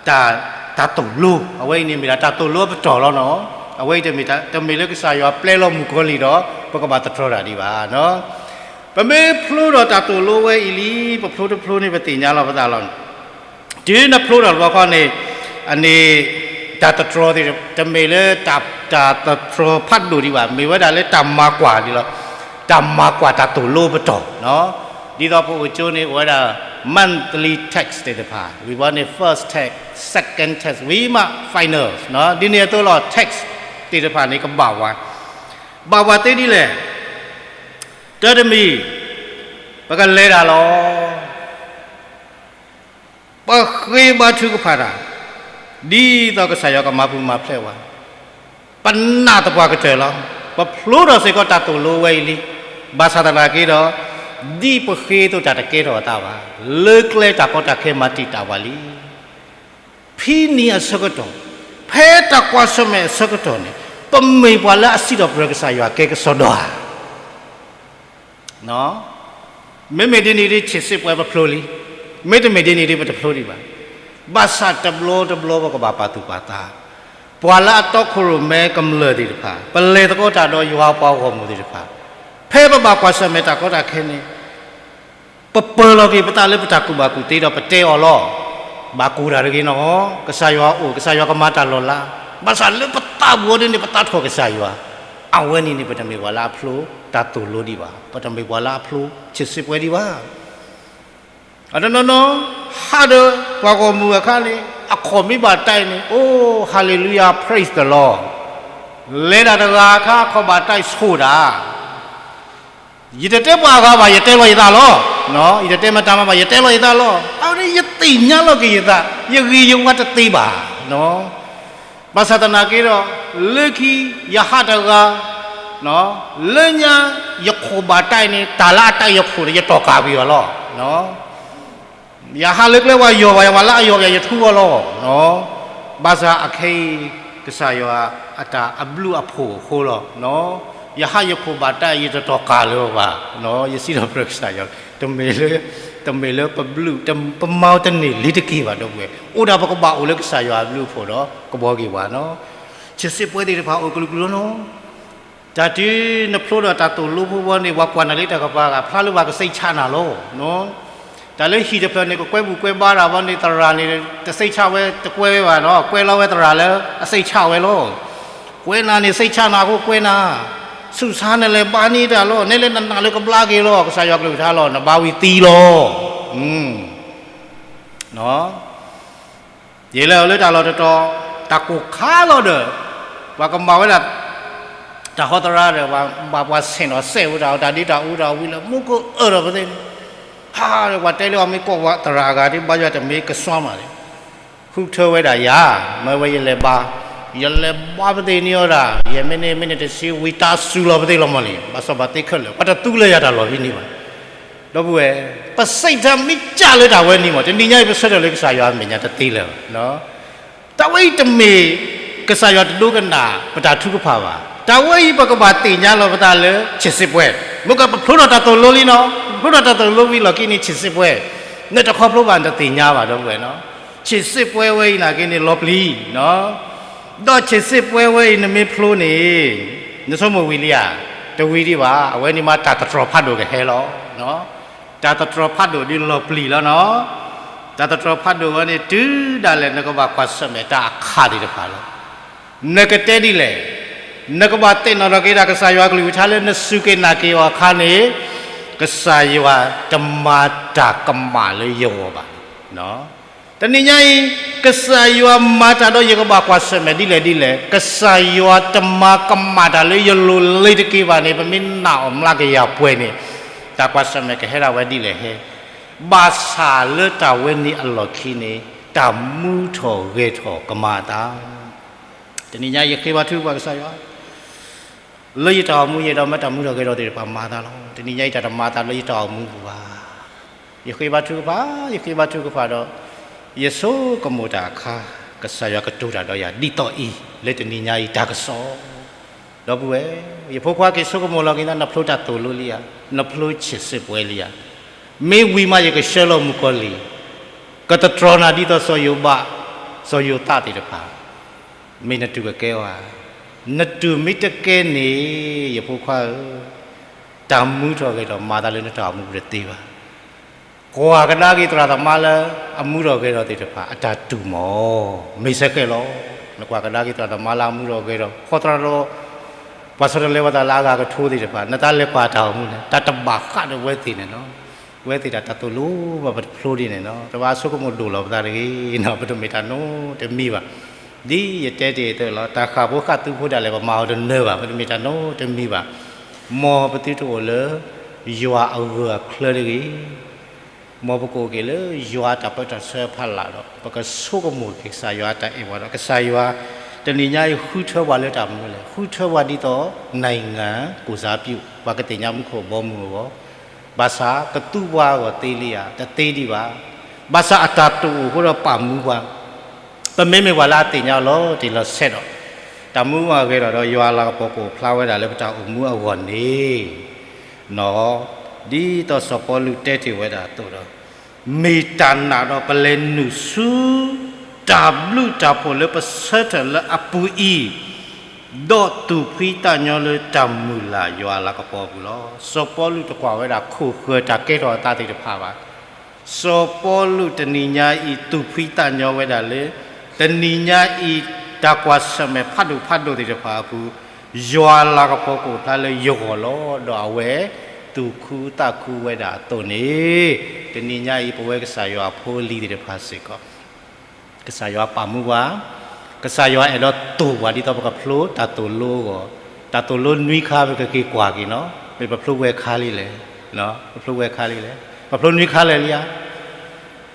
တၢ် တၢ်သိၣ်လိ, အဝဲအံၤန့ၣ်မ့ၢ်ဒၣ်တၢ်သိၣ်လိအပတီၢ်လီၤနီၤ. အဝဲအံၤတမ့ၢ်လၢကစၢ်ယွၤပျဲလီၤမုၣ်ကီၤလံၢ်ဒီး ပကဘၣ်သတြီၤတၢ်ဒံးဘၣ်နီၤ. ပမ့ၢ်ဖျိဒီးတၢ်သိၣ်လိဝဲအံၤလံ, ပဖျိတဖျိန့ၣ် ပသ့ၣ်ညါလီၤပသးလီၤ. တုၤနဖျိထီၣ်တဘျီဃီန့ၣ်, အန့ၣ် တၢ်သတြီၤသ့ၣ် တမ့ၢ်လၢ တၢ်သတြီၤဖးဒိၣ်ဒံးဘၣ်, မ့ၢ်ဝဲဒၣ်လၢတၢ်မၤကွၢ်ဒံးလီၤ. တၢ်မၤကွၢ်တၢ်သိၣ်လိပတီၢ်, ဒ်သိးပအိၣ်ကၠိန့ၣ် အိၣ်ဝဲဒၣ် monthly test သ့ၣ်တဖၣ်, ဝံၤဘီန့ၣ် first test, second test, ဝံၤမး final, ဒ်န့ၣ်အသိးလီၤ test သ့ၣ်တဖၣ်န့ၣ် ကဘၣ်ဝဲ, ဘၣ်ဝဲသ့ဒ်လဲၣ်. တၢ်တမံၤ ပကလဲၤတၢ်လီၤ. ပဃ့ဘါထုကဖၣ်တၢ်, ဒ်သိးကစၢ်ယွၤကမၤပူၤမၤဖျဲးဝဲ, ပနာ်သပှၢ်ကတၢၢ်လီၤ. ပဖျိထီၣ်စ့ၢ်ကီးတၢ်သိၣ်လိဝဲအံၤလံ. ဘၣ်ဆၣ်သနာ်က့ဒီး, ဒ်ပဃ့အသိးတၢ်တကဲထီၣ်အသးဘၣ်. လၢကျဲတၢ်ကီတၢ်ခဲမၤတံာ်တာ်ပှၤလံ. ဖဲနံၤအဆၢကတီၢ်, ဖဲတၢ်ကွၢ်ဆၢၣ်မဲာ်အဆၢကတီၢ်န့ၣ်, ပမ့ၢ်ပှၤလၢအစံးထီၣ်ပတြၢၤကစၢ်ယွၤကဲကစီဒီဧါ. မ့မ့ၢ်ဒ်န့ၣ်ဒ်ဆံးစ့ၢ်ပှဲၤပဖျိလံ, မ့တမ့ၢ်ဒ်န့ၣ်ဒ်ပတဖျိဒံးဘၣ်. ဘၣ်ဆၣ်တဘျီတဘျီပကဘၣ်ပာ်သူၣ်ပာ်သး, ပှၤလၢအတီခိၣ်ရိၣ်မဲကမျၢၢ်သ့ၣ်တဖၣ်, ပလဲၤသကိးတၢ်ဒီးယွၤပှၤဂီၢ်မုၢ်သ့ၣ်တဖၣ်, ဖဲပဘၣ်ကွၢ်ဆၢၣ်မဲာ်တၢ်ကီတၢ်ခဲန့ၣ် ပပၢၤလီၤက့ၤပသးလၢပတၢ်ကူၣ်ဘၣ်ကူၣ်သ့ဒီးပတဲအီၤလီၤ. ဘၣ်ကူၣ်တၢ်တဂ့ၤနီၤ, ကစၢ်ယွၤအိၣ်, ကစၢ်ယွၤကမၤတၢ်လီၤလး. ဘၣ်ဆၣ်လၢပသးပူၤဒ်န့ၣ် ပသးထီၣ်ကစၢ်ယွၤ, အဝဲန့ၣ်န့ၣ် ပတမ့ၢ်ပှၤလၢအဖျိတၢ်သိၣ်လိဒံးဘၣ်, ပတမ့ၢ်ပှၤလၢအဖျိဆံးစ့ၢ်ပှဲၤဒံးဘၣ်. အတနီၤနီၤ ဟးဒီးပှၤဂီၢ်မုၢ်အခါန့ၣ် အခီၣ်မ့ၢ်ဘၣ်တဲန့ၣ်, အိ hallelujah, praise the Lord, လဲၤဒၣ်တဂၤအခါ အခီၣ်ဘၣ်တဲဆိၣ်တၢ် ယတတဲပှၤအဂၤဘၣ်, ယတဲလီၤယသးလီၤ. ယတတဲမတၤမၤဘၣ်, ယတဲလီၤယသးလီၤ. အဝဲန့ၣ်ယသ့ၣ်ညါလီၤက့ၤယသး, ယဂ့ၤယဝါတသ့ဘၣ်. ဘၣ်ဆၣ်သနာ်က့ဒီး, လၢခံယဟးတဂၤ, လၢညါယခီၣ်ဘၣ်တဲန့ၣ် တၢ်လၢအတဲယခီၣ်န့ၣ် ယတီၢ်ကၢ်ကွံာ်အီၤလီၤ. ယဟးလၢကျဲဝဲယီၢ်ဘၣ်ယၤ, ပှၤလၢအယီၢ်ဘၣ်ယၤ ယထူအီၤလီၤ. ဘၣ်ဆၣ်အခဲအံၤ ကစၢ်ယွၤအတၢ်အဘျုးအဖှိၣ်အဃိလီၤ. ယဟးယခိၣ်ဘၣ်တၢ်အံၤ ယတတီၤကၢ်လၢၤဘၣ်, ယစံးထီၣ်ပတြၢၤကစၢ်ယွၤ, တမ့ၢ်လၢ, တမ့ၢ်လၢပဘျုး, ပမၤအီၤတန့ၢ်လံတက့ၢ်ဘၣ် ဒီပုၢ်ဝဲၢ်, အိၣ်ဒၣ်ပကဘၣ်အိၣ်လၢကစၢ်ယွၤအဘျုးအဖှိၣ်ဒီး ကဘှီက့ၤပှၤနီၤ, ဆံးစ့ၣ်ပှဲၤသ့ၣ်တဖၣ်အိၣ်ကလုာ်ကလုာ်လီၤနီၤ, တၢ်တုၤနဖျိထီၣ်တၢ်သိၣ်လိဖိဝဲန့ၣ် ပှၤကွၢ်နၤလၢတၢ်ကပၤဂၤ ဖျါလၢပှၤကစိတ်ချနၤလီၤ, တၢ်လၢဟံၣ်တဖျၢၣ်န့ၣ် ကကွဲဘူၣ်ကွဲဘါတၢ်ဝဲန့ၣ် သရၣ်န့ၣ် တစိတ်ချဝဲတကွဲဝဲဘၣ်နီၤ, ကွဲလီၤဝဲသရၣ်လၢအစိတ်ချဝဲလီၤ, ကွဲနၤန့ၣ် စိတ်ချနၤအဃိကွဲနၤ, ဆူၣ်ဆါနလဲၤဘါန့ၢ်တၢ်လီၤ, နဲလၢနနာ်လၢကဘျါက့ၤလီၤ, ကစၢ်ယွၤကလုၢ်ကထါလီၤ, နဘါဝံၤသံလီၤ, ယလဲၤအီၤလၢတၢ်လီၢ်တတီၤ, တၢ်ကိၢ်ခါလီၤဒီး, ပှၤကမၤဝဲဒၣ် တၢ်ဟီသရါဒီး ပှၤဆ့ၣ်နီၤစဲးဝဲဒၣ် တၢ်ဒ့တၢ်အူတၢ်ဝံလၢမူခိၣ်အၢၣ်ဒီးပသ့ၣ်န့ၣ်, ဟးဒီးပှၤတဲလၢအီၤမ့ၢ်ကီၢ်ပှၤသရၣ်အဂၤဒ်ဘါယွၤတမ့ၢ်ကစွါမးန့ၣ်, ဃုထၢဝဲဒၣ်ယၤ, မ့ၢ်ဝဲယလဲၤဘါ, ယလဲၤဘါပသ့ၣ်န့ၢ်အီၤဒၣ်, ယမ့ၢ်န့ၢ်မ့ၢ်န့ၣ်တဆံဝံၤ တၢ်စူၤလီၤပသ့ၣ်လီၤမးလံ, ဘၣ်စီၤပၤသ့ခဲလၢာ် ပှၤတသူလၢယၤတၢ်လီၢ်ဖဲန့ၣ်ဘၣ် ဒီပုၢ်ဝဲၢ်, ပစိတ်ဓာတ်မ့ၢ်ကၢ်လၢတၢ်ဝဲန့ၣ်မး တနံၤညါအံၤပဆၢထၢၣ်လၢကစၢ်ယွၤအမဲာ်ညါတသ့လၢၤဘၣ်. တၢ်ဝဲအံၤတမ့ၢ်ကစၢ်ယွၤတဒိကနၣ်ပတၢ်ထုကဖၣ်ဘၣ်. တၢ်ဝဲအံၤပကဘၣ်သ့ၣ်ညါလီၤပသးလၢဆံးစ့ၣ်ပှဲၤ, မ့ၢ်ကပဖျိထီၣ်တၢ်သိၣ်လိလံနီၤ, ပဖျိထီၣ်တၢ်သိၣ်လိဝံၤလီၢ်ခံန့ၣ်ဆံးစ့ၣ်ပှဲၤ, နတခီဖျိဘၣ်နတသ့ၣ်ညါဘၣ် ဒီပုၢ်ဝဲၢ်နီၤ. ဆံးစ့ၣ်ပှဲၤဝဲအံၤနာ်က့န့ၣ်လီၤပျံၤ ဒီးဆံးစ့ၣ်ပှဲၤဝဲအံၤနမ့ၢ်ဖျိန့ၣ်, နဆိကမိၣ်ဝံၤလံဧါ, တဝံၤဒံးဘၣ်, အဝဲန့ၣ်မးတၢ်သတြီၤဖးဒိၣ်ကဟဲလီၤ. တၢ်သတြီၤဖးဒိၣ်ဒ်လီၤပျံၤလီၤနီၤ. တၢ်သတြီၤဖးဒိၣ်ဝဲန့ၣ် တုၤဒၣ်လဲာ်နကဘၣ်ကွၢ်ဆၢၣ်မဲာ်တၢ်အခါသ့ၣ်တဖၣ်လီၤ. နကတဲဒ်လဲၣ်, နကဘၣ်သ့ၣ်နီၣ်ထီၣ်က့ၤဒၣ်ကစၢ်ယွၤကလုၢ်ကထါလၢနစူၢ်က့ၤနာ်က့ၤအီၤအခါန့ၣ်, ကစၢ်ယွၤတမၤတၢ်ကမၣ်လၢယဂီၢ်ဘၣ်. တနံၤညါအံၤ, ကစၢ်ယွၤမၤတၢ်ဒီးယကဘၣ်ကွၢ်ဆၢၣ်မဲာ်ဒ်လဲၣ်ဒ်လဲၣ်, ကစၢ်ယွၤတမၤကမၣ်တၢ်လၢယလိၤလ့ၤတက့ၢ်ဘၣ်န့ၣ် ပမ့ၢ်နာ်အီၤမျးကယၤပှဲၤန့ၣ်, တၢ်ကွၢ်ဆၢၣ်မဲာ်ကဟဲဒၣ်ဝဲဒ်လဲၣ်ဟဲ, ဘၣ်ဆၣ်လၢတၢ်ဝဲန့ၣ်အလီၢ်ခံန့ၣ် တၢ်မူထီၣ်ဂဲၤထီၣ်ကမၤအသး တနံၤညါယဃ့ဘါထုကဖၣ်ကစၢ်ယွၤ, လၢယတၢ်အိၣ်မူယဲဒီးမ့ၢ်တၢ်မူထီၣ်ဂဲၤထီၣ်သ့ၣ်တဖၣ်မၤအသးလီၤ. တနံၤညါယတၢ်တမၤအသးလၢယတၢ်အိၣ်မူပူၤဘၣ်. ယဃ့ဘါထုကဖၣ်, ယဃ့ဘါထုကဖၣ်ဒီး, ယဆိကမိၣ်တၢ်အခါ, ကစၢ်ယွၤကတိၤတၢ်ဒီးယၤဒ်သိးအံၤ လၢတနံၤညါအံၤတၢ်ကစီၣ် ဒီပုၢ်ဝဲၢ်, ယဖိခွါက့ၤဆိကမိၣ်လီၤက့ၤနၤ နဖျိတၢ်သိၣ်လိလံဧါ, နဖျိဆံးစ့ၣ်ပှဲၤလံဧါ, မ့ၢ်ဝံၤမးယကဆှၢလီၤမုၣ်ကီၤလံၢ်, ကတတြီနၤဒ်သိးစီၤယိၤဘး, စီၤယိၤသးသ့ၣ်တဖၣ်, မ့ၢ်နတူၢ်ကကဲဧါ, နတူၢ်မ့ၢ်တကဲန့ၣ်, ယဖိခွါဧၢ, တၢ်မူထီၣ်ဂဲၤထီၣ်မၤသးလၢနတၢ်အိၣ်မူပူၤတသ့ဘၣ်. ကွၢ်ကဒါက့ၤသရၣ်သမါလၢအမူထီၣ်ဂဲၤထီၣ်သ့ၣ်တဖၣ် အတၢ်တူၢ်မီၢ်, မ့ၢ်ဆၢကဲၣ်လီၤ. နကွၢ်ကဒါက့ၤသရၣ်သမါလၢအမူထီၣ်ဂဲၤထီၣ် ခီသရၣ်ဒီး ပှၤဆီတလဲဝဲသးလၢအဂၤကထိသ့ၣ်တဖၣ် နတၢ်လဲၤကွၢ်တၢ်အိၣ်မူန့ၣ် တၢ်တဘၣ်ဃးဒီးဝဲသ့ၣ်န့ၣ်လီၤ. ဝဲသ့ၣ်တၢ်တၢ်သိၣ်လိဘၣ်ပတဖျိဒ်န့ၣ်လီၤ. တဘၣ်ဆိကမိၣ်ဒိၣ်လီၤပသးတဂ့ၤ, ပတမ့ၢ်တၢ်နိတမံၤဘၣ်. ဒ်ယတဲတ့ၢ်အသိးလီၤ, တၢ်ဃၣ်ဖိဃၣ်သူဖိဒၣ်လဲာ် ပမၤအီၤတနၢၤဘၣ်, ပတမ့ၢ်တၢ်နိတမံၤဘၣ်. မ်ပသုတအိၣ်လၢ ယွၤအဂၢၢ်အချၢတဂ့ၤ. မ်ပကအိၣ်က့ၤလၢယွၤတၢ်ပၢတၢ်ဆှၢဖီလာ်ဒီး ပကဆိကမိၣ်က့ၤကစၢ်ယွၤတၢ်အဲၣ်ပှၤဒီး ကစၢ်ယွၤ တနံၤညါအံၤဃုထၢပှၤလၢတၢ်မနုၤလဲၣ်. ဃုထၢပှၤဒ်သိး နိုင်ငံကိုယ်စားပြု ပှၤကသ့ၣ်ညါမူခိၣ်ဘီမုၢ်အဂီၢ်, ဘၣ်ဆၣ်ကသူပှၤအဂီၢ်သ့လံဧါ, တသ့ဒံးဘၣ်. ဘၣ်ဆၣ်အတၢ်တအိၣ်အဃိဒီးပာ်မူပှၤ ပမ့မ့ၢ်ပှၤလၢအသ့ၣ်ညါအီၤလီၤတံၢ်လီၤဆဲးဒီး တၢ်မူအဂဲၤထီၣ်ဒီး ယွၤအလၤကပီၤကအိၣ်ဖျါဝဲဒၣ်လၢပတၢ်အိၣ်မူအဂီၢ်န့ၣ်, ဒ်သိးစီၤပီလူးတဲတ့ၢ်ဝဲဒၣ်အသိးဒီး, မ့ၢ်တၢ်နာ်ဒီးပလဲၤနုာ်ဆူ တၢ်ဘျုးတၢ်ဖှိၣ်လၢပဆၢထၢၣ်လၢအပူၤအံၤ, ဒီးသူၣ်ဖှံသးညီလၢတၢ်မုၢ်လၢ်ယွၤအလၤကပီၤအပူၤလီၤ. စီၤပီလူးတကွၢ်ဝဲဒၣ်ခိၣ်ဃၢၤတၢ်ကဲထီၣ်အသးသ့ၣ်တဖၣ်ဘၣ်. စီၤပီလူးတနံၤညါအံၤ သူၣ်ဖှံသးညီဝဲဒၣ်လၢ တနံၤညါအံၤ တၢ်ကွၢ်ဆၢၣ်မဲာ်ဖးဒိၣ်ဖးဒိၣ်သ့ၣ်တဖၣ်အပူၤ, ယွၤအလၤကပီၤကအိၣ်ဖျါလၢယဂီၢ်လီၤ. ဒီးအဝဲသူၣ်ခုသးခုဝဲဒၣ်အသိးန့ၣ်, တနံၤညါအံၤ ပဝဲကစၢ်ယွၤအဖိအလံၤသ့ၣ်တဖၣ်စ့ၢ်ကီး ကစၢ်ယွၤပာ်မူပှၤ, ကစၢ်ယွၤအဲၣ်ဒိးသိၣ်ပှၤဒ်သိးပကဖျိတၢ်သိၣ်လိအဂီၢ်, တၢ်သိၣ်လိနွံခါပကက့ၤကွၢ်က့ၤနီၤ, မ့ၢ်ပဖျိဝဲခါလံလဲၣ်, ပဖျိဝဲခါလံလဲၣ်, ပဖျိနွံခါလၢာ်လံဧါ,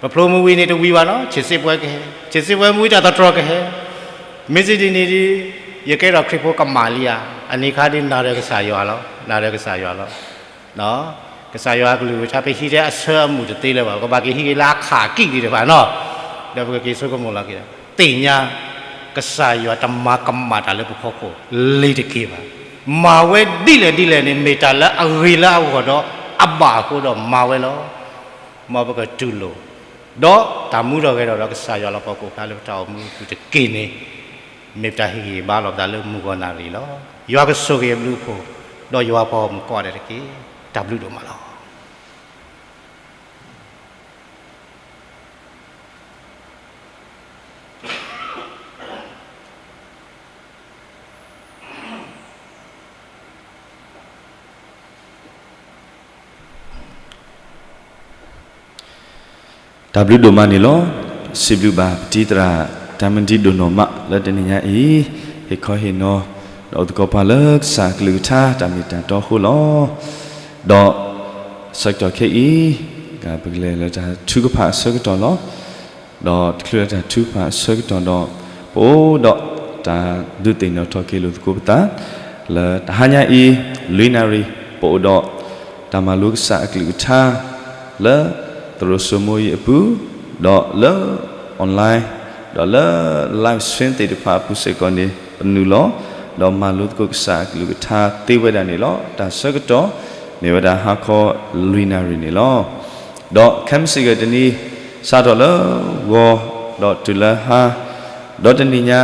ပဖျိမ့ၢ်ဝံၤန့ၣ်တဝံၤဘၣ်နီၤ, ဆံးစ့ၣ်ပှဲၤကဟဲ, ဆံးစ့ၣ်ပှဲၤမ့ၢ်ဝံၤတၢ်သတြီၤကဟဲ, မ့ၢ်စ့ၢ်ဒ်န့ၣ်ဒီး, ယကဲထီၣ်ခရံာ်ဖိကမၣ်လံဧါ, အန့ၣ်ခါဒ်နၤဒီးကစၢ်ယွၤလီၤ, နၤဒီးကစၢ်ယွၤလီၤ. ကစၢ်ယွၤအကလုၢ်ကထါပဟံးထဲအဆၢအမုၢ်တသ့လၢၤဘၣ်, ပကဘၣ်က့ၤဟံးက့ၤလၢအခးအကံၣ်သ့ၣ်တဖၣ်နီၤ, ဒီးပကက့ၤဆိကမိၣ်လီၤက့ၤဒီး, သ့ၣ်ညါ, ကစၢ်ယွၤတမၤကမၣ်တၢ်လၢပဖီခိၣ်လ့ၤတက့ၢ်ဘၣ်. မၤဝဲဒ်လဲၣ်ဒ်လဲၣ်န့ၣ် မ့ၢ်တၢ်လၢအဂ့ၤလၢအဂီၢ်ဒီးအဘၣ်အဃိဒီးမၤဝဲလီၤ. မ်ပကတူၢ်လိာ် ဒီးတၢ်မူထီၣ်ဂဲၤထီၣ်ဒီးကစၢ်ယွၤလီၤပှီၢ်ကိၣ်ဖျါလၢပတၢ်အိၣ်မူအပူၤတက့ၢ်န့ၣ် မ့ၢ်ပတၢ်ဟ့ၣ်ဂံၢ်ဟ့ၣ်ဘါလီၤပသးလၢမုၢ်ဂီၤနၣ်ရံၣ်လီၤ. ယွၤကဆိၣ်ဂ့ၤအဘျုးအဖှိၣ် ဒီးယွၤပှၤဂီၢ်မုၢ်ကိးဂၤဒဲးတက့ၢ်. တၢ်ဘျုးဒိၣ်မးလီၤ. တၢ်ဘျုးဒိၣ်မးန့ၣ်လီၤ. စံးဘျုးဘၣ် ပတံၤသရၣ် တၢ်မနုၤဒိၣ်နီၢ်မး လၢတနံၤညါအံၤ ဟ့ၣ်ခီဟ့ၣ်နီၤ ဒီးအိၣ်သကိးပှၤလၢကစၢ်အကလုၢ်ကထါ တၢ်မ့ၢ်တၢ်တီအဃိလီၤ. ဒီး ဆၢကတီၢ်ခဲအံၤ ပကလဲၤလၢတၢ်ထုကဖၣ်အဆၢကတီၢ်လီၤ. ဒီးတချုးလၢတၢ်ထုကဖၣ်အဆၢကတီၢ်ဒီး ပအိၣ်ဒီးတၢ်ဒုးသ့ၣ်နီၣ်ထီၣ်က့ၤလိာ်သကိးပသး လၢတဟါညါအံၤ လွံၢ်နၣ်ရံၣ် ပအိၣ်ဒီးတၢ်မၤလိကစၢ်အကလုၢ်ကထါ လၢသရိာ်စိမိၤအံၤအပူၤ ဒီးလၢ online ဒီးလၢ live stream သ့ၣ်တဖၣ်အပူၤစ့ၢ်ကီးန့ၣ် ပနုာ်လီၤ ဒီးမၤလိသကိးကစၢ်အကလုၢ်ကထါသ့ဝဲဒၣ်န့ၣ်လီၤ. တၢ်ဆၢကတီၢ် မ့ၢ်ဝဲဒၣ်ဟါခီလွံၢ်နၣ်ရံၣ်န့ၣ်လီၤ. ဒီးခဲမုၢ်ဆ့ၣ်ကတနံၤ စးထီၣ်လၢဂီၤ ဒီးတုၤလၢဟါ ဒီးတနံၤညါ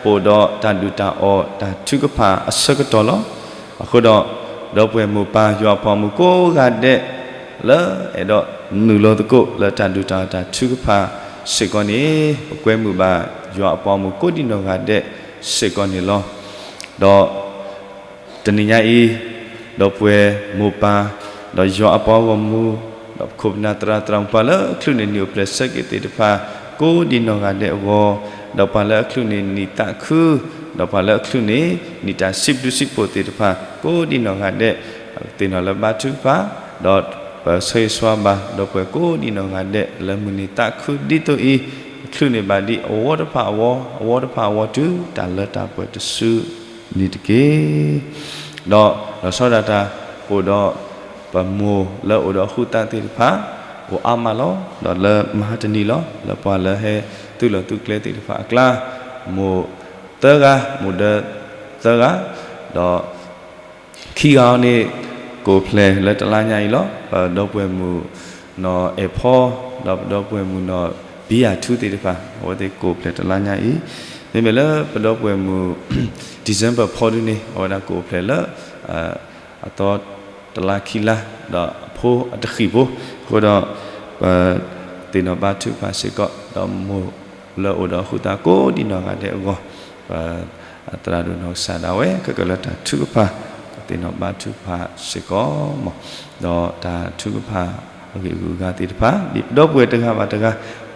ပအိၣ်ဒီးတၢ်ဒုၣ်တၢ်အီၣ် တၢ်ထုကဖၣ်အဆၢကတီၢ်လီၤ. အဃိဒီး ဒီပုၢ်ဝဲၢ်မိၢ်ပၢ်ယွၤအဖိမုၣ်ကိးဂၤဒဲး လၢအဲၣ်ဒိးနုာ်လီၤသကိးလၢတၢ်ဒုၣ်တၢ်အီၣ်တၢ်ထုကဖၣ်စ့ၢ်ကီးန့ၣ် ပကွဲမုာ်ဘၣ်ယွၤအဖိမုၣ်ကိးဒံနီၢ်ဂၤဒဲးစ့ၢ်ကီးန့ၣ်လီၤ. ဒီး တနံၤညါအံၤ ဒီပုၢ်ဝဲၢ်မိၢ်ပၢ် ဒီးယွၤအပှၤဂီၢ်မုၢ် ဒီးပခိၣ်ပနၢ်သရၣ်သရၣ်မုၣ် ပှၤလၢအချုးန့ၢ်နံၣ်အိၣ်ဖျဲၣ်ဆၢက့ၤသ့ၣ်တဖၣ် ကိးဒံနီၢ်ဂၤဒဲးအဂီၢ်, ဒီးပှၤလၢအချုးန့ၢ်နံၣ်သးခု, ဒီးပှၤလၢအချုးန့ၢ် နံၣ်တၢ်စံးဘျုးစံးဖှိၣ်သ့ၣ်တဖၣ် ကိးဒံနီၢ်ဂၤဒဲး သ့ၣ်နီၣ်လၢဘါထုကဖၣ်, ဒီးပဆၢဂ့ၤဆၢဝါဘၣ် ဒီပုၢ်ဝဲၢ်ကိးဒံနီၢ်ဂၤဒဲး လၢမုၢ်နံၤသးခုဒ်သိးအံၤ ချုးန့ၢ်ဘၣ်ဒ်အဝီတဖၣ်အဝီ, အဝီတဖၣ်အဝီတုၤ တၢ်လၢတၢ်ပှဲၤတစုန့ၣ်တက့ၢ်. ဒီးလီၤဆီဒၣ်တၢ် ပအိၣ်ဒီး ပမိၢ်လၢအိၣ်ဒီးအဃုသးသ့ၣ်တဖၣ် အိၣ်အါမးလီၤ. ဒီးလၢမဟါတနံၤလီၤ လၢပှၤလၢဟဲသုးလီၢ်သုးကျဲသ့ၣ်တဖၣ်အကျါ မိၢ်သၢဂၤ, မိၢ်ဒၢသၢဂၤ, ဒီး ခံဂၤအံၤန့ၣ် ကအိၣ်ဖျဲၣ်လၢတလါညါအံၤလီၤ. ပဒီပုၢ်ဝဲၢ်မုၣ်နီၢ်အဲၣ်ဖီ ဒီးပဒီပုၢ်ဝဲၢ်မုၣ်နီၢ်ဘံယၤထူသ့ၣ်တဖၣ် အဝဲသ့ၣ်ကအိၣ်ဖျဲၣ်တလါညါအံၤ, မ့မ့ၢ်လၢပဒီပုၢ်ဝဲၢ်မုၣ် December ဖီဒုန့ၣ် အဝဲဒၣ်ကအိၣ်ဖျဲၣ်လၢ အသီတလါခံလါ ဒီးအဖိအတဃံၣ်ဖိ, အဃိဒီး ပသ့ၣ်နီၣ်ဘါထုကဖၣ်စ့ၢ်ကီး ဒီးမိၢ်လၢအိၣ်ဒီးအဃုသးကိးဒံနီၢ်ဂၤဒဲးအဂီၢ် ပသရၣ်ဒိၣ်နီၢ်ကစၢ်ဒၣ်ဝဲ ခဲကလၢတၢ်ထုကဖၣ် ပသ့ၣ်နီၣ်ဘါထုကဖၣ်စ့ၢ်ကီးမး, ဒီးတၢ်ထုကဖၣ်အဂ့ၢ်အဂုၤအဂၤသ့ၣ်တဖၣ် ဒ်ပဒီပုၢ်ဝဲၢ်တဂၤဘၣ်တဂၤ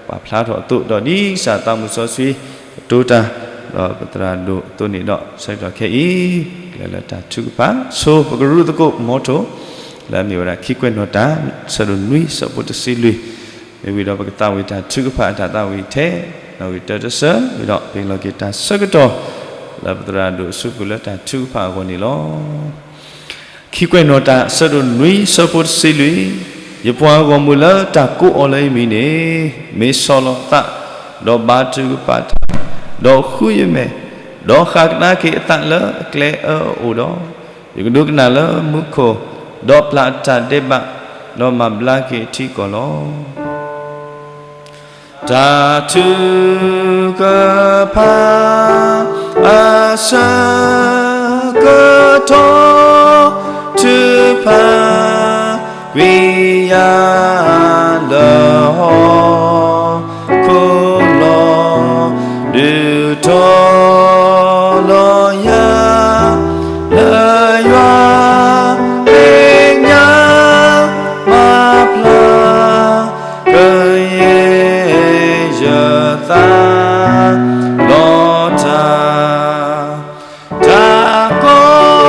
ပာ်ဖျါထီၣ်အသိး ဒီးဒ်ကစၢ်သးမုၢ်စီဆှံကတိၤတၢ် ဒီးပသရၣ်ဒိၣ်အသိးန့ၣ်ဒီး ဆၢကတီၢ်ခဲအံၤ ကလဲၤလၢတၢ်ထုကဖၣ် ဆိပကရူၢ်သကိးမီထိၣ် လၢအမ့ၢ်ဝဲဒၣ်ခံကွဲးနီၣ်တၢ် ဆၢဒိၣ်နွံဆၢဖိတဆံလွံၢ်, မ့ၢ်ဝံၤဒီးပကသးဝံၣ်တၢ်ထုကဖၣ်အတၢ်သးဝံၣ်ထဲ နီၣ်ဂံၢ်တၢတဆၢ ဝံၤဒီးပဟ့ၣ်လီၤက့ၤတၢ်ဆၢကတီၢ် လၢပသရၣ်ဒိၣ်အစုပူၤလၢတၢ်ထုကဖၣ်အဂီၢ်န့ၣ်လီၤ. ခံကွဲးနီၣ်တၢ် ဆၢဒိၣ်နွံဆၢဖိတဆံလွံၢ်, ယပှၤဂီၢ်မုၢ်လၢတၢ်ကိးအီၤလၢယမံၤန့ၣ် မ့ၢ်ဆီၣ်လီၤသး ဒီးဘါထုကဖၣ်တၢ်, ဒီးဃုယမဲာ်, ဒီးဃၣ်ကဒါက့ၤအသးလၢအကျဲအၢအအိၣ်ဒီး, ယကဒိကနၣ်လၢမူခိၣ်, ဒီးပျၢ်အတၢ်ဒဲးဘး, ဒီးမၤဘျါက့ၤအထံအကီၢ်လီၤ. တၢ်ထုကဖၣ် အဆၢကတီၢ် ထုကဖၣ်ကွံာ်ယၤလၢဟီၣ်ခိၣ်လီၤ. ဒုးထီၣ်လီၤယၤ လၢယွၤသ့ၣ်ညါ မၤဖျါ ကယဲၢ်ယသးလီၤတၢ်, တၢ်ကီ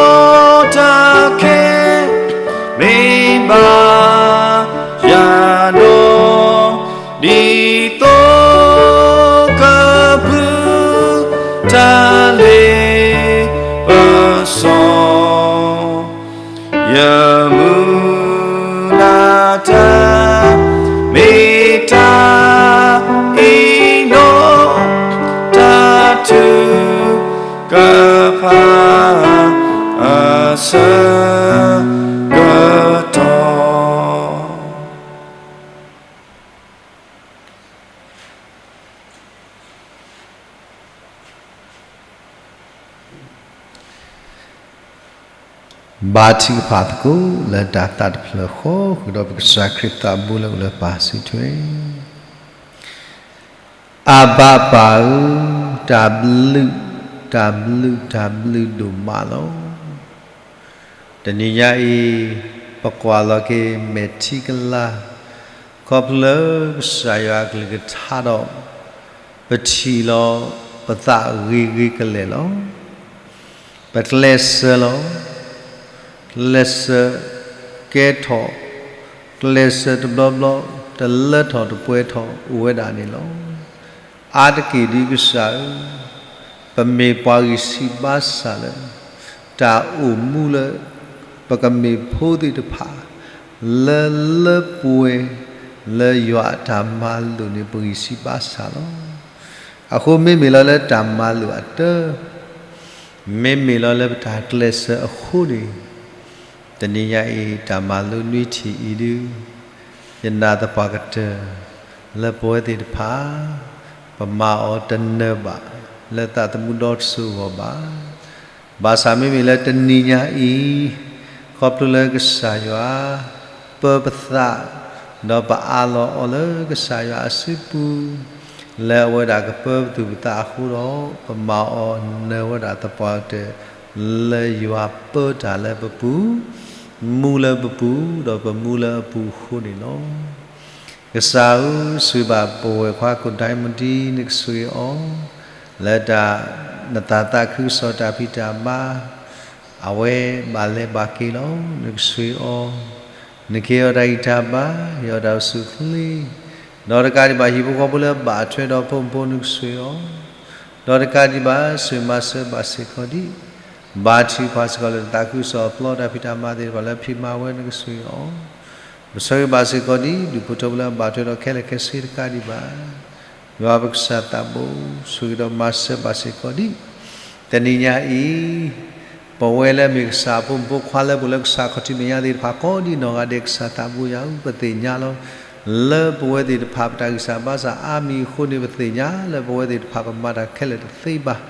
တၢ်ခဲ မ့ၢ်ဘၣ်ယၤဒီး ဒ်သိးကဖုးတၢ်လ့ပစီ ယမုၢ်လၢ်တၢ် မ့ၢ်တၢ်အံၤနီၤ တၢ်ထုကဖၣ် ဆၢကတီၢ် ဘါထုကဖၣ်သကိးလၢတၢ်သးတဖျၢၣ်ဃီ ဃုာ်ဒီးပကစၢ်ခရံာ်သးဘိလၢအိၣ်လၢပၢ်စုထွဲ အဘၤပၢ်ဧၢ, တၢ်ဘျုး, တၢ်ဘျုး, တၢ်ဘျုးဒိၣ်မးလီၤ. တနံၤညါအံၤ ပကွၢ်လီၤက့ၤမဲာ်ထံကလၤ ခီဖျိလၢကစၢ်ယွၤအကလုၢ်ကထါဒီး ပထံၣ်လီၤပသးဂ့ၤဂ့ၤကလဲာ်လီၤ. ပကျဲးစၢးလီၤ. ကျဲးစၢးကဲထီၣ်, ကျဲးစၢးတဘျီဘျီ တလၢထီၣ်တပှဲၤထီၣ်အိၣ်ဝဲဒၣ်န့ၣ်လီၤ. အါတက့ၢ်ဒ်ကစၢ်ဧၢ, ပမ့ၢ်ပှၤဂံၢ်ဆံးဘါစၢ်လၢ တၢ်အိၣ်မူလၢ ပကမ့ၢ်ဖိသ့ၣ်တဖၣ် လၢလၢပှဲၤပှဲၤ လၢယွၤအတၢ်မၤလိာ်န့ၣ် ပဂံၢ်ဆံးဘါစၢ်လီၤ. အဃိမ့မ့ၢ်လီၤလၢတၢ်မၤလိာ်အတၢ် မ့မ့ၢ်လီၤလၢပတၢ်ကျဲးစၢးအဃိန့ၣ် တနံၤညါအံၤ တၢ်မၤလိနွံထံၣ်အံၤဒုး ယနာ်သပှၢ်ကတၢၢ် လၢပဝဲသ့ၣ်တဖၣ် ပမၤအီၤတနၢၤဘၣ် လၢသးသမူဒီတစိၤအဂီၢ်ဘၣ်. ဘၣ်ဆၣ်မ့မ့ၢ်လၢတနံၤညါအံၤ ခီဖျိလၢကစၢ်ယွၤ ပၢပသး ဒီးပအးလီၤအီၤလၢကစၢ်ယွၤအစုပူၤ လၢအဝဲဒၣ်ကပၢပသူၣ်ပသးအဃိဒီး ပမၤအီၤနၢၤဝဲဒၣ်သပှၢ်ကတၢၢ် လၢယွၤပၢတၢ်လၢပပူၤ, မူလၢပပူၤ ဒီးပမူလၢအပူၤအဃိန့ၣ်လီၤ. ကစၢ်ဧၢ, ဆိၣ်ဂ့ၤဘၣ်ပဝဲၢ်ခွါကိၣ်ဒဲမူဒံ နကဆိၣ်ဂ့ၤအီၤ လၢတၢ် နသးသးခုကစီၣ်တၢ်ဖံးတၢ်မၤ အဝဲဘၣ်လဲၤဘၣ်က့ၤလီၤ. နကဆိၣ်ဂ့ၤအီၤ, နကဟ့ၣ်အီၤတၢ်ဂံၢ်တၢ်ဘါ, ဟ့ၣ်အီၤတၢ်အိၣ်ဆူၣ်အိၣ်ချ့, ဒီးတကးဒံးဘၣ် ဟံၣ်ဖိဃီဖိလၢဘၣ်ထွဲဒီးဖိမုၣ်ဖိ နကဆိၣ်ဂ့ၤအီၤ, ဒီးတကးဒံးဘၣ် ဆိၣ်ဂ့ၤမၤစၢၤဘၣ်စ့ၢ်ကီးဒံး ဘါထုကဖၣ်စ့ၢ်ကီးလၢနသးခုကစီၣ်အပျီ တၢ်ဖံးတၢ်မၤသ့ၣ်တဖၣ်လၢဖံးမၤဝဲ နကဆိၣ်ဂ့ၤအီၤ, ပဆိၣ်ဂ့ၤဘၣ်စ့ၢ်ကီးဒံး ဒူၣ်ဖိထၢဖိလၢအဘၣ်ထွဲဒီးခဲလၢာ်ခဲဆ့တကးဒံးဘၣ် ယွၤပကစၢ်သးဘိ ဆိၣ်ဂ့ၤဒီးမၤစၢၤဘၣ်စ့ၢ်ကီးဒံး တနံၤညါအံၤ ပဝဲလၢအမ့ၢ်ကစၢ်အဖိမုၣ်ဖိခွါလၢပအိၣ်လၢကစၢ်ခီၣ်ထံးမဲာ်ညါသ့ၣ်တဖၣ်ကိးဒံးနီၢ်ဂၤဒဲး ကစၢ်သးဘိယွၤဧၢ, ပသ့ၣ်ညါလီၤ လၢပဝဲသ့ၣ်တဖၣ်ပတၢ်ဂံၢ်စၢ်ဘါစၢ်အါမံၤအဃိန့ၣ် ပသ့ၣ်ညါလၢပဝဲသ့ၣ်တဖၣ်ပမၤတၢ်ခဲလၢာ်တသ့ဘၣ်.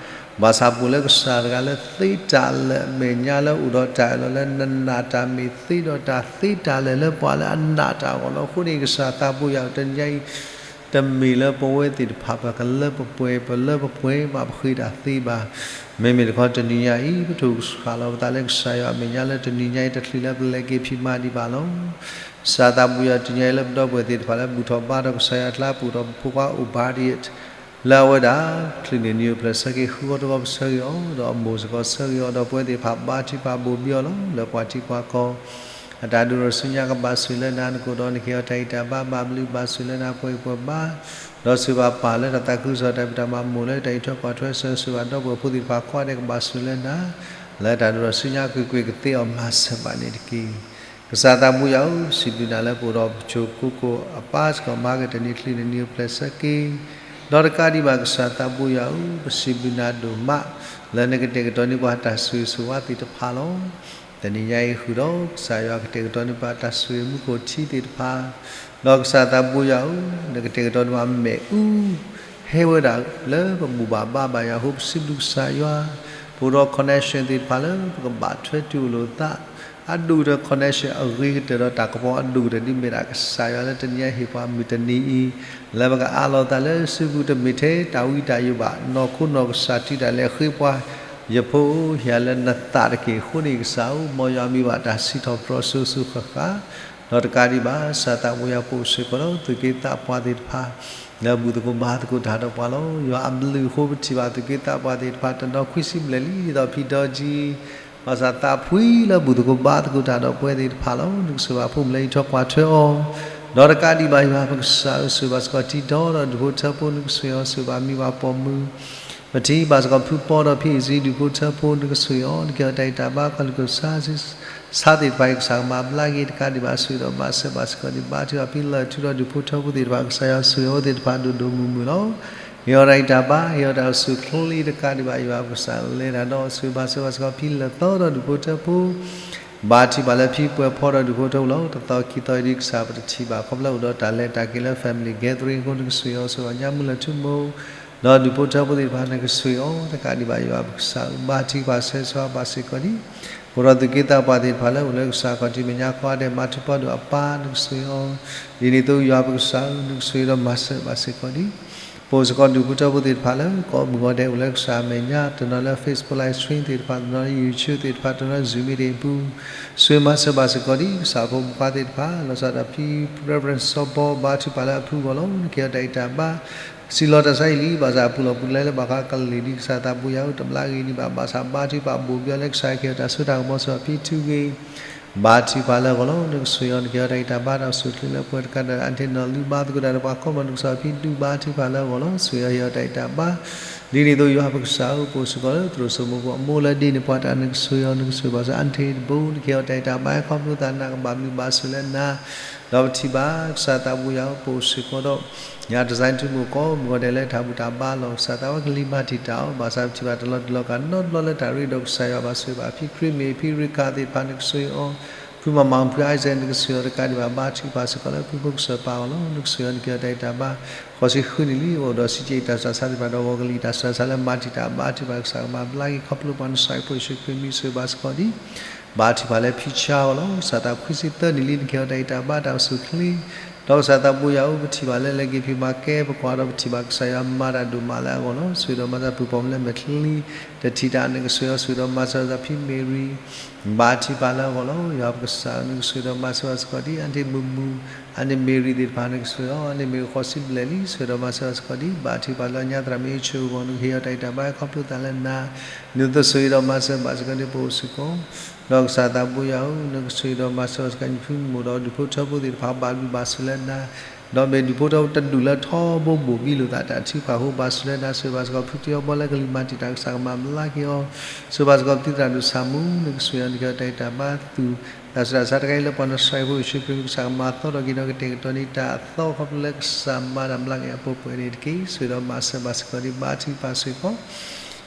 ဘၣ်ဆၣ်ပအိၣ်လၢကစၢ်တဂၤလၢသ့တၢ်လၢာ်အမဲာ်ညါလၢအိၣ်ဒီးတၢ်အၢၣ်လီၤလၢနနာ်တၢ်မ့ၢ်သ့ဒီးတၢ်သ့တၢ်လၢာ်လၢပှၤလၢအနာ်တၢ်အဂီၢ်လီၤ. အဃိန့ၣ် ကစၢ်သးဘိယွၤဧၢ တနံၤညါအံၤ တမ့ၢ်လၢပဝဲသ့ၣ်တဖၣ်ပကလၢပပှဲၤ ပလၢပပှဲၤဘၣ်ပဃ့တၢ်သ့ဘၣ်. မ့မ့ၢ်တခီတနံၤညါအံၤ ပထိၣ်ဆှၣ်လီၤပသးလၢကစၢ်ယွၤအမဲာ်ညါလၢတနံၤညါအံၤ တချုးလၢပလဲၤက့ၤဖံးမၤဒံးဘၣ်လီၤ. ကစၢ်သးဘိယွၤ တနံၤညါအံၤလၢပဒီပုၢ်ဝဲၢ်သ့ၣ်တဖၣ်လၢဘူၣ်ထီၣ်ဘါထီၣ် ကစၢ်ယွၤအကျါ ပအိၣ်ဒီးပဖိခွါအိၣ်ဘၣ်ဒ်အံၤ လၢအဝဲဒၣ် ချုးန့ၣ်နံၤအိၣ်ဖျဲၣ်ဆၢက့ၤ ဃုအီၤတဂီၤ ပဆၢဂ့ၤအီၤ ဒီးအမိၢ်စ့ၢ်ကီးဆၢဂ့ၤအီၤ ဒီးပဝဲသ့ၣ်တဖၣ်ဘါထုကဖၣ်ဘိၣ်ဘံအီၤလီၤ. လၢပှၤထံပှၤကီၢ် အတၢ်ဒိၣ်ထီၣ်ဆူညါကဘၣ်ဆိၣ်ဂ့ၤလၢနၤ နကအိၣ်ဒီး နကဟ့ၣ်အီၤတၢ်ဂံၢ်တၢ်ဘါ ဘၣ်ဘျုးဘၣ်ဆိၣ်လၢနၤ ပှဲၤဂံၢ်ပှဲၤဘါ ဒီးဆိၣ်ဂ့ၤဘၣ်ပၢ်လၢတၢ်သးခုကစီၣ်တၢ်ဖံးတၢ်မၤ မိၢ်လၢတၢ်အံးထွဲကွၢ်ထွဲ ဆၢဂ့ၤဆိၣ်ဂ့ၤဘၣ်ဒီပုၢ်ဝဲၢ်ဖိသ့ၣ်တဖၣ် ကိးဂၤဒဲးကဘၣ်ဆိၣ်ဂ့ၤလၢနၤ လၢတၢ်ဒိၣ်ထီၣ်ဆူညါကွ့ၢ်ကွ့ၢ်ကသ့အီၤ မၤစၢၤဘၣ်န့ၣ်တက့ၢ်. ကစၢ်သးဘိယွၤဧၢ, ပစံးဘျုးနၤလၢပအိၣ်ဒီးပစိၤကိးကိးအပၢ်စ့ၢ်ကီး မၤကတၢၢ်န့ၣ် ချုးန့ၣ်နံၤအိၣ်ဖျဲၣ်ဆၢက့ၤ ဒီးတကးဒံးဘၣ် ကစၢ်သးဘိယွၤဧၢ, ပစံးဘျုးနၤဒိၣ်မး လၢနကတဲာ်ကတီၤန့ၢ်ပှၤတၢ်ဆိၣ်ဂ့ၤဆိၣ်ဝါသ့ၣ်တဖၣ်လီၤ. တနံၤညါအံၤဃုာ်ဒီး ကစၢ်ယွၤကတဲာ်ကတီၤန့ၢ်ပှၤတၢ်ဆိၣ်ဂ့ၤမူခိၣ်ထံသ့ၣ်တဖၣ်, ဒီးကစၢ်သးဘိယွၤဧၢ, နကတဲာ်ကတီၤန့ၢ်ပှၤမ့ၣ်အူ ဟဲဝဲဒၣ်လၢပဘူၣ်ဘၣ်ဘါဘၣ်ယွၤအဃိ ပစံးဘျုးကစၢ်ယွၤ, ပအိၣ်ဒီး connection သ့ၣ်တဖၣ်လၢ ပကဘၣ်ထွဲတုၤအိၣ်လိာ်သး အဒိၣ်ကတၢၢ် connection အဂ့ၤကတၢၢ်ဒီးတၢ်ကပီၤအဒိၣ်ကတၢၢ် ဒ်မ့ၢ်ဒၣ်ကစၢ်ယွၤလၢတနံၤညါဟ့ၣ်ပှၤမုၢ်တနံၤအံၤ လၢပကအးလီၤသးလၢစုပူၤ တမ့ၢ်ထဲတၢ်ဝံတၢ်ယိးဘၣ် နီၢ်ခိနီၢ်ကစၢ်ထံးတၢ်လဲၤဃ့ပှၤ ယဖိဧၢ ဟ့ၣ်ယၤလၢနသးတက့ၢ်. အဃိန့ၣ်ကစၢ်ဧၢ, မ်ယွၤမံဘၣ်တၢ်စံးထီၣ်ပတြၢၤစိၤစိၤဃၣ်ဃၣ်, ဒီးတကးဒံးဘၣ် ကစၢ်သးဘိယွၤ ပအိၣ်စ့ၢ်ကီးဒီးသူၣ်က့သးပှၢ်သ့ၣ်တဖၣ် လၢဘူၣ်သကိးဘါသကိးတၢ်ဒီးပှၤလီၤ. ယွၤအဘျုးအဃိ ပထံၣ်ဘၣ်သူၣ်က့သးပှၢ်သ့ၣ်တဖၣ် တနီၤခွံဆံဘျဲၣ်လံ ဒ်သိးဖံဒီကံ ဘၣ်ဆၣ်သးဖှံလၢဘူၣ်သကိးဘါသကိးတၢ်ဒီးပဝဲသ့ၣ်တဖၣ်လီၤ. နကဆိၣ်ဂ့ၤဘၣ်ဖိမုၣ်လၢအံးထွဲကွၢ်ထွဲအီၤ, ဒီးတကးဒံးဘၣ်ယွၤပကစၢ်ဧၢ, ဆိၣ်ဂ့ၤဘၣ်စ့ၢ်ကီးတံၤဒီဒီးဒူၣ်ဖိထၢဖိ, နကဆိၣ်ဂ့ၤအီၤဆိၣ်ဂ့ၤဘၣ်မံဘၣ်ပိာ်မုၣ်, ပထံၣ်ဘၣ်စ့ၢ်ကီးဖုပီဒီးဖံအံၤစံဒူၣ်ဖိထၢဖိ, နကဆိၣ်ဂ့ၤအီၤ နကဟ့ၣ်အီၤတၢ်ဂံၢ်တၢ်ဘါ ခီၣ်လ့ၣ်ကီၢ်ဆါ ဆါသ့ၣ်တဖၣ်အံၤ ကစၢ်ကမၤဘျါက့ၤ တကးဒံးဘၣ် ဆိၣ်ဂ့ၤဒီးမၤစၢၤဘၣ်စ့ၢ်ကီး ဒံးဘါထုကဖၣ်ဖံလၢာ်ထူဒီးဒူၣ်ဖိထၢဖိသ့ၣ်တဖၣ် ကစၢ်ယွၤဆိၣ်ဂ့ၤအဝဲသ့ၣ်တဖၣ်ဒိၣ်ဒိၣ်မုၢ်မုၢ်လီၤ. ဟ့ၣ်အီၤတၢ်ဂံၢ်တၢ်ဘါ, ဟ့ၣ်အီၤတၢ်အိၣ်ဆူၣ်အိၣ်ချ့တကးဒံးဘၣ် ယွၤပကစၢ်ဧၢ, လဲၤတၢ်ဒီးဆိၣ်ဂ့ၤမၤစၢၤဘၣ်စ့ၢ်ကီးဖံလၢာ်သီဒီးဒူၣ်ဖိထၢဖိ, ဘါထုကဖၣ်လၢဖံပှဲၤဖီဒီးဒူၣ်ဖိထၢဖိလီၤ. တသီခံသီအံၤဒ်ကစၢ်ပတထံၣ်ဘၣ် ခီဖျိအိၣ်ဒီးတၢ်လဲၤတၢ်က့ၤလၢ family gathering အဃိ နကဆိၣ်ဂ့ၤအီၤ ဆိၣ်ဂ့ၤအီၤညါမုၢ်လၢ်ထူမိၣ်, ဒီးဒူၣ်ဖိထၢဖိသ့ၣ်တဖၣ် နကဆိၣ်ဂ့ၤအီၤတကးဒံးဘၣ် ယွၤပကစၢ်ဧၢ, ဘါထုကဖၣ်ဆၢဂ့ၤဆၢဝါဘၣ်စ့ၢ်ကီးဒံး ပဒီးသူၣ်က့သးပှၢ်သ့ၣ်တဖၣ်လၢအိၣ်လၢကစၢ်ခီၣ်ထံးမဲာ်ညါ ကိးဂၤဒဲး မၤထူးပီဒိၣ်အပၢ် နကဆိၣ်ဂ့ၤအီၤ, ဒ်န့ၣ်အသိးယွၤပကစၢ်ဧၢ နကဆိၣ်ဂ့ၤဒီးမၤစၢၤဘၣ်စ့ၢ်ကီးဒံး ပအိၣ်စ့ၢ်ကီးဒူၣ်ဖိထၢဖိသ့ၣ်တဖၣ်လၢ ကိးမုၢ်ဂီၤဒဲးအိၣ်လၢကစၢ်အမဲာ်ညါ တနီၤလၢ Facebook live stream သ့ၣ်တဖၣ် တနီၤလၢ YouTube သ့ၣ်တဖၣ် တနီၤလၢ Zoom meeting အပူၤ, ဆိၣ်ဂ့ၤမၤစၢၤဘၣ်စ့ၢ်ကီးဒံး ကစၢ်ဖိမုၣ်ခွါသ့ၣ်တဖၣ် လီၤဆီဒၣ်တၢ်ဖံ Reverend စီၤဘီ ဘါထုကဖၣ်လၢအဖုအဂီၢ်လီၤ. နကဟ့ၣ်အီၤတၢ်ဂံၢ်တၢ်ဘါ စံးလီၤတၢ်ဆါအံၤလံ ဘၣ်ဆၣ်အပူၤလီၢ်ပူၤလဲလၢဘၣ်ဃးကလုာ်ဒ်ကစၢ်သးပူၤယၤဧိၤ တဘျါဂ့ၤဒံးဘၣ် ဘၣ်ဆၣ်ဘါထုကဖၣ်ဘိၣ်ဘံလၢကစၢ်ကဟ့ၣ်အီၤတၢ်စိတၢ်ကမီၤ ဆိၣ်ဂ့ၤအီၤဖံထုဂ့ၤ ဘါထုကဖၣ်လၢအဂီၢ်လီၤ. နကဆိၣ်ဂ့ၤအီၤ နကဟ့ၣ်အီၤတၢ်ဂံၢ်တၢ်ဘါ တၢ်အိၣ်ဆူၣ်အိၣ်ချ့လၢပှဲၤတကးဒီး အါတက့ၢ်နီၢ်လူဘါသကိးတၢ်ဒီးပှၤကိးဂၤ နကစၢ်ဖံဒူဘါထုကဖၣ်လၢအဂီၢ်လီၤ. ဆိၣ်ဂ့ၤအီၤဟ့ၣ်အီၤတၢ်ဂံၢ်တၢ်ဘါ ဒ်န့ၣ်အသိးယွၤပကစၢ်ဧၢ ပအိၣ်စ့ၢ်ကီးလၢသရိာ်စိမိၤပူၤ အမိၢ်လၢဒ့န့ၢ်ပှၤတၢ် နကဆိၣ်ဂ့ၤအီၤ နကဆိၣ်ဂ့ၤဘၣ်စ့ၢ် အါတက့ၢ်တဘိ နကဟ့ၣ်အီၤတၢ်ဂံၢ်တၢ်ဘါ ခီဖျိသးနၤကဘၣ်ဘျုးဘၣ်ဆိၣ်လၢနၤ ဒီးပထံၣ်ဘၣ်ကစၢ်သးပူၤယၤဧိၤ ပအိၣ်စ့ၢ်ကီးဒီး ညါတစဲးထူမိၣ်ကိးမုၢ်ဂီၤဒဲးလၢတၢ်ဘူၣ်တၢ်ဘါလီၤ. ကစၢ်သးဝဲကလံၤမၤတံာ်တာ်အီၤ ဘၣ်ဆၣ်ပထံၣ်ဘၣ်တလီၤတလီၤကးနီတဘျီလၢတၢ်ရ့ဒီးကစၢ်ယွၤဘၣ်ဆိၣ်ဂ့ၤဘၣ် ဖံခရံာ်မ့ၢ်ဖံရ့ခၣ်သ့ၣ်တဖၣ် နကဆိၣ်ဂ့ၤအီၤ ဖုမၤမၤဖုအါစဲး နကဆိၣ်ဂ့ၤအီၤတကးဒံးဘၣ် ဘါထုကဖၣ်စ့ၢ်ကီးလၢဖုဖိကစၢၢ်ပၢ်အဂီၢ်လီၤ. နကဆိၣ်ဂ့ၤအီၤ နကဟ့ၣ်အီၤတၢ်ဂံၢ်တၢ်ဘါ ဃိးဆံဃုနံၣ်လံ အိၣ်ဒီးစံးက့ၤတၢ်စၢ်ဆါသ့ၣ်တဖၣ်ဒီးဂီၤကလံၤတၢ်စၢ်ဆါလၢမၤတံာ်တာ် ဘါထုကဖၣ်ကစၢ်ကမၤဘျါက့ၤ ခီဖျိပှၤနစၢ်ဖိယ့ၣ်ၡူးခရံာ်မံၤ ဆိၣ်ဂ့ၤဘၣ်စ့ၢ်ကီးဒံး ဘါထုကဖၣ်လၢဖံဆါအဂီၢ်လီၤ. ကစၢ်သးခွံဆံသၢနံၣ်လံ နကဟ့ၣ်အီၤတၢ်ဂံၢ်တၢ်ဘါတၢ်အိၣ်ဆူၣ်အိၣ်ချ့ ဒီးကစၢ်သးပူၤယၤဧိၤ ပထံၣ်ဘၣ်လၢလဲၤက့ၤဖံးမၤကဲ ပကွၢ်ဒီးပထံၣ်ဘၣ်ကစၢ်ယွၤမၤတၢ်ဒိၣ်မးလၢအဂီၢ်လီၤ. ဆိၣ်ဂ့ၤဒီးမၤစၢၤပုၢ်ပိာ်မုၣ်လၢမဲာ်ချံ တထံၣ်တၢ် နကဆိၣ်ဂ့ၤအီၤ ဆိၣ်ဂ့ၤဒီးမၤစၢၤဘၣ်စ့ၢ်ကီးဖံမ့ၤရံ ဘါထုကဖၣ်လၢအဂီၢ်လီၤ. ယွၤပကစၢ်ဧၢ နကဆိၣ်ဂ့ၤဒီးမၤစၢၤဘၣ်စ့ၢ်ကီးဒံး အါန့ၢ်မုၢ်မုၢ် အါန့ၢ်မ့ၤရံသ့ၣ်တဖၣ် နကဆိၣ်ဂ့ၤအီၤ အါန့ၢ်မ့ၤရံဃိးဆံဘျဲၣ်လံ ဆိၣ်ဂ့ၤဒီးမၤစၢၤဘၣ်စ့ၢ်ကီးဒံး ဘါထုကဖၣ်လၢညါသရၣ်မ့ၢ်အိၣ်ဆိၣ်ဂ့ၤအဂီၢ် နကဟ့ၣ်အီၤတၢ်ဂံၢ်တၢ်ဘါခီဖျိသးလၢနၤ ဒ်သိးဆိၣ်ဂ့ၤဒီးမၤစၢၤဘၣ်စ့ၢ်ကီးဒံး ပအိၣ်စ့ၢ်ကီး ဒီးကစၢ်သးပူၤယၤဧိၤ နကဆိၣ်ဂ့ၤဒီးမၤစၢၤဘၣ်စ့ၢ်ကီး ယဖုမိၢ်ဒီးဒူၣ်ဖိထၢဖိသ့ၣ်တဖၣ် ဘၣ်ဘျုးဘၣ်ဆိၣ်လၢနၤ ဒီးမ့ၢ်ဒူၣ်ဖိထၢဖိတဒူၣ်လၢထီဘိဘိၣ်ဘံလိာ်သးတၢ်ထုကဖၣ်အဃိ ဘၣ်ဆိၣ်လၢနၤ ဆိၣ်ဂ့ၤဘၣ်စ့ၢ်ကီးဖုတယီဘီလၢကလံၤမၤတံာ်တာ် ကစၢ်ကမၤဘျါက့ၤအီၤ ဆိၣ်ဂ့ၤဘၣ်စ့ၢ်ကီးပတံၤသရၣ်ဒိၣ်ဆၣ်မူ နကဆိၣ်ဂ့ၤအီၤ နကဟ့ၣ်အီၤတၢ်ဂံၢ်တၢ်ဘါ သူၣ်တၢ်ဆူးတၢ်ဆါတခါအံၤလၢပှၤနစၢ်ဖိယ့ၣ်ၡူးခရံာ် ကစၢ်ကမၤသီထီၣ်က့ၤဒီးကတဲာ်ကတီၤန့ၢ်တၢ်အသီ ခီဖျိလၢကစၢ်မၤတၢ်ဘျါက့ၤအပှဲၤပှဲၤန့ၣ်တက့ၢ်. ဆိၣ်ဂ့ၤဒီးမၤစၢၤဘၣ်စ့ၢ်ကီးဒံး ဘါထုကဖၣ်စ့ၢ်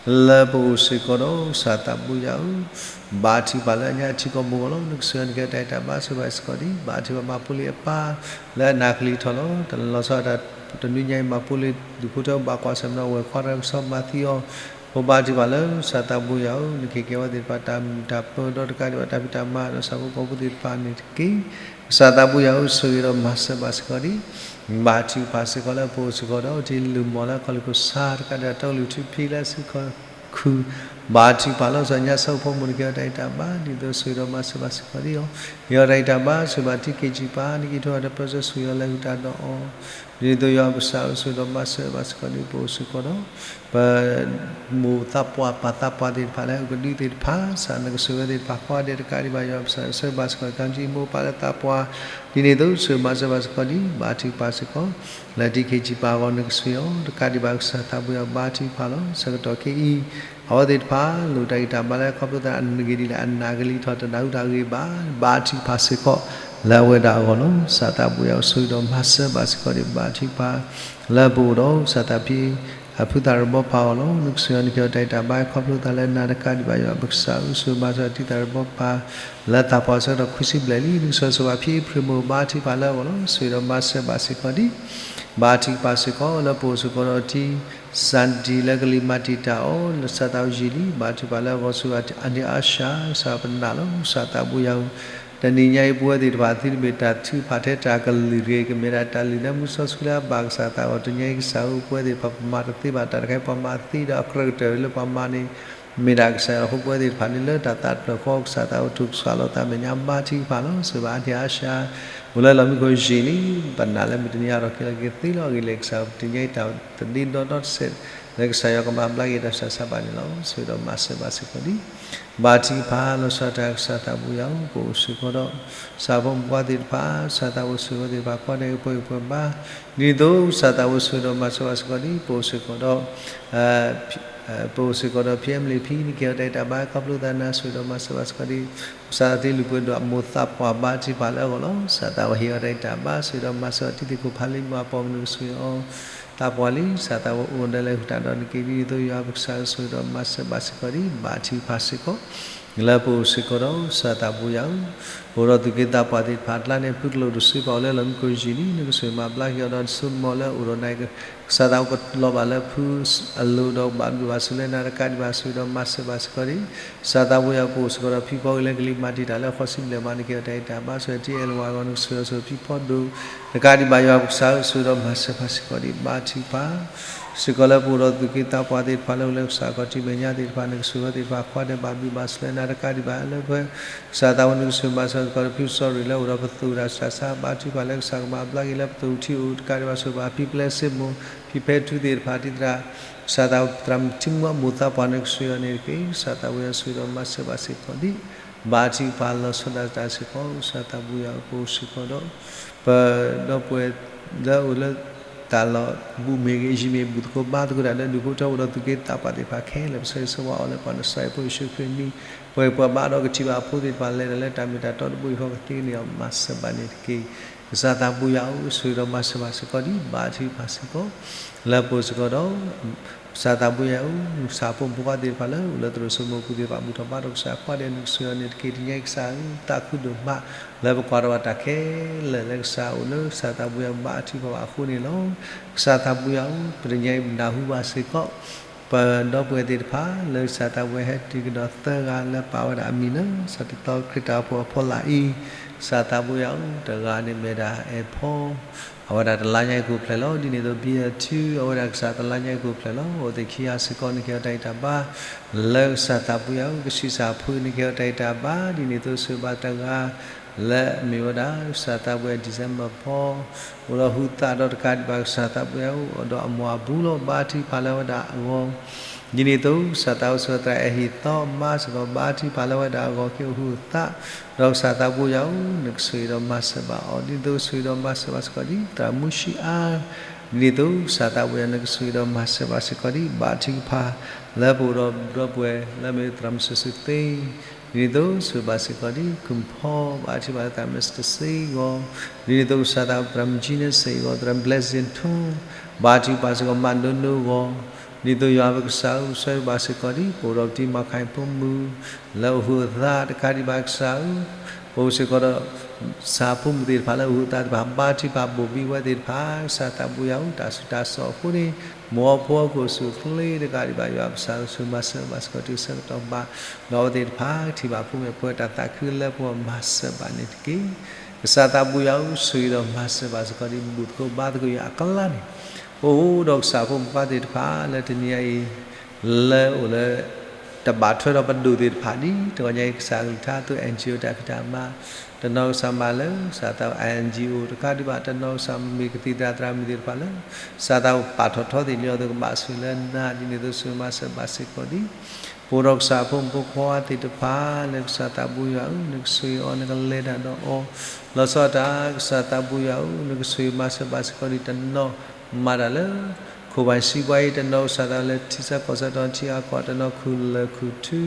ကီး လၢပအိၣ်စ့ၢ်ကီးဒီး ကစၢ်သးပူၤယၤဧိၤ ဘါထုကဖၣ်လၢအညါထံကီၢ်မူအဂီၢ်လီၤ. နကဆိၣ်ဂ့ၤအီၤ နကဟ့ၣ်အီၤတၢ်ဂံၢ်တၢ်ဘါ ဆိၣ်ဂ့ၤဘၣ်စ့ၢ်ကီးဒံး ဘါထုကဖၣ်မၤဖိလ့အပၢ် လၢအနၢ်ကလံၤထီၣ်လီၤ. တၢ်လီၤဆီဒၣ်တၢ် တနွံညါအံၤ မၤဖိလ့ဒူၣ်ဖိထၢ ဘၣ်ကွၢ်ဆၢၣ်မဲာ်ဒီး ဝဲၢ်ခွါတဂၤကဆီမၤသံအီၤ ဖိဘါထုကဖၣ်လၢ ကစၢ်သးပူၤယၤဧိၤ နကဟ့ၣ်က့ၤဝဲသ့ၣ်တဖၣ်တၢ်မုာ်တၢ်ပၢၤဒီးတကးဒံးဘၣ် တၢ်ဖံးတၢ်မၤဒီးဆၣ်ဖိကီၢ်ဖိသ့ၣ်တဖၣ်န့ၣ်တက့ၢ်. ကစၢ်သးပူၤယၤဧိၤ ဆိၣ်ဂ့ၤဒီးမၤစၢၤဘၣ်စ့ၢ်ကီးဒံး ဘါထုကဖၣ်စ့ၢ်ကီးလၢပအိၣ်စ့ၢ်ကီးဒီး တၢ်လုၢ်မီၢ်လၢကီၢ်သူလ့ၤကီၢ်ဆၣ်တကးဒံး တၢ်ကလုၢ်ထူဖံးလၢစုခီၣ်ခုၣ် ဘါထုကဖၣ်လီၤ. ကစၢ်ညါဆၢဖိမုၢ် နကဟ့ၣ်အီၤတၢ်ဂံၢ်တၢ်ဘါ ဒ်သိးဆိၣ်ဂ့ၤဒီးမၤစၢၤဘၣ်စ့ၢ်ကီးဒံးအီၤ ဟ့ၣ်အီၤတၢ်ဂံၢ်တၢ်ဘါ ဆိၣ်ဂ့ၤဘၣ်ထံက့ၤကၠံပၤ နကဟ့ၣ်ထီၣ်တၢ်ပၢဆှၢ ဆိၣ်ဂ့ၤအီၤလၢဟုၣ်တၢ်ဒီးအီၤ ဒ်သိးယွၤပကစၢ်ဧိၤ ဆိၣ်ဂ့ၤဒီးမၤစၢၤဘၣ်စ့ၢ်ကီးဒံး ပအိၣ်စ့ၢ်ကီးဒီး ပမိၢ်သးပှၢ်ပၢ်သးပှၢ်သ့ၣ်တဖၣ်လၢ အကဒုသ့ၣ်တဖၣ် ကစၢ်နကဆိၣ်ဂ့ၤဝဲသ့ၣ်တဖၣ် ကိးဂၤဒဲးတကးဒံးဘၣ် ယွၤပကစၢ်ဆိၣ်ဂ့ၤဘၣ်စ့ၢ်ကီး ကံၣ်မိၢ်ပၢ်လၢသးပှၢ် ဒ်န့ၣ်အသိး ဆိၣ်ဂ့ၤမၤစၢၤဘၣ်စ့ၢ်ကီးဒံး ဘါထုကဖၣ်စ့ၢ်ကီး လၢထံက့ၤကၠံပၤအဂီၢ် နကဆိၣ်ဂ့ၤအီၤ တကးဒံးဘၣ် ကစၢ်သးပူၤယၤဧိၤ ဘါထုကဖၣ်လီၤ. ဆၢကတီၢ်ခဲအံၤ အဝဲသ့ၣ်တဖၣ် လိၣ်တၢ်ဂံၢ်တၢ်ဘါလၢ ခီဖျိသးအနဂ့ၢ်ဒ်လဲၣ် အနၢ်ကလံၤထီၣ် တနၢ်ဟူတၢ်ဂ့ၢ်ဘၣ် ဘါထုကဖၣ်စ့ၢ်ကီး လၢအဝဲဒၣ်အဂီၢ်လီၤ. ကစၢ်သးပူၤယၤဧိၤ ဆိၣ်ဂ့ၤဒီးမၤစၢၤဘၣ်စ့ၢ်ကီးဒံး ဘါထုကဖၣ် လၢပအိၣ်ဒီး ကစၢ်သးဖံ အဖုသၣ်ရၢဘီဖးအဂီၢ်လီၤ. နကဆိၣ်ဂ့ၤအီၤ နကဟ့ၣ်အီၤတၢ်ဂံၢ်တၢ်ဘါ ခီဖျိသးလၢနၤတကးဒံးဘၣ် ယွၤပကစၢ်ဧိၤ ဆိၣ်ဂ့ၤမၤစၢၤတံၤသၣ်ရၢဘီဖး လၢသးပှၢ်ဆၢကတီၢ်ခွံဆံဘျဲၣ်လံ. နကဆိၣ်ဂ့ၤဘၣ်ဖံအ့ဖြ့ၣ်မိၢ် ဘါထုကဖၣ်လၢအဂီၢ်လီၤ. ဆိၣ်ဂ့ၤဒီးမၤစၢၤဘၣ်စ့ၢ်ကီးဒံး ဘါထုကဖၣ်စ့ၢ်ကီး လၢပအိၣ်စ့ၢ်ကီးဒီးထံ စၣ်ဒံလၢကလံၤမၤတံာ်တာ်အီၤ လၢကစၢ်သးဝဲယံာ်လံ ဘါထုကဖၣ်လၢအဂီၢ် ဆိၣ်ဂ့ၤအါန့ၢ်အါစှၤ ကစၢ်ပနာ်လီၤ. ကစၢ်သးပူၤယၤဧိၤ တနံၤညါအံၤ ပဝဲသ့ၣ်တဖၣ် သုတမ့ၢ်တၢ်ထုကဖၣ်ထဲတၢ်ကလုၢ်တဂ့ၤ ကမ့ၢ်ဒၣ်တၢ်လုၢ်လၢမူစီဆှံလၢအဘၣ်ကစၢ်သးအဂီၢ် တနံၤညါအံၤ ကစၢ်ဧိၤ ပဝဲသ့ၣ်တဖၣ် ပမၤတသ့ဘၣ်တၢ်တခါအံၤ ပှၤမၤသ့ဒီးအကြၢးကတၢၢ်လၢပှၤမၤန့ၣ် မ့ၢ်ဒၣ်ကစၢ်ယွၤအဃိ ပဝဲသ့ၣ်တဖၣ်န့ၣ်လၢတၢ်သးတဖျၢၣ်ဃီ ကစၢ်သးအိၣ်ထုးကဆှၣ်လီၤသးမဲာ်ညါ ဘါထုကဖၣ်လီၤ. ဆိၣ်ဂ့ၤဘၣ်အါန့ၢ်အါစှၤ အိၣ်လၢလီၢ်မံခိၣ်ယံာ်လံ ပနာ်လၢမုၢ်တနံၤအါထီၣ်က့ၤလီၤက့ၤသ့လီၤ အဂ့ၢ်လဲၣ် ကစၢ်ဧိၤ ပတနံၤအံၤတဒ့ဒီနီတစဲး လၢကစၢ်ယွၤကမၤဘျါက့ၤတၢ်ဆူးတၢ်ဆါဘၣ်န့ၣ်လီၤ. ဆိၣ်ဂ့ၤဒီးမၤစၢၤဘၣ်စ့ၢ်ကီးဒံး ဘါထုကဖၣ်လီၤဆီဒၣ်တၢ် ကစၢ်သးပူၤယၤဧိၤ ပအိၣ်စ့ၢ်ကီးဒီး ကစၢ်ဖိမုၣ်ဖိခွါသ့ၣ်တဖၣ် ကစၢ်သးဝဲဆိၣ်ဂ့ၤဝဲသ့ၣ်တဖၣ် ကိးဂၤဒဲးပှဲၤဂံၢ်ပှဲၤဘါ ဒ်န့ၣ်အသိး ကစၢ်သးဝဲဆိၣ်ဂ့ၤဒီးမၤစၢၤဘၣ်စ့ၢ်ကီးဒံး ပအိၣ်စ့ၢ်ကီးဒီး ပအိၣ်စ့ၢ်ကီးဒီး ဖံအ့ဖြ့ၣ်မိၢ် နကဟ့ၣ်အီၤတၢ်ဂံၢ်တၢ်ဘါ ခီဖျိသးနၤ ဆိၣ်ဂ့ၤဒီးမၤစၢၤဘၣ်စ့ၢ်ကီးဒံး ကစၢ်သးသ့လုၢ်ပှဲၤဒိၣ်အမိၢ်သးပှၢ် ဘါထုကဖၣ်လၢအဂီၢ်လီၤ. ကစၢ်သးဝဲဟ့ၣ်အီၤတၢ်ဂံၢ်တၢ်ဘါ ဆိၣ်ဂ့ၤဒီးမၤစၢၤအီၤ တံၤသကိးဖးလံ မၤပိာ်မုၣ် နကဆိၣ်ဂ့ၤအီၤ သးပှၢ်လံ, ကစၢ်သးဝဲအိၣ်ဒီးလဲၤဟုၣ်တၢ်ဒီးနက့ၤ, ဒ်န့ၣ်အသိးယွၤပကစၢ်ဧၢ, ဆိၣ်ဂ့ၤဒီးမၤစၢၤဘၣ်စ့ၢ်ကီးဒံး, ဘါထုကဖၣ်စ့ၢ်ကီး, လၢပအိၣ်စ့ၢ်ကီးဒီး ကစၢ်သးဘိယွၤဧၢ, ပအိၣ်ဒီးသူၣ်က့သးပှၢ်သ့ၣ်တဖၣ်အကျါန့ၣ် ဖုကလိၣ်တစုပာ်အိၣ်လၢလီၢ်မံခိၣ်ယံာ်လံ, နကဆိၣ်ဂ့ၤမၤဘျါက့ၤအီၤဒီး နစိကမီၤလၢအိၣ်ဒီးနၤ, ကစၢ်သးအိၣ်ကလီၤဘၣ်လၢဖုအလိၤဒီး ဘၣ်ဘျုးဘၣ်ဆိၣ်လၢနၤတကးဒံးဘၣ်, ဆိၣ်ဂ့ၤဒီးမၤစၢၤဘၣ်စ့ၢ်ကီးဒံး, ကစၢ်သးဘိယွၤ ပအိၣ်စ့ၢ်ကီးဒီးဖံဖီက့ၤလၢကလံၤမၤတံာ်တာ်လၢဃိးဆံဘျဲၣ်မး နကဟ့ၣ်အီၤတၢ်အဲၣ်တၢ်ဘါ, ဆိၣ်ဂ့ၤ ထံအဲၣ်လဝါအဂီၢ် နကဆိၣ်ဂ့ၤအီၤဆိၣ်ဖံဖီဒိၣ်, တကးဒံးဘၣ်ယွၤပကစၢ်ဧၢ, ဆိၣ်ဂ့ၤဒီးမၤစၢၤဘၣ်စ့ၢ်ကီးဒံး, ဘါထုကဖၣ် စ့ၢ်ကီးလၢပအိၣ်ဒီးသူၣ်က့သးပှၢ်သ့ၣ်တဖၣ်လၢအိၣ်လၢကစၢ်ခီၣ်ထံးမဲာ်ညါသ့ၣ်တဖၣ် နကဆိၣ်ဂ့ၤအီၤသ့ၣ်တဖၣ် ကွၢ်ဒဲးဘၣ်ဘျုးဘၣ်ဆိၣ်လၢနၤတကးဒံးဘၣ်, လၢပ ကစၢ်သးဝဲ နကဆိၣ်ဂ့ၤမၤစၢၤစ့ၢ်ကီးဒီးဖံစီၤရ့ၣ်လၢအိၣ်ဒီးပသူၣ်တၢ်ဆူးတၢ်ဆါ, ဘါထုကဖၣ်လၢကစၢ်ကမၤဘျါက့ၤလၢပသူၣ်ထံအိၣ်တကးဒံးဘၣ်, ဆိၣ်ဂ့ၤဘၣ်ဖံပျဲစ့ၢ်မိၢ် ဖံဖဲထူသ့ၣ်တဖၣ် ဒ်သရၣ် ကစၢ်သးဝဲ သရၣ်မုၣ်ထံမူအမိၢ်သးပှၢ် နကဆိၣ်ဂ့ၤအီၤန့ၣ်တက့ၢ်, ကစၢ်သးဝဲ ဆိၣ်ဂ့ၤဒီးမၤစၢၤဘၣ်စ့ၢ်ကီးဒံး, ဘါထုကဖၣ်လီၤဆီဒၣ်တၢ်စ့ၢ်ကီး, ကစၢ်သးဘိယွၤ ပအိၣ်စ့ၢ်ကီးဒီး ပဒီပုၢ်ဝဲၢ်လၢအိၣ်လၢ တၢ်လီၢ်ဘူးမ့ၢ်ဂ့ၤ ယံၤမ့ၢ် ဘူၣ်သကိးဘါသကိးတၢ်လၢဒူၣ်ဖိထၢဖိဒီးသူၣ်က့သးပှၢ်သ့ၣ်တဖၣ်ခဲလၢာ် ပဆၢဂ့ၤဆၢဝါအီၤလၢပှၤနစၢ်ယဖိယ့ၣ်ၡူးခရံာ်အမံၤ, ပှၤပှၤဘါဒီးကထံၣ်ဘၣ်အဖိသ့ၣ်တဖၣ် လဲၤတၢ်လၢတၢ်မ့ၢ်တၢ်တီတဘိယူၢ်ဃီကသ့န့ၣ် မၤစၢၤဘၣ်န့ၣ်တက့ၢ်. ကစၢ်သးဘိယွၤဧၢ, ဆိၣ်ဂ့ၤဒီးမၤစၢၤဘၣ်စ့ၢ်ကီးဒံး, ဘါထုကဖၣ်စ့ၢ်ကီး, လၢပအိၣ်စ့ၢ်ကီးဒီး ကစၢ်သးဘိယွၤဧၢ, ကစၢ်ဖိမုၣ်ဖိခွါသ့ၣ်တဖၣ်လၢအိၣ်လၢသရိာ်စိမိၤပူၤသ့ၣ်တဖၣ် ဘူၣ်ထီၣ်ဘါထီၣ်ကစၢ်ကွၢ်ဒဲး နကဆိၣ်ဂ့ၤအီၤန့ၣ်တက့ၢ်. တနံၤအံၤကစၢ်ဧၢ, သးခုဒိၣ်မး လၢပကွၢ်ထီၣ်ဘၣ်တၢ်ခဲလၢာ်လၢကစၢ်အိၣ်လၢကစၢ်သးဘိယွၤဘါထုကဖၣ်ဘၣ်အဃိန့ၣ်လီၤ. ကစၢ်သးဘိယွၤဧၢ, ပတနံၤအံၤပနၢ်ဟူဘၣ်စ့ၢ်ကီး ပဒီပုၢ်ဝဲၢ်သ့ၣ်တဖၣ် လၢကစၢ်သးဘိယွၤဟဲတုၤကဒီးသၢဂၤလၢပာ်ဝဲဒၣ်အမံၤလၢ စီၤတသီခရံာ်တၢ်အိၣ်ဖှိၣ်အဖီလာ်အံၤ, ကစၢ်သးဘိယွၤဧၢ, တဂၤန့ၣ်မ့ၢ်ဒၣ်အဲၣ်ဖီ အဝဲဒၣ်တလါညါအံၤကိးဖျဲၣ်လီၤ. ဒ်န့ၣ်အသိး ဘံအထူ အဝဲဒၣ်ကစၢ်တလါညါအံၤကိးဖျဲၣ်လီၤ. အိၣ်သ့ၣ်ခံဂၤစ့ၢ်ကီး နကဟ့ၣ်အီၤတၢ်ဂံၢ်တၢ်ဘါ လၢကစၢ်သးဘိယွၤဧၢ, ကဆံးစၢ်ဖိ နကဟ့ၣ်အီၤတၢ်ဂံၢ်တၢ်ဘါ. ဒ်န့ၣ်အသိး ဆိၣ်ဂ့ၤဘၣ်တဂၤ လၢအမ့ၢ်ဝဲဒၣ် ကစၢ်သးဘိယွၤ December ဖီ အိၣ်ဒီးဟူသၣ်ဒီးတကးဒံးဘၣ်ကစၢ်သးဘိယွၤဧၢ, အိၣ်ဒီးအမိၢ်အဘူးလီၤ. ဘါထုကဖၣ်လၢအဝဲဒၣ်အဂီၢ်, ဒ်န့ၣ်အသိး ကစၢ်သးဘိယွၤ ဆိၣ်ဂ့ၤသရၣ်အဲၣ်ဟံၣ်သီမါစ့ၢ်ကီး ဘါထုကဖၣ်လၢအဝဲဒၣ်အဂီၢ် က့ၤအိၣ်ဟူသၣ်, ဒီးကစၢ်သးဘိယွၤဧၢ, နကဆိၣ်ဂ့ၤဒီးမၤစၢၤဘၣ်အီၤ, ဒ်န့ၣ်အသိး ကဆိၣ်ဂ့ၤဒီးမၤစၢၤဘၣ်စ့ၢ်ကီးဒံး သရၣ်မူၡံအါ, ဒ်န့ၣ်အသိး ကစၢ်သးဘိယွၤ နကဆိၣ်ဂ့ၤဒီးမၤစၢၤဘၣ်စ့ၢ်ကီးဒံး ဘါထုကဖၣ် လၢပအိၣ်ဒီးဒီပုၢ်ဝဲၢ်လၢအမ့ၢ်သရၣ်မုၣ်စၢၤစုသ့, ဒ်န့ၣ်အသိး ဆိၣ်ဂ့ၤဘၣ်စ့ၢ်ကီးဒံး ကုၢ်ဖီ, ဘါထုကဖၣ်လၢသရၣ်မုၣ်စၢၤစုသ့အဂီၢ်, ဒ်န့ၣ်အသိး ကစၢ်သးဘိယွၤ သရၣ်မုၣ်ကၠံန့စ့ၣ်အဂီၢ်, သရၣ်မုၣ်ဘျဲးစ့ၣ်ထိ, ဘါထုကဖၣ်စ့ၢ်ကီး မးဒိနိအဂီၢ်, ဒ်န့ၣ်အသိး ယွၤပကစၢ်ဧၢ, ဆိၣ်ဂ့ၤဘၣ်စ့ၢ်ကီးဒံး ပအိၣ်ဒီးပတံၤမၤခါအံၤဖိမုၣ် လၢအိၣ်ဟူအသၣ်တကးဒံးဘၣ်ကစၢ်ဧၢ, ပအိၣ်စ့ၢ်ကီးဒီး ကစၢ်ဖိမုၣ်သ့ၣ်တဖၣ်လၢအိၣ်ဟူအသၣ်သ့ၣ်တဖၣ် ဘါထုကဖၣ်ဘိၣ်ဘံဝဲသ့ၣ်တဖၣ် ကစၢ်သးဘိယွၤဧၢ, တၢ်ဆူးတၢ်စိးအဃိန့ၣ် မိၢ်အဖိအကအိၣ်ဆူၣ်အိၣ်ချ့တကးဒံးဘၣ် ယွၤပကစၢ်ဧၢ, ဆိၣ်ဂ့ၤမၤစၢၤဘၣ်စ့ၢ်ကီးတုၤဆၢကတီၢ်ဘၣ်, ဒီးအဝဲသ့ၣ်တဖၣ် ကထံၣ်ဘၣ်ဖိမ့ၢ်ပှဲၤတၢ်သးခုလၢပဂီၢ် မၤစၢၤဘၣ်န့ၣ်တက့ၢ်. ကစၢ်သးဘိယွၤဧၢ, ဆိၣ်ဂ့ၤဒီးမၤစၢၤဘၣ်စ့ၢ်ကီးဒံး ဘူၣ်သကိးဘါသကိးယွၤအကျါန့ၣ် ပအိၣ်ဒီးကစၢ်ဖိမုၣ်ဖိခွါသ့ၣ်တဖၣ်လၢတနံၤအံၤ လၢအိၣ်လၢ တဘၣ်ထွဲဒီးပဒိၣ်သ့ၣ်တဖၣ်ဒံး တဂီၤညါအံၤ ကစၢ်အကလုၢ်ကထါအသိး NGO တၢ်ဖံးတၢ်မၤ တနီၤကစၢ်မၤလၢ ကစၢ်သး NGO တကးဒံးဘၣ် တနီၤကစၢ်မ့ၢ်ကသံၣ်သရၣ်သရၣ်မုၣ်သ့ၣ်တဖၣ်လၢ ကစၢ်သးပာ်ထီၣ်ထီသ့ၣ်ညါအသိး ကဘၣ်ဆိၣ်ဂ့ၤလၢနၤ ဒ်န့ၣ်အသိး ဆိၣ်ဂ့ၤမၤစၢၤဘၣ်စ့ၢ်ကီးဒံး ပအိၣ်ဒီးကစၢ်ဖိမုၣ်ဖိခွါသ့ၣ်တဖၣ်လၢ ကစၢ်သးဘိယွၤဧၢ, နကဆိၣ်ဂ့ၤအီၤ နကလဲၤတၢ်ဒီးအီၤ လီၤဆီဒၣ်တၢ် ကစၢ်သးဘိယွၤဧၢ, နကဆိၣ်ဂ့ၤမၤစၢၤဘၣ်စ့ၢ်ကီးဒံး တနီၤမၤတၢ်လၢ ခိၣ်ဘၣ်စံးဘှါအံၤ တနီၤကစၢ်သးလၢထံဆၢကီၢ်ဆၢတီၤထံအကီၢ် တနီၤခူၣ်လၢၢ်ခူၣ်ထူ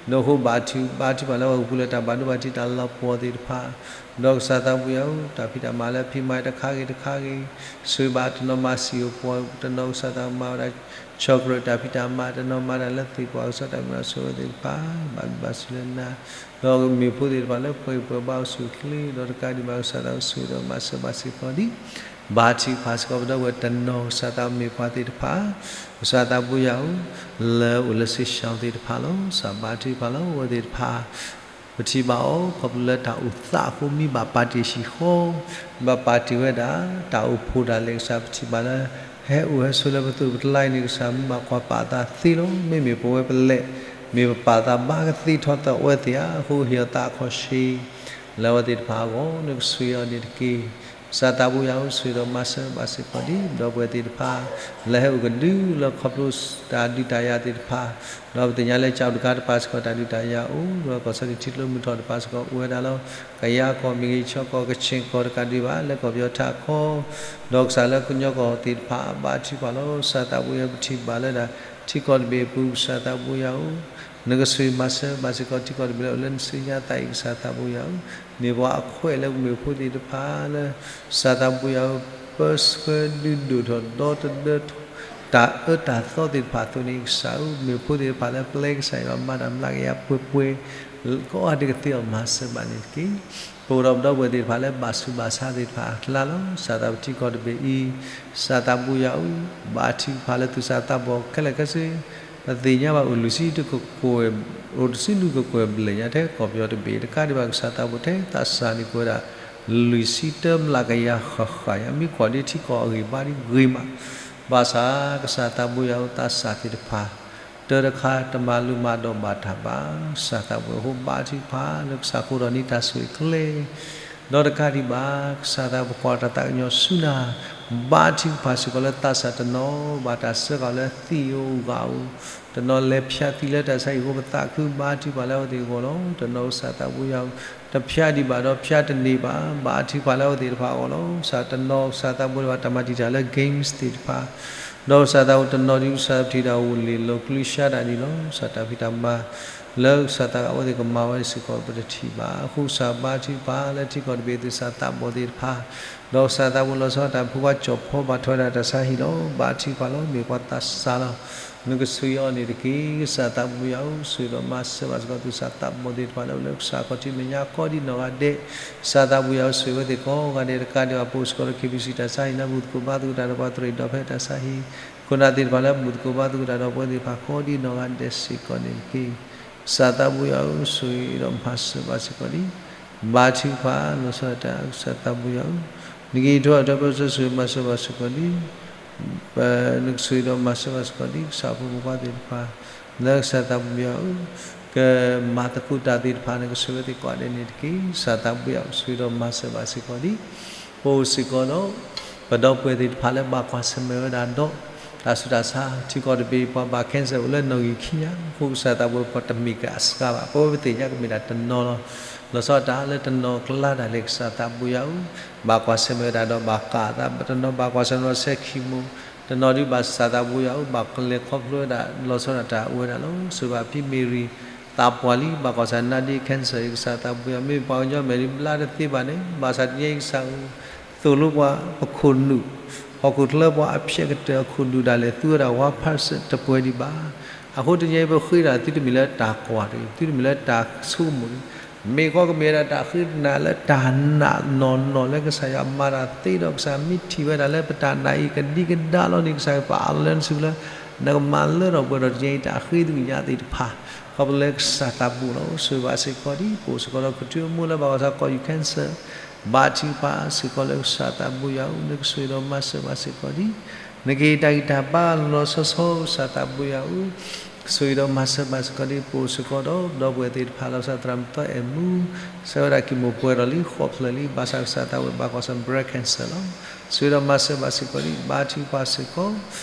ဒီးဃိဘါထုကဖၣ်လၢပှၤကပူၤလၢတၢ်ဘၣ်ဒိဘၣ်ထံးတၢ်လီၤပှီၢ်သ့ၣ်တဖၣ် ဒီးကစၢ်သးဘိယွၤဧၢ, တၢ်ဖံးတၢ်မၤလၢဖံးမၤတခါဂ့ၤတခါဂ့ၤ ဆိၣ်ဂ့ၤဘၣ် တနီၤမၤစံာ်အိၣ်ပှီၢ် တနီၤကစၢ်သးမၤဝဲဒၣ် chocolate တၢ်ဖံးတၢ်မၤ တနီၤမၤတၢ်လၢသ့ၣ်ပှၢ်ကစၢ်တၢ်မၤဆိၣ်ဂ့ၤသ့ၣ်တဖၣ် ဘၣ်ဘျုးဘၣ်ဆိၣ်လၢနၤ ဒီးမ့ၢ်ဖိသ့ၣ်တဖၣ်လၢပှဲၤပှဲၤဘါအိၣ်ဆူၣ်အိၣ်ချ့ ဒီးတကးဒံးဘၣ်ကစၢ်သးဆိၣ်ဂ့ၤဒီးမၤစၢၤဘၣ်စ့ၢ်ကီးဒံး ဘါထုကဖၣ်စ့ၢ်ကီး ပဒီပုၢ်ဝဲၢ်တနီၤကစၢ်သးမ့ၢ်ပှၤသ့ၣ်တဖၣ် ကစၢ်သးဘိယွၤဧၢ, လၢအိၣ်လၢစ့ၢ်ရှီသ့ၣ်တဖၣ်လီၤ. ကစၢ်ဘါထုကဖၣ်လီၤ အဝဲသ့ၣ်တဖၣ် ပထံၣ်ဘၣ်အီၤ ခီဖျိလၢတၢ်အိၣ်သးအဃိ မ့ၢ်ဘၣ်ပာ်တ့ၢ်ဟံၣ်ဃီ, မ့ၢ်ဘၣ်ပာ်တ့ၢ်ဝဲဒၣ် တၢ်အိၣ်ဖှိၣ်ဒၣ်လဲာ် ကစၢ်ပထံၣ်ဘၣ်လၢ ဟဲအိၣ်ဟဲဆိးလၢပသိးပကျါအံၤန့ၣ် ကစၢ်မ့ၢ်ဘၣ်ကွၢ်ပာ်သးသ့လီၤ. မ့မ့ၢ်ပဝဲပလဲၤ မ့ၢ်ပပာ်သးဘၣ်ကသ့ထီၣ်သးအဝဲသ့ၣ်ဧါ, အဃိကဟ့ၣ်အီၤသးအခီၣ်ဆ့ လၢအဝဲသ့ၣ်တဖၣ်အဂီၢ် နကဆိၣ်ဂ့ၤအီၤန့ၣ်တက့ၢ်. ကစၢ်သးဘိယွၤဧၢ, ဆိၣ်ဂ့ၤဒီးမၤစၢၤဘၣ်စ့ၢ်ကီးဒံး ဒီပုၢ်ဝဲၢ်သ့ၣ်တဖၣ် လၢဟဲအိၣ်ကဒုလၢခီဖျိတၢ်ဒုးတၢ်ယၤသ့ၣ်တဖၣ်, ဒီးပသ့ၣ်ညါလၢကၠီတကါတပၤစ့ၢ်ကီး တၢ်ဒုးတၢ်ယၤအိၣ်, ဒီးကီၢ်ဆၢန့ၣ် ထံကျိမုၢ်ထီၣ်တပၤစ့ၢ်ကီး အိၣ်ဝဲဒၣ်လီၤ. ကယၤကီၢ်မ့ၢ်ဂ့ၤ ခၠီကီၢ်ကခ့ၣ်ကီၢ်တကးဒံးဘၣ် လၢကီၢ်ပယီၤထးခီ ဒီးကစၢ်လၢကညီကီၢ်သ့ၣ်တဖၣ် ဘါထုကဖၣ်လီၤ. ကစၢ်သးဘိယွၤ ပထံၣ်ဘၣ်လၢဒၣ် ထံကီၢ်တဘ့ၣ်အပူၤ ကစၢ်သးဘိယွၤဧၢ, နကဆိၣ်ဂ့ၤမၤစၢၤဘၣ်စ့ၢ်ကီး ထံကီၢ်တဘ့ၣ်လၢအိၣ်လၢနစုညါသးအံၤ ကစၢ်သးဘိယွၤဧၢ, မ့ၢ်ပှၤအခွဲးလၢပမ့ၢ်ဖိသ့ၣ်တဖၣ်လၢ ကစၢ်သးဘိယွၤဧၢ ပၢဆှၢဒုးဒိၣ်ထီၣ်ဒီတဒၢထီၣ် တၢ်အၢတၢ်သီသ့ၣ်တဖၣ်အသိးန့ၣ် ကစၢ်ဧၢ, မ့ၢ်ဖိသ့ၣ်တဖၣ်လၢပျဲကစၢ်ယွၤမၤတၢ်မျးကယၤပှဲၤပှဲၤ ကိးဂၤဒဲးကသ့အီၤမၤစၢၤဘၣ်န့ၣ်တက့ၢ်. ပအိၣ်ဒီးပဒီပုၢ်ဝဲၢ်သ့ၣ်တဖၣ်လၢဘၣ်ဆူးဘၣ်ဆါသ့ၣ်တဖၣ်အကျါလီၤ. ကစၢ်သးပထံကီၢ်တဘ့ၣ်အံၤ ကစၢ်သးဘိယွၤဧၢ, ဘါထုကဖၣ်လၢသူၣ်စၢ်သးဘီၣ်ခဲလၢာ်ခဲဆ့ ပသ့ၣ်ညါဘၣ်အိၣ်လွံၢ်ဆံတကကွဲၢ်, အိၣ်တဆံလွံၢ်ကကွဲၢ်ဘျဲၣ်ညါထဲကီၢ်ပယီၤတဘ့ၣ်တကးဒံးဘၣ် ကစၢ်သးဘိၣ်ထဲသးစၢ်န့ၣ်ကွဲးဒၣ် လွံၢ်ဆံတမျးကယၤဃၣ်ဃၣ်ညါ မ့ၢ်ကွၢ်ဒ်ထံကီၢ်အဂံၢ်ဘါဒ်ဂ့ၤမး, ဘၣ်ဆၣ်ကစၢ်သးဘိယွၤဧၢ သးစၢ်သ့ၣ်တဖၣ် တၢတခါတမၤလိမၤဒိးဘၣ်တၢ်ဘၣ်, ကစၢ်သးဘိယွၤဧၢ ဘါထုကဖၣ်လၢကစၢ်ဃိဒီးန့ၢ်တၢ်ဆိၣ်ဂ့ၤကျဲ ဒီးတကးဒံးဘၣ် ကစၢ်သးပကွၢ်တၢ်သးကညီၤဆူနၤ, ဘါထုကဖၣ်စ့ၢ်ကီးလၢသးစၢ်တနီၤ ဘၣ်တၢ်စၢဃာ်လၢသံၣ်ဧိၤဂၤဧိၤ, တနီၤလဲၤဖၠးသံလၢတၢ်ဆါဟံၣ်အဃိ ပသးခုဘါထုကဖၣ်လၢအဝဲသ့ၣ်အဂီၢ်လီၤ. တနီၤကစၢ်သးဘိယွၤဧၢ တဖၠးဒံးဘၣ်ဒီးဖၠးတန့ၢ်ဘၣ်, ဘါထုကဖၣ်လၢအဝဲသ့ၣ်တဖၣ်အဂီၢ်လီၤ. ကစၢ်တနီၤကစၢ်သးဘိယွၤတၢ်မၤတံာ်တာ်လၢ games သ့ၣ်တဖၣ် ဒီးကစၢ်သးဘိတနီၤဒ်ကစၢ်ပထံၣ်တၢ်အိၣ်လ့ၣ်လီၤကျူဆါတၢ်န့ၣ်လီၤ. ကစၢ်တၢ်ဖံးတၢ်မၤ လၢကစၢ်သးအဝဲသ့ၣ်ကမၤဝဲစ့ၢ်ကီးပတထံၣ်ဘၣ်. အဃိကစၢ်ဘါထုကဖၣ်လၢထံကီၢ်တဘ့ၣ်သူၣ်စၢ်သးဘီၣ်သ့ၣ်တဖၣ်, ဒီးကစၢ်သးဘိလီၤဆီဒၣ်တၢ်ဖိခွါကၠီၣ်ဖီဘၣ်ထွဲဒၣ်တၢ်ဆါဟံၣ်လီၤ. ဘါထုကဖၣ်လီၤ မ့ၢ်ပှၤသးစၢ်လီၤ. နကဆိၣ်ဂ့ၤအီၤန့ၣ်တက့ၢ်. ကစၢ်သးဘိယွၤဧၢ ဆိၣ်ဂ့ၤဒီးမၤစၢၤဘၣ်စ့ၢ်ကီးသူၣ်စၢ်သးဘီၣ်သ့ၣ်တဖၣ်လၢအိၣ်လၢကစၢ်ခီၣ်ထံးမဲာ်ညါကိးဒံနီၢ်ဂၤဒဲး, ကစၢ်သးဘိယွၤဧၢ ဆိၣ်ဂ့ၤအဝဲသ့ၣ်ကိးဂၤဒဲးတကးဒံးဘၣ် ပအိၣ်စ့ၢ်ကီးဒီး KBC တၢ်ဆါဟံၣ်လၢဘူၣ်သကိးဘါသကိးတၢ်ဒီးပှၤသရၣ်ဒီးဖဲတၢ်ဆါဟံၣ် ခိၣ်နၢ်သ့ၣ်တဖၣ်လၢဘူၣ်သကိးဘါသကိးတၢ်ဒီးပဝဲသ့ၣ်တဖၣ်ကိးဒံနီၢ်ဂၤဒဲးစ့ၢ်ကီးန့ၣ်တက့ၢ်. ကစၢ်သးဘိယွၤဧၢ ဆိၣ်ဂ့ၤဒီးမၤစၢၤဘၣ်စ့ၢ်ကီးလံ. ဘါထုကဖၣ်လီၤဆီဒၣ်တၢ် ကစၢ်သးဘိယွၤဧၢ, နကဟ့ၣ်ထီၣ်အတၢ်ပၢဆှၢဆိၣ်ဂ့ၤမၤစၢၤဘၣ်စ့ၢ်ကီးလံ. နကဆိၣ်ဂ့ၤဒီးမၤစၢၤဘၣ်စ့ၢ်ကီးလံ ကစၢ်ဖိမုၣ်ဖိခွါသ့ၣ်တဖၣ်, လၢကစၢ်သးဘိယွၤဧၢ ကမၤသကိးတၢ်သ့ၣ်တဖၣ်န့ၣ် ကဆိၣ်ဂ့ၤအဝဲသ့ၣ်ကိးဂၤဒဲးန့ၣ်တက့ၢ်. ကစၢ်သးဘိယွၤဆိၣ်ဂ့ၤဒီးမၤစၢၤဘၣ်စ့ၢ်ကီးလံ. ပအိၣ်စ့ၢ်ကီးဒီး ပဒီပုၢ်ဝဲၢ်သ့ၣ်တဖၣ်လၢဘၣ်ကွၢ်ဆၢၣ်မဲာ်ဝဲဒၣ်ဒီး တၢ်ဆူးတၢ်ဆါ ထံကီၢ်တဘ့ၣ်ပှၤဘၣ် cancer အိၣ်လၢနီၣ်ဂံၢ်ခံညါ, အဃိကစၢ်သးဘိပှၤတမ့ၢ်ကစှၤဘၣ်, ပဝဲပသ့ၣ်ညါကမ့ၢ်ဒၣ်တနီၤလီၤ. လီၤဆီဒၣ်တၢ်လၢတနီၤကျါဒၣ်လဲာ် ကစၢ်သးဘိယွၤဧၢ ဘၣ်ကွၢ်ဆၢၣ်မဲာ်ဝဲဒၣ်ဒီးဘၣ်ဃးသး, တနီၤဘၣ်ကွၢ်ဆၢၣ်မဲာ်ဒီးဆဲးခံမိၢ်, တနီၤဒုးဘၣ်ကစၢ်သးဘိယွၤဧၢ ဘၣ်ကလဲၤခီဖျိဝဲဒၣ် လီၤဆီဒၣ်တၢ်အိၣ်ဝဲဒၣ်လီၤ. ဆိၣ်ဂ့ၤဘၣ်ဖံမ့ၤရံၤ သးပှၢ်လံ ဘၣ်ကွၢ်ဆၢၣ်နာ်ဒ့ cancer အံၤ ကစၢ်သးဘိယွၤ မ့ၢ်ပှၤကညီမဲာ်လံဘျါတသ့ဘၣ်န့ၣ် ဘၣ်ဆၣ်တနံၤအံၤကစၢ်ဧၢ သိၣ်လိပှၤ ပခိၣ်နူာ်, ဟီၣ်ခိၣ်ချၢပှၤအဖျဲးကတၢၢ်အခိၣ်နူာ်ဒၣ်လဲာ် သူဝဲဒၣ် one percent တပှဲၤဒံးဘၣ်. အဃိတနံၤအံၤပဃ့ဒၣ်သုတမ့ၢ်လၢတၢ်ကွၢ်တဂ့ၤ, သုတမ့ၢ်လၢတၢ်ဆိကမိၣ်တဂ့ၤ, မ့ၢ်ကီကမ့ၢ်ဒၣ်တၢ်ဃ့တနၤလၢတၢ်နာ်နီၢ်နီၢ်လၢကစၢ်ယွၤမၤတၢ်သ့ဒီး ကစၢ်မ့ၢ်ထံၣ်ဝဲဒၣ်လၢပတၢ်နာ်အံၤကဒံကဒါလီၤန့ၣ် ကစၢ်ယွၤပာ်အလၢနစုလၢ နကမၤလၢထီၣ်ပှဲၤထီၣ်တနံၤအံၤ တၢ်ဃ့သကညးသ့ၣ်တဖၣ် ခီဖျိလၢကစၢ်သးဘိလီၤ. ဆိၣ်ဂ့ၤဘၣ်စ့ၢ်ကီးဒံး ပအိၣ်စ့ၢ်ကီးဒီးကထုးအမိၢ်လၢဘၣ်ကွၢ်ဆၢၣ် ကီၢ်ယူၢ် cancer ဘါထုကဖၣ်စ့ၢ်ကီးလၢကစၢ်သးဘိယွၤဧၢ နကဆိၣ်ဂ့ၤဒီးမၤစၢၤဘၣ်စ့ၢ်ကီးဒံး နကဟ့ၣ်တၢ်ဂံၢ်တၢ်ဘါလီၤဆီဆီ ကစၢ်သးဘိယွၤဧၢ ဆိၣ်ဂ့ၤဒီးမၤစၢၤဘၣ်စ့ၢ်ကီးဒံး ပအိၣ်စ့ၢ်ကီးဒီး ဒီပုၢ်ဝဲၢ်သ့ၣ်တဖၣ်လီၤဆီသရၣ်မုၣ်သီအဲၣ်မူ ဆၢဝဲဒၣ်ကံၢ်မိၢ်ပှဲၤဒီးလံ ဃိးဖျၢၣ်လံ ဘၣ်ဆၣ်ကစၢ်သးဝဲဘၣ်ကွၢ်ဆၢၣ် breast cancer လီၤ. ဆိၣ်ဂ့ၤဒီးမၤစၢၤဘၣ်စ့ၢ်ကီးဒံး ဘါထုကဖၣ်စ့ၢ်ကီး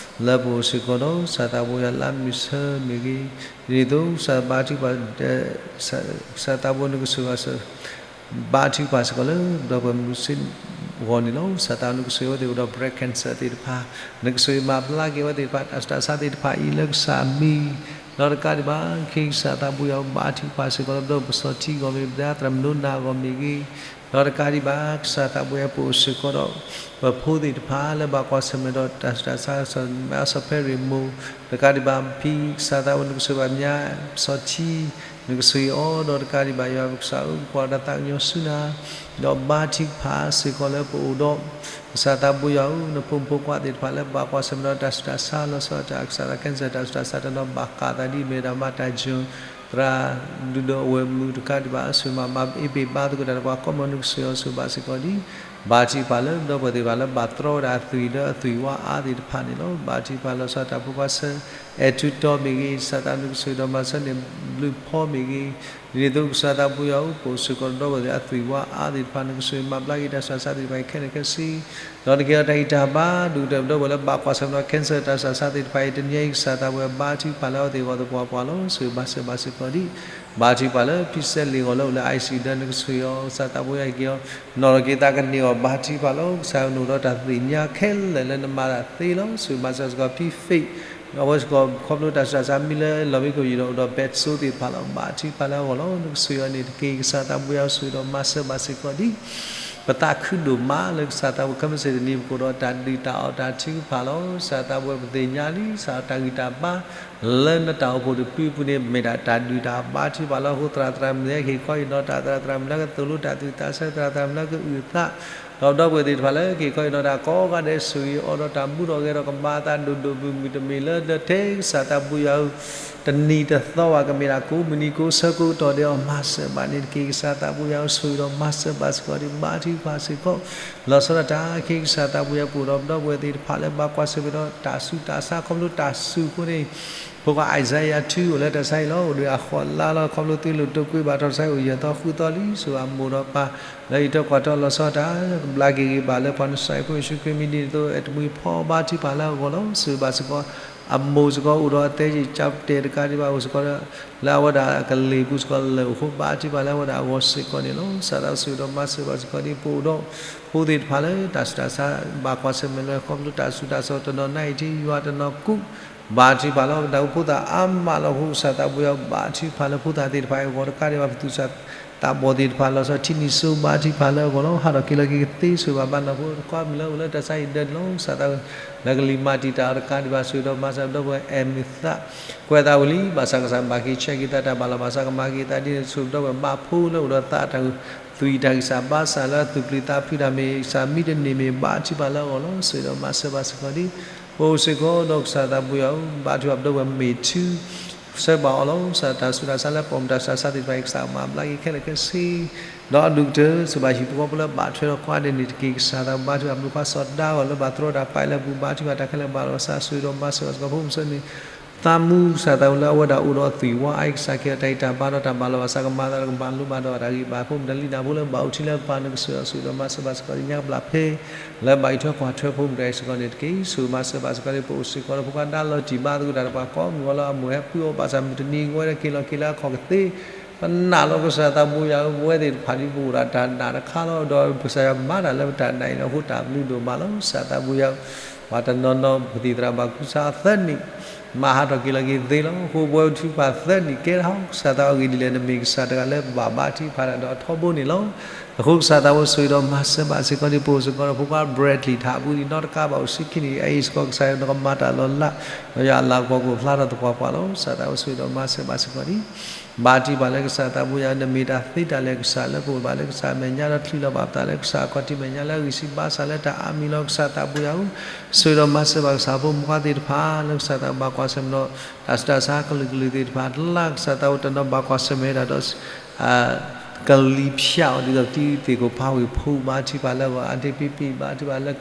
လၢပအိၣ်စ့ၢ်ကီးဒီး ကစၢ်သးဘိယွၤလၢမုၢ်ဆၢမ့ၢ်ဂ့ၤ, ဒ်သိးကစၢ်ဘါထုကဖၣ် ကစၢ်သးဘိနကဆိၣ်ဂ့ၤ ဘါထုကဖၣ်စ့ၢ်ကီးလၢ ဒီပုၢ်ဝဲၢ်မုၢ်ဆ့ၣ်ဂီၢ်န့ၣ်လီၤ. ကစၢ်သးနကဆိၣ်ဂ့ၤအဝဲသ့ၣ်အိၣ်ဒီး breast cancer သ့ၣ်တဖၣ်, နကဆိၣ်ဂ့ၤမၤဘျါက့ၤအဝဲသ့ၣ်တဖၣ် တၢ်ဆူးတၢ်ဆါသ့ၣ်တဖၣ်အံၤလၢကစၢ်မံၤ, ဒီးတကးဒံးဘၣ် ကစၢ်သးဘိယွၤဧၢ ဘါထုကဖၣ်စ့ၢ်ကီးလၢ ဒီပုၢ်ဝဲၢ်ပစီၤထံဂီၢ်မ့ၢ်ဂ့ၤ သရၣ်မုၣ်နိနၤဂီၢ်မ့ၢ်ဂ့ၤ, ဒီးတကးဒံးဘၣ် ကစၢ်သးဘိယွၤပအိၣ်စ့ၢ်ကီးဒီး ပဖိသ့ၣ်တဖၣ်လၢဘၣ်ကွၢ်ဆၢၣ်မဲာ်ဒီးတၢ်ဆူးတၢ်ဆါ စီၤဖဲရ့ၣ်မိၢ်, တကးဒံးဘၣ်ဖံကစၢ်သးဘိနကဆိၣ်ဂ့ၤဘၣ်မၠါ ပစီၤထံ နကဆိၣ်ဂ့ၤအီၤ ဒီးတကးဒံးဘၣ်ယွၤပကစၢ်ဧၢ ပကွၢ်တၢ်သးကညီၤဆူနၤ, ဒီးဘါထုကဖၣ်စ့ၢ်ကီးလၢပအိၣ်ဒီး ကစၢ်သးဘိယွၤဧၢ နဖိမုၣ်ဖိခွါသ့ၣ်တဖၣ်လၢဘၣ်ကွၢ်ဆၢၣ်မဲာ်ဒီးတၢ်ဆူးတၢ်ဆါလီၤဆီဒၣ်တၢ် ကစၢ်သး cancer တၢ်ဆူးတၢ်ဆါတနီၤဘၣ်ဃးသးဒ်မ့ၢ်ဒၣ်မၤတၢ်ယိၤ သရၣ်ဒုၣ်ဒီးအဝဲၢ်မုၣ်တကးဒံးဘၣ် ဆိၣ်ဂ့ၤမၤဘၣ်အ့ၣ်ပ့ၣ်ဘါသကိးတၢ်ဒီးပှၤကိးမုၢ်နကဆိၣ်ဂ့ၤအီၤဆိၣ်ဂ့ၤဘၣ်စ့ၢ်ကီးဒံး, ဘါထုကဖၣ်လၢဒီပုၢ်ဝဲၢ်သ့ၣ်တဖၣ်လၢဘၣ်တြီဝဲဒၣ်အသွံၣ်လၢအသွံၣ်ဝါအါသ့ၣ်တဖၣ်န့ၣ်လီၤ. ဘါထုကဖၣ်လီၤဆီဒၣ်တၢ်ဖိခွါဆၢ အဲၣ်ထူတီမ့ၢ်ဂ့ၤ ကစၢ်သးနကဆိၣ်ဂ့ၤဒီးမၤစၢၤန့ၣ် ဘျုးဖီမ့ၢ်ဂ့ၤ, ဒ်သိးကစၢ်သးဘိယွၤဧၢ ပအိၣ်စ့ၢ်ကီးဒီပုၢ်ဝဲၢ်သ့ၣ်အသွံၣ်ဝါအါသ့ၣ်တဖၣ် နကဆိၣ်ဂ့ၤမၤဘျါက့ၤတၢ်ဆူးတၢ်ဆါသ့ၣ်တဖၣ်အံၤခဲလၢာ်ခဲဆ့ ဒီးနကဟ့ၣ်အီၤတၢ်ဂံၢ်တၢ်ဘါ ဒုၣ်ကတၢၢ်ပဒီပုၢ်ဝဲၢ်လၢဘၣ်ကွၢ်ဆၢၣ်မဲာ်ဒီး cancer တၢ်ဆူးတၢ်ဆါသ့ၣ်တဖၣ်အံၤ တနံၤအံၤကစၢ်သးဘိယွၤဘါထုကဖၣ်လၢအဝဲသ့ၣ်ဂီၢ်သပှၢ်ပှၢ်လီၤ. ဆိၣ်ဂ့ၤဘၣ်စၢၤဘၣ်စ့ၢ်ကီးဒံး, ဘါထုကဖၣ်လၢဖံစဲလ့ၣ်ဂီၢ်လၢအိၣ်လၢ ICU ဒီးနကဆိၣ်ဂ့ၤအီၤ ကစၢ်သးဘိယွၤဟ့ၣ်က့ၤအီၤ နီၣ်ထီၣ်က့ၤသးကန့ၢ်အီၤ ဘါထုကဖၣ်လီၤ. ကစၢ်နအိၣ်ဒီးတၢ်သ့ၣ်ညါခဲလၢာ်လၢနမၤတၢ်သ့လီၤ. ဆိၣ်ဂ့ၤဘၣ်စၢၤဘၣ်စ့ၢ်ကီးဖံ faith အဝဲစ့ၢ်ကီးခီဖျိတၢ်ဆူးတၢ်ဆါမံလၢလီၢ်မံခိၣ်ယံၤဒီးအိၣ်ဒီး bed sore သ့ၣ်တဖၣ်လီၤ. ဘါထုကဖၣ်လၢအဂီၢ်လီၤ. နကဆိၣ်ဂ့ၤအီၤန့ၣ်တက့ၢ်. ကစၢ်သးဘိယွၤဆိၣ်ဂ့ၤဒီးမၤစၢၤဘၣ်စ့ၢ်ကီးဒံး ပသးခုဒိၣ်မးလၢကစၢ်သးဘိယွၤခဲမုၢ်ဆ့ၣ်တနံၤ ပကအိၣ်ဒီးတၢ်ဒုၣ်တၢ်အီၣ်တၢ်ထုကဖၣ်လီၤ. ကစၢ်သးဘိယွၤ ပသ့ၣ်ညါလံ ကစၢ်တၢ်ဂံၢ်တၢ်ဘါ လၢနတၢ်အိၣ်ဖှိၣ်တဖုအပူၤန့ၣ် မ့ၢ်ဒၣ်တၢ်ဒုၣ်တၢ်အီၣ်ဘါထုကဖၣ်လီၤ. အဃိသရၣ်သရၣ်မုၣ်ဟဲက့ၤခီအံၤနီၤ တၢ်သရၣ်သရၣ်မုၣ်လၢကသိၣ်လိတၢ်သူၣ်သးဆၢ သရၣ်သရၣ်မုၣ်လၢကအုၣ်သး ဒီးပဒီပုၢ်ဝဲၢ်သ့ၣ်တဖၣ်လၢက့ၤခီအံၤနီၤ တၢ်ကိးဂၤဒဲးဆိၣ်ဂ့ၤအီၤဒီး တၢ်မူထီၣ်ဂဲၤထီၣ်ကမၤအသးဒိၣ်ဒိၣ်မုၢ်မုၢ် တမ့ၢ်လၢဒီးထဲကစၢ်သးဘိယွၤဧၢ တနံၤတသီဘၣ် ကမ့ၢ်ဒၣ်ကိးမုၢ်နံၤကိးဆၢကိးကတီၢ်ဒဲးအီၤ မၤစၢၤဘၣ်န့ၣ်တက့ၢ်. ကစၢ်သးဘိယွၤဧၢ ဆိၣ်ဂ့ၤဒီးမၤစၢၤဘၣ်စ့ၢ်ကီးဒံး ဘါထုကဖၣ်စ့ၢ်ကီး လီၤဆီဒၣ်တၢ် ကစၢ်သးဘိယွၤ ပအိၣ်ဒီးပဒီပုၢ်ဝဲၢ်သ့ၣ်တဖၣ်လၢဘၣ်ကွၢ်ဆၢၣ်မဲာ်ဒီးတၢ်ဆူးတၢ်ဆါ ခီဖျိတၢ်ဆူးအဃိန့ၣ် ဖိခွါ Isaiah two အိၣ်လၢတၢ်ဆါအံၤလီၤ. အိၣ်ဒီးအဃိးလါလီၤ ခီဖျိသွံၣ်လိာ်တိာ်ကွံာ်ဘၣ်ထီၣ်တၢ်ဆါအံၤ အိၣ်ယဲၢ်သီဃုသီလံ ဆိၣ်ဂ့ၤအမိၢ်ဒီးပၢ် လၢအံးထွဲကွၢ်ထွဲလီၤဆီဒၣ်တၢ် ကဘျါက့ၤဂ့ၤဘၣ်လၢပှၤနစၢ်ယ့ၣ်ၡူးခရံာ်မံၤဒ်သိး အဲၣ်တမှံၤဖီဘါထုကဖၣ်လၢအဂီၢ်လီၤ. ဆိၣ်ဂ့ၤဘၣ်စ့ၢ်ကီး အမိၢ်စ့ၢ်ကီး အိၣ်ဒီးအသဲက့ၤကၠီတဲာ်တကးဒံးဘၣ် အိၣ်စ့ၢ်ကီး လၢအဝဲဒၣ်ကလ့ၢ်ပူၤစ့ၢ်ကီး လၢအိၣ်ဃိ ဘါထုကဖၣ်လၢအဝဲဒၣ်အဂီၢ်စ့ၢ်ကီးန့ၣ်လီၤ. ကစၢ်သးဘိယွၤဆိၣ်ဂ့ၤဒီးမၤစၢၤဘၣ်စ့ၢ်ကီးဒံး ပအိၣ်ဒီးဖိသ့ၣ်တဖၣ်လၢတၢ်ဆူးတၢ်ဆါ ဘၣ်ကွၢ်ဆၢၣ်မဲာ်လၢ ခီဖျိတၢ်ဆူးတၢ်ဆါ တနီၤနါအံၤထံ ယွၤတနီၤကူး ဘါထုကဖၣ်လီၤ. တၢ်အိၣ်ဖှိၣ်သးအါမးလီၤအဃိ ကစၢ်သးဘိယွၤ ဘါထုကဖၣ်လၢဖိသၣ်သ့ၣ်တဖၣ်အဂီၢ်တကးဒံးဘၣ် ပသူၣ်စၢ်သးဘီၣ်သ့ၣ်တဖၣ် လီၤဆီထံနံၣ်စိ ဘါထုကဖၣ်လၢအဂီၢ်လီၤ. ဟးထီၣ်က့ၤလီၤက့ၤကသ့ ဆိၣ်ဂ့ၤဘၣ်ဘၣ်နီၢ်ဖိတခီမ့ၢ်လၢအိၣ်လၢတၢ်ဆါအံၤဒၢးန့ၣ်လီၤ. ကစၢ်သးဘိ လၢကလံၤမၤတံာ်တာ်အီၤတကးဒံးဘၣ် ဆိၣ်ဂ့ၤဒီးမၤစၢၤပဒီပုၢ်ဝဲၢ် အဲၣ်မုာ်သး ကွဲးသးဝံၤလံ ဘၣ်ဆၣ်ကစၢ်ဘၣ်က့ၤဆှၢက့ၤသး တၢ်ဘၣ်လီၤဘၣ်စးကမၤက့ၤသးဒ်န့ၣ် ဆိၣ်ဂ့ၤပဒီပုၢ်ဝဲၢ်မးဖိလၢအိၣ်ဒီးသးတၢ် သွံၣ်တၢ်ဂံၢ်စၢ်ဘါစၢ်လၢသူၣ်ပျံၤသးဖုးတၢ်မ့ၢ်ဂ့ၤ ကစၢ်မံတန့ၢ်မ့ၢ် ဘါထုကဖၣ်လၢအဂီၢ်လီၤ. ဆိၣ်ဂ့ၤဒီးမၤစၢၤဘၣ်စ့ၢ်ကီးဒံး ပအိၣ်စ့ၢ်ကီးဒီးကစၢ်သးဘိယွၤ ဘါထုကဖၣ်ပဒီပုၢ်ဝဲၢ်မ့ၢ်ထု ဆၢဘၣ်အီၤလီၤ. ကစၢ်တၢ်ဆူးတၢ်ဆါလၢပိာ်မုၣ်တၢ်ဆူးတၢ်ဆါသ့ၣ်တဖၣ်အံၤ ကစၢ်မၤဘျါက့ၤခဲလၢာ်ခဲဆ့ ဒီးအဒိၣ်ကတၢၢ် စံးဘၣ်ဟံၣ်ဖိဃီဖိလၢဘၣ်ထွဲဒီးခွါဒဲးန့ၣ်တက့ၢ်. ကစၢ်သးဘိယွၤ ဘါထုကဖၣ်ဘျုးဖးစီၤဒၤဂီၤလၢဘၣ်သရီတၢ်ပာ်လၢအပူၤ ဘါထုကဖၣ်တၢ်ခဲလၢာ်ဘၣ်လီၤ. ကစၢ်ဆိၣ်ဂ့ၤဒီးမၤစၢၤဘၣ်စ့ၢ်ကီး ဖိမုၣ်ဆၢန့ၣ် သးမူ ကစၢ်သးဘိလၢအဝဲဒၣ်အိၣ်ဒီးသွံၣ်ဝါအါအံၤ ကစၢ်ကဲထီၣ်တၢ်ဂံၢ်တၢ်ဘါဒီးတၢ်ဘၣ်လီၤဘၣ်စးကမၤသးဒီးကမၤလိဘၣ်ဒီးတၢ်ဂံၢ်ဘါ ဖိမုၣ်တၢ်လံၣ်တၢ်ဖိလၢဘၣ်အိၣ်ထံလၢကပၤ နကဆိၣ်ဂ့ၤဒီးမၤစၢၤဘၣ်စ့ၢ်ကီး ညါကဘျၣ်ဖဲ လၢဘၣ်အံးထွဲကွၢ်ထွဲဖိမုၣ်တၢ်အံၤစ့ၢ်ကီးန့ၣ်တက့ၢ်. ဆိၣ်ဂ့ၤမၤစၢၤဘၣ်စ့ၢ်ကီးဒံး ပအိၣ်စ့ၢ်ကီးဒီးဖိခွါဒါလီၤတံၢ်ဘါသကိးတၢ်တပှၤကိးမုၢ်ဂီၤလၢအမိၢ်ဟဲပုၢ်အီၤ ဘၣ်ဆၣ်မုၢ်တနံၤဝဲဒၣ်က့ၤလီၤက့ၤလၢအခီၣ်ကသ့ ပနာ်လီၤ ကစၢ်သးဘိယွၤဧၢ ပဝဲသ့ၣ်တဖၣ်ဒ်ပအိၣ်ဒၣ်တၢ်နာ်တခါလီၤ. ဒီးကစၢ်ယွၤမၤတၢ်လၢပတၢ်နာ်အံၤလီၤ. အဃိတၢ်ဘျုးဒိၣ်မးလီၤ. ကစၢ်သးဘိယွၤ ပှၤတနီၤနီၤ ပကသံၣ်သရၣ်ဘၣ်ကူစါသၢနံၣ် မၤဟးထီၣ်က့ၤလီၤက့ၤသ့လီၤ. အဃိပဝဲထုကဖၣ်သၢနံၣ်ကဲထီၣ် ကစၢ်သးဘိအဂ့ၢ်ဒ်လဲၣ် နမ့ၢ်ကစၢ်တဂၤလၢပဘၣ်ဘါထုကဖၣ်တၢ်ဒီးအထီဘိန့ၣ်လီၤ. အဃိကစၢ်သးဘိဆိၣ်ဂ့ၤဒီးမၤစၢၤဘၣ်စ့ၢ်ကီးဒံး ပအိၣ်စ့ၢ်ကီးဒီးဖိခွါ Bradley ထးပူၤဒံး နီတကးဘၣ်အိၣ်ဆံခံနံၣ်အံၤစ့ၢ်ကီး ကစၢ်ယွၤနကမၤတၢ်လီၤလး ဒီးယွၤအလၤကပီၤကအိၣ်ဖျါထီၣ်သပှၢ်ပှၢ်လီၤ. ကစၢ်သးဘိဆိၣ်ဂ့ၤဒီးမၤစၢၤဘၣ်စ့ၢ်ကီးဒံး ဘါထုကဖၣ်လၢကစၢ်သးဘိယွၤ နမ့ၢ်တၢ်သ့တၢ်လၢာ်ကစၢ်လၢပအိၣ်ဘၣ်လၢကစၢ်အမဲာ်ညါဒီးချံးလီၤဘၣ်ပသးလၢကစၢ်အခီၣ်ထံးမဲာ်ညါလၢအဂံၢ်ဆံးဘါစၢ်လၢတၢ်အါမံၤလီၤ. ကစၢ်သးဘိယွၤဧၢ ဆိၣ်ဂ့ၤဒီးမၤစၢၤဘၣ်ကစၢ်ဖိမုၣ်ဖိခွါသ့ၣ်တဖၣ် လၢကစၢ်သးဘိဘၣ်ကွၢ်ဆၢၣ်မဲာ်ဒီး တၢ်ဆူးတၢ်ဆါကလုာ်ကလုာ်သ့ၣ်တဖၣ်လၢ် ကစၢ်သးဘိတနီၤဘၣ်ကွၢ်ဆၢၣ်မဲာ်ဝဲဒၣ်ဒီး ကလံၤဖၠးအီၤဒ်သိး တံၤသကိးဖးဝ့ၢ်ဖိ ဘါထုကဖၣ်လၢအဂီၢ် အါတံၤပံပံ ဘါထုကဖၣ်လၢ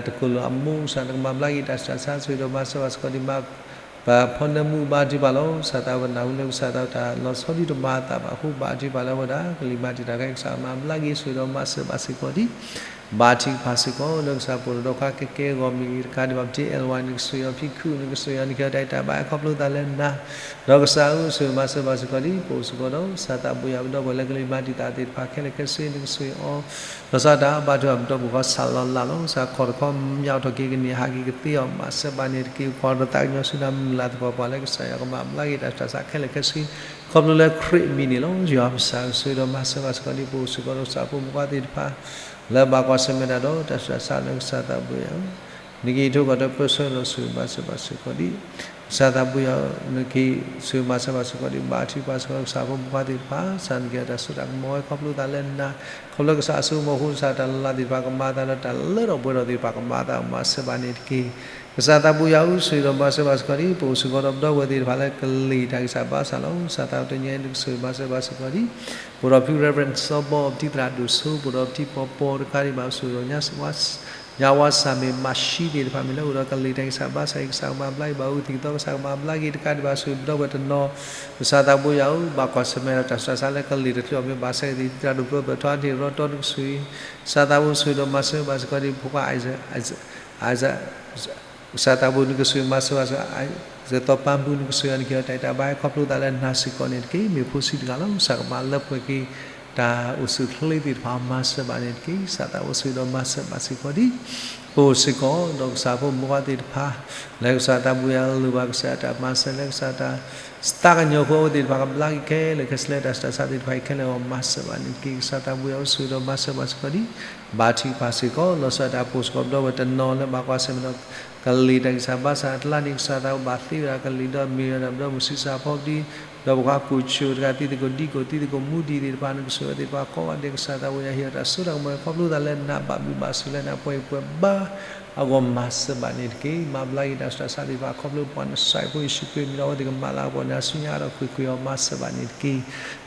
တကလုာ်အမိၢ် ကစၢ်နကမၤဘျါက့ၤတၢ်ဆူးတၢ်ဆါ ဆိၣ်ဂ့ၤဒီးမၤစၢၤဘၣ်စ့ၢ်ကီးဒံး ပှၤဖီနၢမူဘါထုကဖၣ်လီၤ. ကစၢ်သးဘိနၢ်ဟူလၢကစၢ်သးဘိတၢ်လီၤဆီဒံးတမၤအသးဘၣ်အဃိ ဘါထုကဖၣ်လၢအဝဲဒၣ် ကလံၤမၤတံာ်တာ်ခဲ ကစၢ်မၤဘျါက့ၤ ဆိၣ်ဂ့ၤဒီးမၤစၢၤဘၣ်စ့ၢ်ကီးဒံး ဘါထုကဖၣ်စ့ၢ်ကီး လၢကစၢ်ပှၤဒိၣ်ဒီးခွါကဲကဲအဂီၢ်မ့ၢ်ဂ့ၤတကးဒံးဘၣ် ပတ့အဲၣ်ဝါ နကဆိၣ်ဂ့ၤအီၤ ဖံခုၣ် နကဆိၣ်ဂ့ၤအီၤ နကဟဲတၢ်အံၤတၢ်ဘါ ခီဖျိသးလၢနၤ ဒီးကစၢ်ဧၢ ဆိၣ်ဂ့ၤမၤစၢၤဘၣ်စ့ၢ်ကီးဒံး ပအိၣ်စ့ၢ်ကီးဒီး ကစၢ်သးဘိယွၤ ပဒီပုၢ်ဝဲၢ်လၢကလံၤမၤတံာ်တာ်သ့ၣ်တဖၣ်ခဲလၢာ်ခဲဆ့ နကဆိၣ်ဂ့ၤအီၤ လီၤဆီဒၣ်တၢ် ဘါထုကဖၣ်ပဒီပုၢ်ဝဲၢ်စၢ်လီၤလးလီၤ. ကစၢ်ခီၣ်တခီ မၠးထီၣ်က့ၤကန့ၢ် ဟးက့ၤကသ့အီၤ မၤစၢၤဘၣ်န့ၣ်တက့ၢ် ကွၢ်ဒီးသးကညီၤဆူနၤ မုၢ်လၢ်သပှၢ်ပှၢ်လၢကစၢ်ယွၤကမၤဘျါက့ၤတၢ်ဆူးတၢ်ဆါခဲလၢာ်ခဲဆ့ ခီဖျိလၢခရံာ်အမံၤန့ၣ်လီၤ. ယွၤပကစၢ်ဧၢ ဆိၣ်ဂ့ၤဒီးမၤစၢၤဘၣ်စ့ၢ်ကီးဒံး ပအိၣ်စ့ၢ်ကီးဒီးကစၢ်ဖိမုၣ်ဖိခွါသ့ၣ်တဖၣ် လၢဘၣ်ကွၢ်ဆၢၣ်မဲာ်တၢ်ဒီးတၢ်ဆူးတၢ်ဆါလၢကစၢ်သးဘိယွၤ နကဟံးထီၣ်ကီၢ်ဒီးပၢဆှၢဒီးဆိၣ်ဂ့ၤမၤစၢၤဘၣ်စ့ၢ်ကီးဒံး ကစၢ်သးဘိယွၤ နကဆိၣ်ဂ့ၤမၤစၢၤဘၣ်စ့ၢ်ကီးဒံး ဘါထုကဖၣ်စ့ၢ်ကီး ကစၢ်ဖိမုၣ်ဖိခွါသ့ၣ်တဖၣ် ကစၢ်နကဟ့ၣ်တၢ်စိတၢ်ကမီၤဝဲ ခီဖျိသးလၢနၤ ခီဖျိကစၢ်အစိကမီၤအဃိ ကစၢ်တၢ်လီၤလးသ့ၣ်တဖၣ်ကမၤအသးဒီး တၢ်လၢထီၣ်ပှဲၤထီၣ်သ့ၣ်တဖၣ်ကမၤအသး မၤစၢၤဘၣ်န့ၣ်တက့ၢ်. ကစၢ်သးဘိယွၤဧၢ ဆိၣ်ဂ့ၤဒီးမၤစၢၤဘၣ်စ့ၢ်ကီးဒံး ပအိၣ်စ့ၢ်ကီးဒီးပဒီပုၢ်ဝဲၢ်သ့ၣ်တဖၣ်လၢကလံၤတၢ်ဂံၢ်စၢ်ဘါစၢ်လီၤ. ကစၢ်သးဘိတနံၤအံၤ နကဆိၣ်ဂ့ၤမၤစၢၤဘၣ်စ့ၢ်ကီးဒံး ပအိၣ်ဒီးဖံ Reverend စီၤဘီ ပတံၤသရၣ်ဒိၣ်စိ ပအိၣ်ဒီးပတံၤပီၤပီၤတကးဒံးဘၣ် ဆိၣ်ဂ့ၤဒီး ညါဝါစၢ်မ့ၢ်မၤၡံသ့ၣ်တဖၣ် မ့ၢ်လၢအိၣ်ဒီးကလံၤတၢ်ဂံၢ်စၢ်ဘါစၢ်အံၤ ကစၢ်ကမၤဘျါက့ၤဘၣ်အူသံၣ်ကသီ ကစၢ်ကမၤဘျါက့ၤတကးဒံးဘၣ် ဆိၣ်ဂ့ၤပဒီပုၢ်ဝဲၢ်တနီၤ ကစၢ်သးဘိယွၤဧၢ ဘၣ်ကွၢ်ဆၢၣ်မဲာ်ဒီးတၢ်ဆူးတၢ်ဆါလၢကလံၤတချုးအီၤမ့ၢ်ဘၣ်ဆၣ်သ့ၣ် တံၤသရၣ်ဒိၣ်ပျီဘၢၣ်ထီၣ်အါတ့ၢ်ရီတီ နကဆိၣ်ဂ့ၤ ကစၢ်သးဘိဆိၣ်ဂ့ၤဒီးမၤစၢၤဘၣ်စ့ၢ်ကီးဒံး ဖိခွါ Isaac ကစၢ်သးဘိ နကဆိၣ်ဂ့ၤမၤစၢၤဘၣ်စ့ၢ်ကီး သီပၢ်ပူၤ နကဆိၣ်ဂ့ၤအီၤ နကဟ့ၣ်အီၤတၢ်ဂံၢ်တၢ်ဘါခီဖျိသးလၢနၤစ့ၢ်ကီးန့ၣ်တက့ၢ်. မ့ၢ်ဖိဆံးတဂၤလီၤ. ကစၢ်ကမၤလၢပှဲၤက့ၤ တၢ်အိၣ်ဆူၣ်အိၣ်ချ့သ့ၣ်တဖၣ် မၤစၢၤဘၣ်န့ၣ်တက့ၢ်. ကစၢ်သးဘိဆိၣ်ဂ့ၤဒီးမၤစၢၤဘၣ်စ့ၢ်ကီးဒံး ပအိၣ်စ့ၢ်ကီးဒီးကစၢ်ဖိမုၣ်ဖိခွါသ့ၣ်တဖၣ် လၢကစၢ်သးဘိယွၤအလိၣ်ဘၣ် ကစၢ်တၢ်မၤစၢၤလၢကစၢ်တၢ် သးကညီၤဖိအဝဲသ့ၣ်တဖၣ်ကဘျါက့ၤခဲလၢာ်ခဲဆ့ လၢတၢ်စံးတၢ်ဆါသ့ၣ်တဖၣ်အံၤခဲလၢာ်အဂီၢ် မၤစၢၤဘၣ်န့ၣ်တက့ၢ်. ကစၢ်သးဘိယွၤအိၣ်ဆိၣ်ဂ့ၤဒီးမၤစၢၤဘၣ်စ့ၢ်ကီးဒံး ဘါထုကဖၣ်စ့ၢ်ကီး လီၤဆီဒၣ်တၢ် ပအိၣ်စ့ၢ်ကီးပဒီပုၢ်ဝဲၢ်တနီၤလၢဘၣ်ကွၢ်ဆၢၣ်မဲာ်ဒီး ကလံၤတၢ်ဂံၢ်စၢ်ဘါစၢ်အကျါန့ၣ် ကစၢ်သးဘိဘၣ်သ့ဝဲဒၣ်ကလံၤဒီးမ့ၢ်ဝဲဒၣ်ဒီးမုၢ်ဆံးစၢ်ဖီဒံ ဒီးပှၤကူၣ်ဆူၣ်တဂၤ တံၤသကိးဒံကိၣ် တံၤသကိးမူဒံးသ့ၣ်တဖၣ် နကဆိၣ်ဂ့ၤအဝဲသ့ၣ်တဖၣ်ကိးဂၤဒဲး ကစၢ်သးဘိယွၤဟ့ၣ်အီၤတၢ်စိတၢ်ကမီၤ ခီဖျိသးလၢနဘၣ်မုာ်ဘၣ်စူၤလၢနပှဲၤပှဲၤဘါ အဂီၢ်မၤစၢၤဘၣ်န့ၣ်တက့ၢ်. မၤဘျါက့ၤတၢ်ဆူးတၢ်ဆါသ့ၣ်တဖၣ် ခီဖျိပှၤနဆှဲးဖိယ့ၣ်ၡူးခရံာ်မံၤဒီး အဝဲသ့ၣ်ကမၤလၤကပီၤန့ၣ် အဆူညါဒီးကွ့ၢ်ကွ့ၢ်အီၤ မၤစၢၤဘၣ်န့ၣ်တက့ၢ်.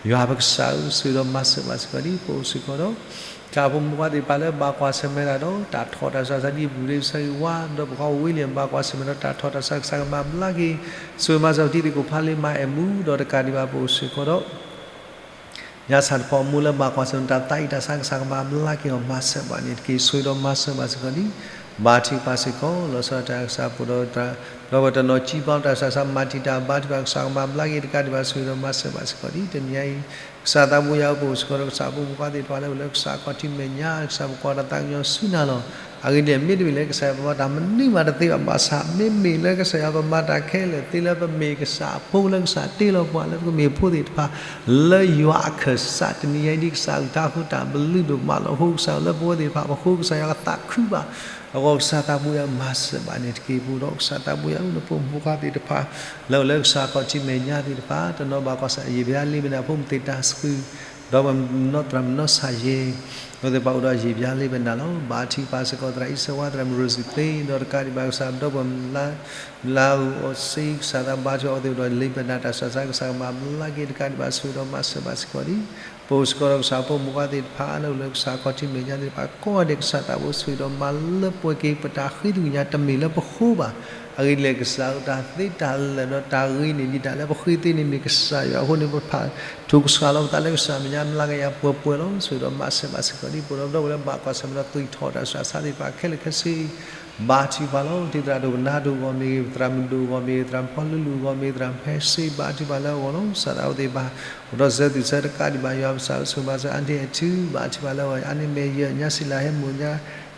ယွၤပကစၢ်ဧၢ ဆိၣ်ဂ့ၤဒီးမၤစၢၤဘၣ်စ့ၢ်ကီးဒံး ပအိၣ်စ့ၢ်ကီးဒီး ကစၢ်ဖိမုၣ်ဖိခွါသ့ၣ်တဖၣ်လၢဘၣ်ကွၢ်ဆၢၣ်မဲာ်တၢ်ဒီး တၢ်ထီၣ်တၢ်ဆူးတၢ်ဆါဒ်ပူၤဒ်ပဆၢဂ့ၤဝါ ဒီးပှၤဝ့လံ ဘၣ်ကွၢ်ဆၢၣ်မဲာ်ဒီးတၢ်ထီၣ်တၢ်ဆူး ကစၢ်ကမၤဘျါက့ၤ ဆိၣ်ဂ့ၤမၤစၢၤတံၤသကိးဖးလ့မၤအဲၣ်မူ ဒီးတကးဒံးဘၣ်ပအိၣ်စ့ၢ်ကီးဒီး ညါဆၣ်တဖီအမိၢ်လၢဘၣ်ကွၢ်ဆၢၣ်မဲာ်တၢ်သးအံၤတၢ်ဆါ ကစၢ်ကမၤဘျါက့ၤအီၤ မၤစၢၤဘၣ်န့ၣ်တက့ၢ်. ဆိၣ်ဂ့ၤဒီးမၤစၢၤဘၣ်စ့ၢ်ကီးဒံး ဘါထုကဖၣ်စ့ၢ်ကီး လီၤဆီဒၣ်တၢ် ကစၢ်ပဒိၣ်တၢ် ဒီပုၢ်ဝဲၢ်တနီၤ ကံဘါတၢ်ဆူးတၢ်ဆါ မၤတံာ်တာ်ဘါထုကဖၣ် ကစၢ်ကမၤဘျါက့ၤ တကးဒံးဘၣ် ဆိၣ်ဂ့ၤဒီးမၤစၢၤဘၣ်စ့ၢ်ကီးဒံး တနံၤညါအံၤ ကစၢ်သးဘိယွၤ ပအိၣ်စ့ၢ်ကီးဒီးကစၢ်ဖိမုၣ်ဖိခွါသ့ၣ်တဖၣ်လၢအိၣ်လၢကစၢ်ခီၣ်ထံးမဲာ်ညါ ကစၢ်ပကွၢ်တၢ်သးကညီၤဆူနၤလီၤ. အဂ့ၢ်ဒ်လဲၣ် မ့တမ့ၢ်လၢကစၢ်ယွၤပမၤတၢ်မနုၤမးတသ့ဘၣ် ဘၣ်ဆၣ် မ့မ့ၢ်လၢကစၢ်ယွၤပမၤတၢ်ခဲလၢာ်သ့ လၢပမ့ၢ်ကစၢ်အဖိလၢကစၢ်တ့လီၤပှၤလၢပကမ့ၢ်ဖိသ့ၣ်တဖၣ် လၢယွၤအခၢၣ်စး တနံၤညါအံၤဒ်ကစၢ်အုၣ်တၢ်ဃုတၢ်ဘျုးဒိၣ်မးလီၤ. အဃိကစၢ်လၢပဝဲသ့ၣ်တဖၣ်အဃိ ကစၢ်ယွၤကသးခုဘၣ် အဂီၢ် ကစၢ်သးဘိယွၤမၤစၢၤဘၣ်န့ၣ်တက့ၢ်. ပအိၣ်ဒီးကစၢ်သးဘိယွၤ နဖိမုၣ်ဖိခွါသ့ၣ်တဖၣ် လၢအိၣ်လၢကစၢ်ခီၣ်ထံးမဲာ်ညါသ့ၣ်တဖၣ် တနီၤဘၣ်ကွၢ်ဆၢၣ် ယံာ်ပယါလ့ပနၢ်ဖိမုၢ်သ့ၣ်တၢ်ဆှုၣ် ဒီးပနီၢ်သရၣ်မုၣ်နီၢ်ဆၣ်ယဲၢ် အဝဲသ့ၣ်တဖၣ်အိၣ်ဒီးယံာ်ပယါလ့ပနၢ်လီၤ. ဘါထုကဖၣ်စ့ၢ်ကီးသရၣ်အံၣ်စၢၤဝါ သရၣ်မုၣ်ရိစံသ့ ဒီးတကးဒံးဘၣ်ကစၢ်ဒီပုၢ်ဝဲၢ် လါအူအီၣ်စ့ ကစၢ်သးဘါထုကဖၣ်အဝဲသ့ၣ်အိၣ်ဒီးလ့ပနၢ်တၢ်ဆူးတၢ်ဆါ ကစၢ်ကမၤဘျါက့ၤ တကးဒံးဘၣ် ဆိၣ်ဂ့ၤဒီးမၤစၢၤဘၣ်စ့ၢ်ကီးဒံး ပအိၣ်စ့ၢ်ကီးဒီးကစၢ်ဖိမုၣ်ဖိခွါသ့ၣ်တဖၣ် လၢအိၣ်လၢကစၢ်ခီၣ်ထံးမဲာ်ညါသ့ၣ်တဖၣ် ကိးဂၤဒဲး ကစၢ်သးဘိ ဆိၣ်ဂ့ၤဒီးမၤလၢပှဲၤက့ၤ ပတၢ်ဃ့ကညးတမ့ၢ်လၢပဃိဘၣ်. အဂ့ၢ်ဒ်လဲၣ် ကစၢ်ဧၢ တၢ်သ့တၢ်လၢာ်ဒီးတၢ်ဂ့ၤန့ၣ် ဒ်တၢ်လၢပဃ့သ့န့ၣ်မ့ၢ်ကစၢ်ယွၤအဃိန့ၣ် ပဖးထုကစၢ်လီၤပသးလၢကစၢ်မဲာ်ညါ မျးကယၤပှဲၤပှဲၤလီၤ. ဆိၣ်ဂ့ၤဒီးမၤစၢၤဘၣ်စ့ၢ်ကီးဒံး ပအိၣ်ဒီးပဒီပုၢ်ဝဲၢ်လၢဘၣ်ကွၢ်ဆၢၣ်မဲာ်ဒီး သွံၣ်ထီၣ်တၢ်ဆူးတၢ်ဆါသ့ၣ်တဖၣ်ခဲလၢာ်ခဲဆ့ ဘါထုကဖၣ်လီၤ. တံၤသရၣ်ဒိၣ်ကနၣ်ဒိၣ်အဂီၢ်မ့ၢ်ဂ့ၤ သရၣ်မုၣ်ဒိၣ်အဂီၢ်မ့ၢ်ဂ့ၤ သရၣ်ဖီလူလူအဂီၢ်မ့ၢ်ဂ့ၤ သရၣ်ဖဲစ့ ဘါထုကဖၣ်လၢအဂီၢ်လီၤ. ကစၢ်သးဝဲသ့ၣ်တဖၣ် အိၣ်ဒီးစံးဆၢသုဆၢတကးဒံးဘၣ် ယွၤပကစၢ် ဆိၣ်ဂ့ၤမၤစၢၤ အါန့ၢ်အထူ ဘါထုကဖၣ်လၢအဂီၢ် အါန့ၢ်မဲာ်ယဲၢ် ညါစံလၤဟဲမိၢ်ညါ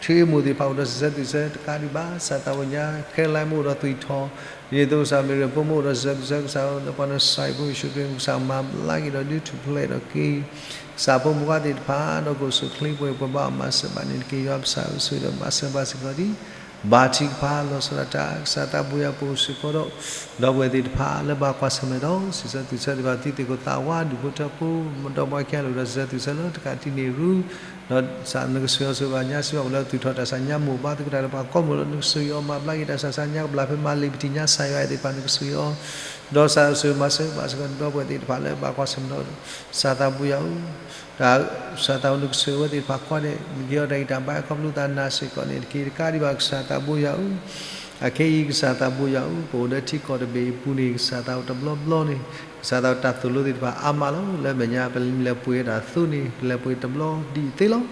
ထံမိၢ်သ့ၣ်တဖၣ် အိၣ်ဒီးစံးဆၢသုဆၢတကးဒံးဘၣ် ကစၢ်သးဝဲညါ ခဲလၢာ်မိၢ်အိၣ်ဒီးသွံၣ်ထီၣ် ဒ်သိးကစၢ်မ့ၢ်ရ့ၣ်ဖိမိၢ်အိၣ်ဒီးစံးဆၢသုဆၢ ကစၢ်လၢပှၤနဆှဲးဖိယ့ၣ်ၡူးခရံာ် ကစၢ်မၤဘျါက့ၤဒီးဒုးထူၣ်ဖျဲးဒီးက့ၤ ကစၢ်ဖိမုၣ်ဖိခွါသ့ၣ်တဖၣ် ဒီးကအိၣ်ဆူၣ်အိၣ်ချ့ပှဲၤပှဲၤဘၣ် မၤစၢၤဘၣ်န့ၣ်တက့ၢ်. ယွၤပကစၢ်ဧၢ ဆိၣ်ဂ့ၤဒီးမၤစၢၤဘၣ်စ့ၢ်ကီးဒံး ဘါထုကဖၣ်လီၤဆီဒၣ်တၢ် ကစၢ်သးဘိယွၤ ပအိၣ်စ့ၢ်ကီးဒီး ဒီပုၢ်ဝဲၢ်သ့ၣ်တဖၣ်လၢဘၣ်ကွၢ်ဆၢၣ်မဲာ်ဒီး စံးဆၢသုဆၢသ့ၣ်တဖၣ် တံၤသကိးသးဝါ ဒူၣ်ဖိထၢဖိ ဒီးပှၤခံဂၤလၢအိၣ်ဒီးစံးဆၢသုဆၢလၢတကးတံၢ်န့ၢ်ရူ ဒီးကစၢ်နကဆိၣ်ဂ့ၤအီၤဆိၣ်ဂ့ၤဘၣ် ညါစံးဘၣ် ပှၤလၢသူၣ်ထီၣ်တၢ်ဆူညါမိၢ်ဘါသကိးတၢ်ဒီးပှၤကိးမိၢ်လၢနကဆိၣ်ဂ့ၤအီၤ မၤဘျါက့ၤတၢ်ဆူးတၢ်ဆါ ညါကဘျၣ်ဖဲမၤလ့ၤပထံၣ်ညါ ကစၢ်ယွၤအဲၣ်သ့ၣ်တဖၣ် နကဆိၣ်ဂ့ၤအီၤ ဒီးကစၢ်ဆိၣ်ဂ့ၤမၤစၢၤဘၣ်စ့ၢ်ကီး ဒီပုၢ်ဝဲၢ်သ့ၣ်တဖၣ်လၢဘၣ်ကွၢ်ဆၢၣ်မဲာ်ဒီး ကစၢ်သးဘိယွၤဧၢ တၢ် ကစၢ်သးဘိ နကဆိၣ်ဂ့ၤအဝဲသ့ၣ်တဖၣ်ကိးဂၤဒဲး နကဟ့ၣ်အီၤတၢ်ဂံၢ်တၢ်ဘါ ခီဖျိသးနာ်စ့ၢ်ကီးန့ၣ်တက့ၢ်. တကးဒံးဘၣ် ကစၢ်သးဘိယွၤဧၢ, အခဲအံၤ ကစၢ်သးဘိယွၤဧၢ, ပအိၣ်လၢထံကီၢ်တဘ့ၣ်အပူၤန့ၣ် ကစၢ်သးဘိတဘျီဘျီန့ၣ် ကစၢ်သးဘိတၢ်သိၣ်လိသ့ၣ်တဖၣ်အါမးလီၤ. လၢမဲာ်ညါပလဲၤပှ့ၤတၢ်သိန့ၣ် ပလဲၤပှ့ၤတဘျီဒ်အံၤသ့လီၤ.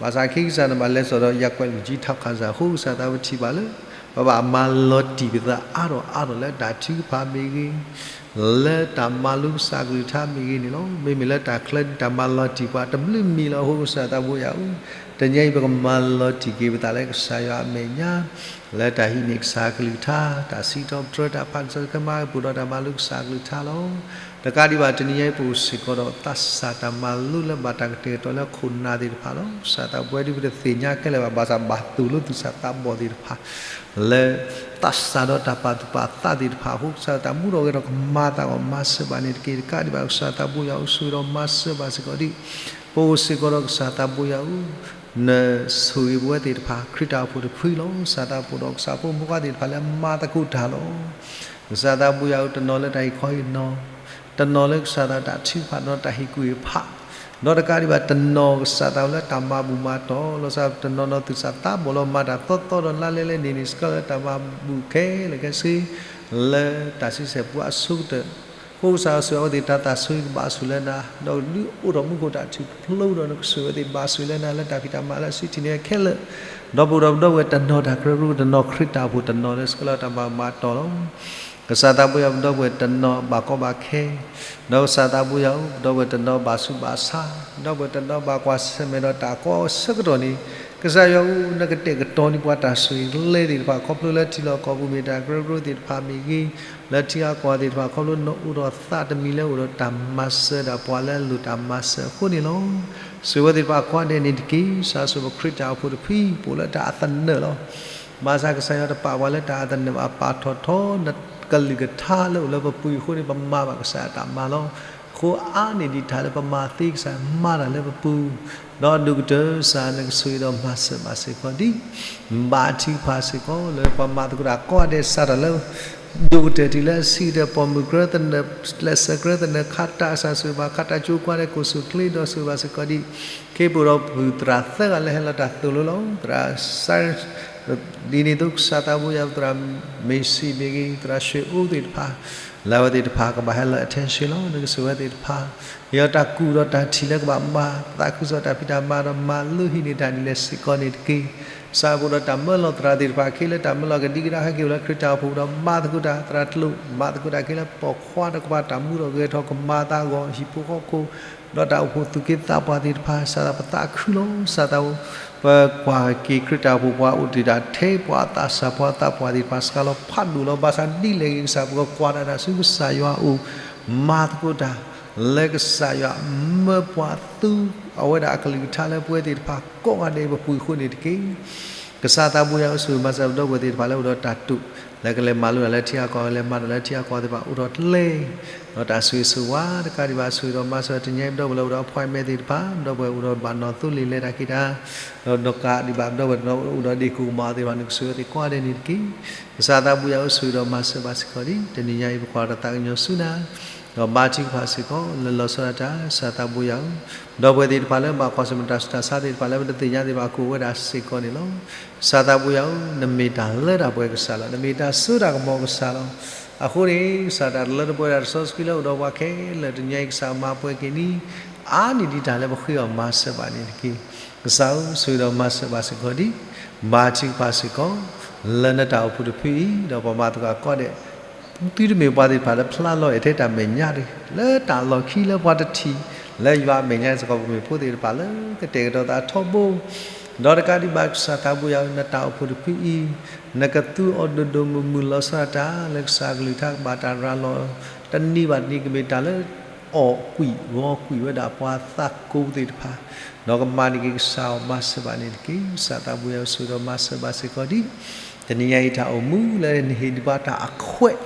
ဘၣ်ဆၣ်ခဲအံၤကစၢ်နဘၣ်လဲၤစိာ်ဒီး ယၤကွဲးလူၢ်ကၠံထီၣ်ခၣ်စၢ်အဃိ ကစၢ်သးဘိထံၣ်ဘၣ်လၢ ပဘၣ်မၤလီၤတံၢ်ပသးအါထီၣ်အါထီၣ်လၢတၢ်ထုကဖၣ်မ့ၢ်ဂ့ၤ လၢတၢ်မၤလိကစၢ်ကလုၢ်ကထါမ့ၢ်ဂ့ၤန့ၣ်လီၤ. မ့မ့ၢ်လၢတၢ်ချၢတၢ်မၤလီၤတံၢ်ပှၤတဘျုးမံၤလီၤအဃိ ကစၢ်သးဘိယွၤဧၢ, တနံၤအံၤ ပကမၤလီၤတံၢ်က့ၤပသးလၢကစၢ်ယွၤအမဲာ်ညါ လၢတၢ်ဟံးန့ၢ်ကစၢ်ကလုၢ်ကထါ တၢ်စံးထီၣ်ပတြၢၤ တၢ်ဖးကစၢၢ်ခဲမါ ပူၤဒီးတၢ်မၤလိကစၢ်ကလုၢ်ကထါလီၤ. တကးဒံးဘၣ် တနံၤအံၤ ပအိၣ်စ့ၢ်ကီးဒီးသးစၢ်တၢ်မၤလိလၢဘၣ်တၢ်ကတဲာ်ကတီၤလၢခိၣ်နၢ်သ့ၣ်တဖၣ်လီၤ. ကစၢ်သးဘိယွၤ ဒ်ပတသ့ၣ်ညါခဲလၢာ်ဘၣ် ဘၣ်ဆၣ်ဘၣ်သိၣ်လိသုသးသးဘီၣ်သ့ၣ်တဖၣ် လၢသးစၢ်ဒီးတၢ်ပာ်သူၣ်ပာ်သးသ့ၣ်တဖၣ်အဃိ ကစၢ်တၢ်မူထီၣ်ဂဲၤထီၣ်ကမၤသးဂီၢ် မၤစၢၤဘၣ်န့ၣ်တက့ၢ်. တကးဒံးဘၣ် ကစၢ်သးဘိယွၤဧၢ ဆိၣ်ဂ့ၤဒီးမၤစၢၤဘၣ်စ့ၢ်ကီးဒံး ပအိၣ်စ့ၢ်ကီးဒီးကစၢ်သးဘိယွၤဧၢ, နဆိၣ်ဂ့ၤပဝဲသ့ၣ်တဖၣ် ခရံာ်တၢ်အိၣ်ဖှိၣ်တဖုလီၤ. ကစၢ်သးဘိဒီးကစၢ်ဖိမုၣ်ဖိခွါသ့ၣ်တဖၣ်လၢမၤသကိးတၢ်လီၤ. ကစၢ်သးဘိယွၤဧၢ တနီၤလၢတၢ်ဟ့ၣ်ခီဟ့ၣ်နီၤ, တနီၤလၢကစၢ်သးတၢ်ထုကဖၣ် တနီၤတၢ်ဟ့ၣ်ကူၣ်ဟ့ၣ်ဖး, ဒီးတကးဒံးဘၣ် တနီၤကစၢ်သးလၢတၢ်မၤဘူၣ်မၤတီၢ် လီၤစၢ် တနီၤနီၤသုသးသးဘီၣ်လီၤ မၤတၢ်သီသီဒီးလါလဲလဲန့ၣ်န့ၣ် စကၢ်လၢတၢ်မၤဘူၣ်ခဲလၢာ်ခဲဆ့ လၢတၢ်ဆံဆဲၣ်ပူၤအဆိကတၢၢ် အဃိကစၢ်ဧၢ ဆိၣ်ဂ့ၤအဝဲသ့ၣ်တၢ်သးဆိကဘၣ်ဆူၣ်လၢနၤ, ဒီးဒုးအိၣ်ထီၣ်မူခိၣ်တၢ်ထူၣ်ဖျိဒီး နကဆိၣ်ဂ့ၤအဝဲသ့ၣ်ဘၣ်ဆူၣ်လၢနၤ လၢတၢ်ဖံးတၢ်မၤလၢအစုထံၣ်န့ၣ်ခဲလၢာ်, ဒီပုၢ်ဒီးပဒီပုၢ်ဝဲၢ်တနီၤတၢ်ကရၢကရိ တနီၤခရံာ်တၢ်အိၣ်ဖှိၣ်တနီၤလၢစကၢ်လၢတၢ်မၤဘူၣ်မၤတီၢ်လီၤ. ကစၢ်သးဘိယွၤ ပဒီပုၢ်ဝဲၢ်တနီၤဘၣ်ကီဘၣ်ခဲ, ဒီးကစၢ်သးဘိယွၤဧၢ ပဒီပုၢ်ဝဲၢ်တနီၤဘၣ်ဆူးဘၣ်ဆါ, ဒီပုၢ်ဝဲၢ်တနီၤဘၣ်ကွၢ်ဆၢၣ်မဲာ်ဒီးတၢ်ကီအဆၢကတီၢ်န့ၣ် ကစၢ်ယွၤဧၢ, နကတဲာ်ကတီၤန့ၢ်ပှၤတၢ်ဆိၣ်ဂ့ၤလၢသ့ၣ်တဖၣ် ခီဖျိလၢထံလီၢ်ကီၢ်ပူၤမ့ၢ်တၢ်ကရၢကရိသ့ၣ်တဖၣ်မ့ၢ်ဂ့ၤ, လၢထံဂၤကီၢ်ဂၤသ့ၣ်တဖၣ် ခီဖျိနအိၣ်ဒီးသးတမံၤလၢအိၣ်ဒီးတၢ်မၤစၢၤဒၣ်ပှၤလၢအလိၣ်တၢ်မၤစၢၤအဃိန့ၣ်လီၤ. ဆိၣ်ဂ့ၤဝဲသ့ၣ်တဖၣ်ကိးဂၤဒဲးန့ၣ်တက့ၢ်. ကစၢ်ဆိၣ်ပခရံာ်တၢ်အိၣ်ဖှိၣ်တဖု ပအိၣ်လၢတၢ်အသနၢၣ်လီၤ. ဘၣ်ဆၣ်ကစၢ်ယွၤတပာ်ပှၤလၢတၢ်အသနၢၣ်ဘၣ်, ပာ်ထီၣ်ထီနကလုၢ်ကထါလၢအိၣ်လၢပပူၤအံၤအဃိန့ၣ် ပမၤဘၣ်ကစၢ်အတၢ်မၤလီၤ. အဃိအါန့ၢ်ဒံးတၢ်လၢပမၤသ့ ကစၢ်မၤတၢ်လၢပပူၤ, ဒီးဒိၣ်ကတၢၢ် ကစၢ်နကဆိၣ်ဂ့ၤဒီးမၤစၢၤဘၣ်စ့ၢ်ကီးဒံး, ဘါထုကဖၣ်စ့ၢ်ကီး လၢပှၤမၤသကိးတၢ်ကိးဂၤဒဲး စးထီၣ်လၢ ဒိၣ်ကတၢၢ်တုၤလၢအဆံးကတၢၢ် ပိာ်မုၣ်ကြၢးသနၢၣ် ကျဲးစၢးကြၢးသနၢၣ် ခါတၢ် ကစၢ်ဆိၣ်ဂ့ၤဘၣ် ခါတၢ်ကၠိကိးဂၤဒဲး ကိးဆူၣ်ချ့ဒီးဆိၣ်ဂ့ၤဘၣ်စ့ၢ်ကီးဒံး, ခ့ပအိၣ်ဒီးပပုၢ်သရၣ်သၢဂၤလၢဟဲလီၤတၢ်သိၣ်လိလီၤ. သရၣ်စဲ ဒ်န့ၣ်အသိး ကစၢ်သးဘိယွၤ သရၣ်မ့ၤစံးမ့ၢ်ဂ့ၤ သရၣ်ရွှ့ၣ်အိၣ်သ့ၣ်တဖၣ် လၢအဝဲသ့ၣ်တဖၣ်ကဘၣ်ဟဲလီၤ attention လီၤ. နကဆိၣ်ဂ့ၤဝဲသ့ၣ်တဖၣ် ဟ့ၣ်အီၤတၢ်ကူၣ်ဒီးတၢ်ထံၣ်လၢကဘၣ်မၤသးခုကစီၣ်တၢ်ဖံးတၢ်မၤဒီး မၤလၢဟံးန့ၢ်တၢ်ဒ်လဲၣ်စ့ၢ်ကီးန့ၣ်တက့ၢ်. ကစၢ်ပအိၣ်ဒီးတၢ်မၢလီၤသရၣ်သ့ၣ်တဖၣ် ကဟ့ၣ်လၢတၢ်မၢလီၤကဒံကဒါ ဟဲက့ၤအိၣ်လၢခရံာ်တၢ်အိၣ်ဖှိၣ်ဒီး မၤသကိးတၢ် သရၣ်ကျိာ် မၤသကိးတၢ်က့ၤလၢပိာ်ခွါဒီးကဘၣ်တၢ်မူဒီးဂဲၤထီၣ် ကမၤသးအဂီၢ် ဟံၣ်ဖိဃီဖိ ဒီးတၢ်အိၣ်ဖှိၣ်သူၣ်က့သးပှၢ်သ့ၣ်တဖၣ် ကစၢ်သးပသးခုလီၤ. ကစၢ်သး ပကွၢ်က့ၤခရံာ်တၢ်အိၣ်ဖှိၣ် ပှၤအိၣ်တ့ၢ်တၢ်ထဲ ပှၤအသးစၢ် ပှၤသးပှၢ်သ့ၣ်တဖၣ် စှၤလီၤဖးဒိၣ်လီၤ. ဘၣ်ဆၣ်ဒ်လဲၣ်ဂ့ၤ ကစၢ်ပကကွၢ်တၢ်တၢ်ဆူကစၢ်ယွၤအအိၣ် မၤသကိးတၢ် လၢကစၢ်ယွၤမၢပှၤသူ အဝဲဒၣ်အကလုၢ်ကထါလၢပဝဲသ့ၣ်တဖၣ် ကိးဂၤဒဲးပပူၤအဃိန့ၣ်တက့ၢ်. ကစၢ်သးဘိယွၤဧၢ ဆိၣ်ဂ့ၤမၤစၢၤပဒီပုၢ်ဝဲၢ်သ့ၣ်တဖၣ်လၢအိၣ်ဒီးတၢ်တိာ် လၢကလဲၤမၤလိတၢ်လၢထံဂၤကီၢ်ဂၤ လဲၤမၤတၢ်လၢထံဂၤကီၢ်ဂၤသ့ၣ်တဖၣ် အိၣ်ထီၣ်ကျဲ ဒီးတၢ်ဆိၣ်ဂ့ၤဆိၣ်ဝါ တကးဒံးဘၣ် ဆိၣ်ဂ့ၤဒီးမၤစၢၤတနံၤအံၤ ပဒီပုၢ်ဝဲၢ်လၢအိၣ်ဒီး appointment သ့ၣ်တဖၣ် ပဒီပုၢ်ဝဲၢ်အိၣ်ဒီးဘၣ်နီၣ်သိလ့ၣ်လဲၤတၢ်က့ၤတၢ် ဒီးတကးဒံးဘၣ် ပဒီပုၢ်ဝဲၢ်အိၣ်ဒီးဒ့ၣ်ကိၣ်ကမီၤသ့ၣ်တဖၣ် နကဆိၣ်ဂ့ၤသ့ၣ်ကိးဂၤဒဲးန့ၣ်တက့ၢ်. ကစၢ်သးဘိယွၤဧၢ ဆိၣ်ဂ့ၤဒီးမၤစၢၤဘၣ်စ့ၢ်ကီးဒံး တနံၤညါအံၤ ပကွၢ်ဒီးသးကညီၤဆူနၤ ဒီးဘါထုကဖၣ်စ့ၢ်ကီး လၢလီၤဆီဒၣ်တၢ် ကစၢ်သးဘိယွၤဧၢ, ဒီပုၢ်ဝဲၢ်သ့ၣ်တဖၣ်လၢဘၣ်ကွၢ်ဆၢၣ်မဲာ်တၢ်ဆူးတၢ်ဆါသ့ၣ်တဖၣ်လၢ ပတသ့ၣ်ညါသ့ၣ်တဖၣ် ကအိၣ်ဝဲဒၣ်စ့ၢ်ကီးန့ၣ်လီၤ. ကစၢ်သးဘိယွၤဧၢ, နမ့ၢ်တၢ်လၢတၢ်ပှဲၤကစၢ်လီၤ. နမ့ၢ်တၢ်စိတၢ်ကမီၤကစၢ်လီၤ. အဃိန့ၣ် ကစၢ်တၢ်တလၢတပှဲၤတၢ်တစီဆှံလၢအိၣ်ဒီးပှၤခဲလၢာ် တနံၤညါအံၤ ကစၢ်မၤပှဲၤက့ၤန့ၣ် အါန့ၢ်ဒံးတၢ်လၢပဃ့အီၤမၤစၢၤဘၣ်န့ၣ်တက့ၢ်. ကစၢ်ဧၢ, ဆိၣ်ဂ့ၤဒီးမၤစၢၤဘၣ်စ့ၢ်ကီးဒံး, ဘါထုကဖၣ်စ့ၢ်ကီး လၢနတၢ်အိၣ်ဖှိၣ်တဖုအံၤ ဒီးပှၤမၤသကိးကိးဂၤဒဲး သုတမ့ၢ်ပှၤသ့ၣ်တဖၣ်လၢဖျါလီၤအဲၣ်ထဲတၢ်မဲာ်ညါတဂ့ၤ, လၢတၢ်လီၢ်ခံလၢပှၤတထံၣ် လၢယွၤအမဲာ်ညါစ့ၢ်ကီး ပမ့ၢ်ဖိသ့ၣ်တဖၣ်လၢကတဲာ်ကတီၤသးထီဘိ ဒီးတကးဒံးဘၣ် ကစၢ်သးဘိယွၤဧၢ, နတၢ်အိၣ်ဖှိၣ်တဖုအံၤ နကသူအီၤဒိၣ်ဒိၣ်မုၢ်မုၢ် လီၤဆီဒၣ်တၢ် လၢကစၢ်အကလုၢ်ကထါကဘၣ်တၢ်ရၤလီၤ တနံၤဘၣ်တနံၤ ကမ့ၢ်တၢ်လၢ အီၣ်ကွံာ်ဂီၤကွံာ်ဝဲဒၣ်ပှၤသးကိးသ့ၣ်တဖၣ်, ဒီးကမၤန့ၢ်က့ၤ ကစၢ်ဧၢ မၤစၢၤဘၣ်န့ၣ်တက့ၢ်. ကစၢ်သးဘိယွၤဧၢ, ဆိၣ်ဂ့ၤဒီးမၤစၢၤဘၣ်စ့ၢ်ကီးဒံး, တနံၤညါအံၤ တၢ်အိၣ်မူလၢနဟ့ၣ်ဒံးပှၤတၢ်အခွဲး,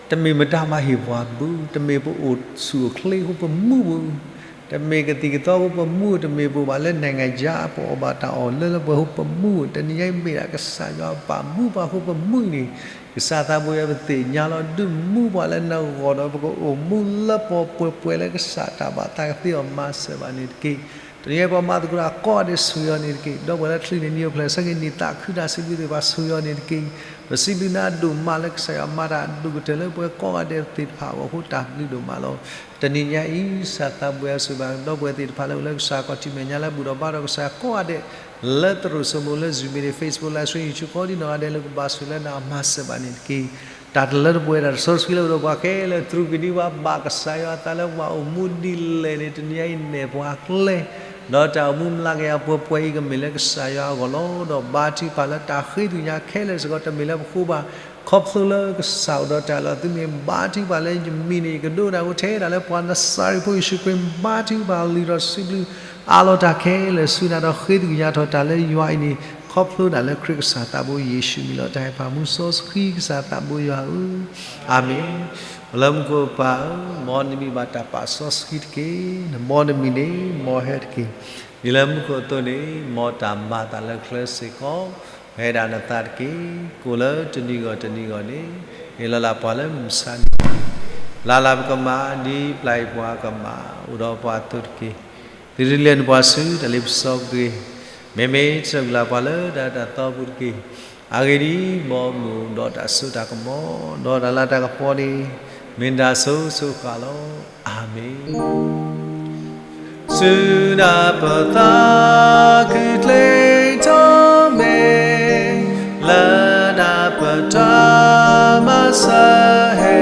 တမ့ၢ်မတၤမၤဟ့ၣ်ပှၤဘၣ်, တမ့ၢ်ပအိၣ်ဆူၣ်အိၣ်ချ့အဃိပမူဘၣ်, တမ့ၢ်ကသံၣ်ကသီအဃိပမူ, တမ့ၢ်ပအိၣ်ဘၣ်လၢ နိုင်ငံခြား ပအီၣ်ဘၣ်တၢ်အီၣ်လၢလၢပှဲၤပှဲၤအဃိပမူ, တနံၤညါအံၤ မ့ၢ်ဒၣ်ကစၢ်ယွၤဘၣ်မူပှၤအဃိပမူအံၤန့ၣ်, ကစၢ်သးဘိယွၤဧၢ, ပသ့ၣ်ညါလီၤ ဒုးမူပှၤလၢနဂီၢ်ဒီး ပကအိၣ်မူလၢပှဲၤပှဲၤလၢကစၢ်တၢ်ဘၣ်သးကသ့အီၤ မၤစၢၤဘၣ်န့ၣ်တက့ၢ်. တနံၤညါအံၤ ပှၤမၤသကိးတၢ်ကိးဂၤဒဲး ဆိၣ်ဂ့ၤအီၤန့ၣ်တက့ၢ်. ဒီပုၢ်ဝဲၢ်လၢချံးန့ၢ်နံၤအိၣ်ဖျဲၣ်ဆၢက့ၤနံၤ သးခုတၢ်စံးဘျုးသ့ၣ်တဖၣ် ဆိၣ်ဂ့ၤအီၤန့ၣ်တက့ၢ်. ပစံးဘျုးနၤဒိၣ်မးလၢကစၢ်ယွၤမၤတၢ်အဒိၣ်ကတၢၢ်လၢပဝဲကိးဂၤဒဲးသ့ၣ်တဖၣ်အဂီၢ်အဃိ တၢ်ဘျုးဒိၣ်မးလီၤ. တနံၤညါအံၤ ကစၢ်သးဘိယွၤဧၢ, ဆိၣ်ဂ့ၤဘၣ်ဒီပုၢ်ဝဲၢ်သ့ၣ်တဖၣ်လၢအိၣ်လၢကစၢ်ခီၣ်ထံးမဲာ်ညါလၢဘူၣ်ဒီးဘါဒီးကစၢ်ကိးဂၤဒဲး လၢသရိာ်စိမိၤလၢ Zoom မ့ၢ်ဂ့ၤ Facebook live stream YouTube ကိးဒံးနီၢ်ဂၤဒဲးလၢကဘၣ်ဆိၣ်ဂ့ၤလၢနၤ မၤစၢၤဘၣ်န့ၣ်တက့ၢ်. တၢ်တလၢတပှဲၤတၢ်တစီဆှံလၢအိၣ်ဒီးပှၤခဲလၢာ် သရူးကဒံဘၣ်ဘၣ်ကစၢ်ယွၤအသးလၢပှၤအိၣ်မူဒ်လဲၣ်န့ၣ် တနံၤညါအံၤနဲၣ်ပှၤကျဲ ဒီးတၢ်အိၣ်မူမျးကယၤပှဲၤပှဲၤအံၤ ကမ့ၢ်လၢကစၢ်ယွၤအဂီၢ်လီၤ. ဒီးဘါထုကဖၣ်လၢတၢ်ဃ့ကညးခဲလၢာ်စ့ၢ်ကီး တမ့ၢ်လၢပဃိဘၣ် ခီဖျိလၢကစၢ်အိၣ်ဒီးတၢ်လီၢ် သုမ့ၢ်ဘါထုကဖၣ်လၢယမံၤန့ၣ် ယကဒိကနၣ်အဃိ ထဲဒၣ်လၢပှၤနစၤရ့းဖိယ့ၣ်ၡူးခရံာ် ဘါထုကဖၣ်လံဒီးစံးဘျုးအးလီၤတၢ်ခဲလၢာ်ဆူနၤ ဒီးဃ့ကညးထီၣ်တၢ်လၢယွၤအံၤန့ၣ် ခီဖျိဒၣ်လၢခရံာ်ကစၢ်သးဘိယ့ၣ်ၡူးအမံၤလီၤ. တၢ်ဟ့ၣ်ပာ်မူစီဆှံကစၢ်သးဘိယွၤဧၢ, အၤမ့ၣ်. အိၣ်လၢမူခိၣ်ပၢ်ဧၢ, မ်နမံၤဘၣ်တၢ်ပာ်စီဆှံတက့ၢ်. နမ်နမံၤန့ၣ် မ်ဟဲတက့ၢ်. ဒ်လၢမူခိၣ်အသိးန့ၣ် မ်တၢ်မၤအသးလၢကျဲစ့ၢ်ကီး ဟဲဒၣ်နသးတက့ၢ်. ကိၣ်လၢတနံၤဂီၢ်တနံၤဂီၢ်န့ၣ် ဟ့ၣ်လီၤလၢပှၤလၢမုၢ်မဆါတနံၤ, လၢ်လၢ်ပကမၤ ဒ်ပျၢ်အံၤပှၤကမၤ အိၣ်ဒီးပှၤအသိးတက့ၢ်. သုတလဲၤနပှၤဆူတၢ်လ့ပစီပဂ့ၤ, မ့မ့ၢ်တၢ်ဂုၤလၢ်ပှၤလၢတၢ်အၢတၢ်သီအပူၤတက့ၢ်. အဂ့ၢ်ဒ်အံၤ, မ်မုၢ်ဒီးတၢ်စိတၢ်ကမီၤ ဒီးတၢ်လၤတၢ်ကပီၤန့ၣ် မ့ၢ်တၢ်စိစိဃၣ်လီၤ. အၤမ့ၣ်. ဆူနၤပသးခုကျ့ထီၣ်မ့ၢ် လၢနပတၢ်မၤစၢၤဟဲ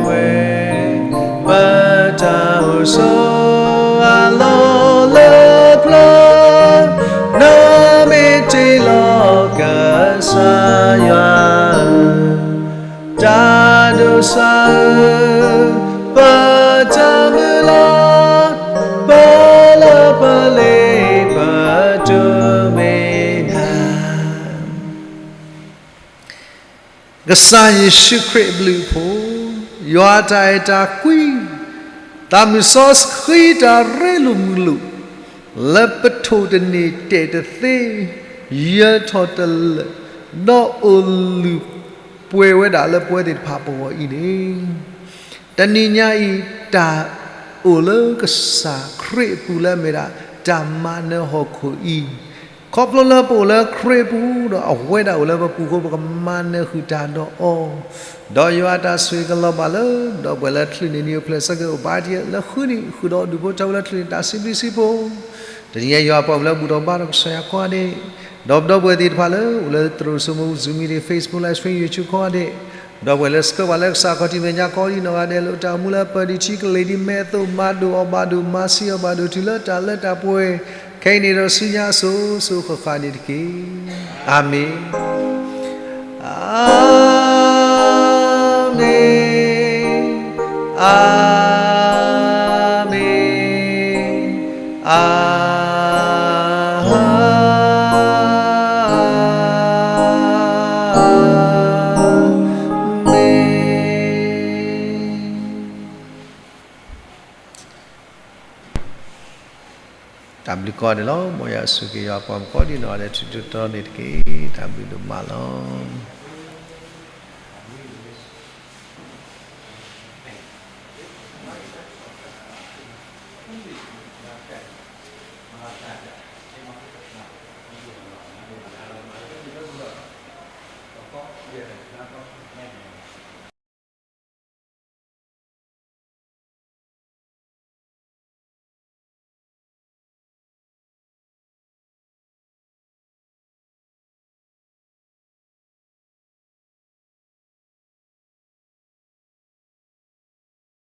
ဝဲ, ပတၢ်အိၣ်ဆိးအလီၢ်လၢပျၢၤ, နမ့ၢ် စၢ်ဧၢ, ပတၢ်မုၢ်လၢ်, ပလၢပလ့ပဒိးမ့ၢ်နၤ. ကစၢ်ယ့ၣ်ၡူးခရံာ်အဘျုးအဖှိၣ်, ယွၤအတၢ်အဲၣ်တၢ်ကွံ, သးမုၢ်စီဆှံတၢ်ရ့လိာ်မုာ်လိာ်, လၢပထိၣ်တန့ၢ်တဲာ်တသ့, ယၢၤထီၣ်တလၢာ်, ဒီးအိၣ်လုၢ်ပှဲၤဝဲဒၣ်လၢပဝဲသ့ၣ်တဖၣ်ပဂီၢ်အံၤန့ၣ်, တနံၤညါအံၤ တၢ်အိၣ်လၢကစၢ်ခရံာ်အပူၤလၢအမ့ၢ်ဒၣ် တၢ်မၤနၢၤဟီၣ်ခိၣ်အံၤ, ခီဖျိလၢပအိၣ်လၢခရံာ်အပူၤ ဒီးအဝဲဒၣ်အိၣ်လၢပပူၤအဃိ ပကမၤနၢၤဃုာ်တၢ်ဒီးအီၤ, ဒီးယွၤအတၢ်ဆိၣ်ဂ့ၤကလီၤဘၣ်လၢ ဒီပုၢ်ဝဲၢ်လၢချုးန့ၣ် နံၣ်အိၣ်ဖျဲၣ်ဆၢက့ၤအိၣ်ဘၣ်တ့ၢ်လၢဃုနံၣ် ဃုာ်ဒီးဒူၣ်ဖိထၢဖိလၢချုးန့ၣ် တၢ်စံးဘျုးစံးဖှိၣ်, တနံၤညါယွၤပှၤအိၣ်လၢဘူၣ်ထီၣ်ဘါထီၣ်ကစၢ်ယွၤကိးဂၤဒဲး, ဒီးပဒီပုၢ်ဝဲၢ်သ့ၣ်တဖၣ်လၢ အိၣ်လၢသရိာ်စိမိၤ Zoom meeting, Facebook live stream, YouTube ကိးဂၤဒဲး, ဒီပုၢ်ဝဲၢ်လၢဆှၢပှၤလၢကစၢ်ခီၣ်ထံးမဲာ်ညါကိးဒံးနီၢ်ဂၤဒဲး လၢတၢ်အိၣ်မူလၢပၢၤဒံးထံကလ့ၤဒံး မဲာ်အသိးမၤဒိၣ်အီၣ်ဘၣ်ဒိၣ် မၤဆံးအီၣ်ဘၣ်ဒိၣ် တုၤလၢတၢ်လၢတၢ်ပှဲၤ ခဲအံၤန့ၣ်ဒီးဆူညါအစိၤစိၤဃၣ်ဃၣ်န့ၣ်တက့ၢ်. အၤမ့ၣ်, အၤမ့ၣ်, အၤမ့ၣ်, အၤမ့ၣ်. တၢ်ဘျုးကိးဂၤဒဲးလီၤ. မ်ယွၤဆိၣ်ဂ့ၤယွၤပှၤကိးဒံးနီၢ်ဂၤဒဲး ထူးထူးတီၤတီၤန့ၣ်တက့ၢ်. တၢ်ဘျုးဒိၣ်မးလီၤ.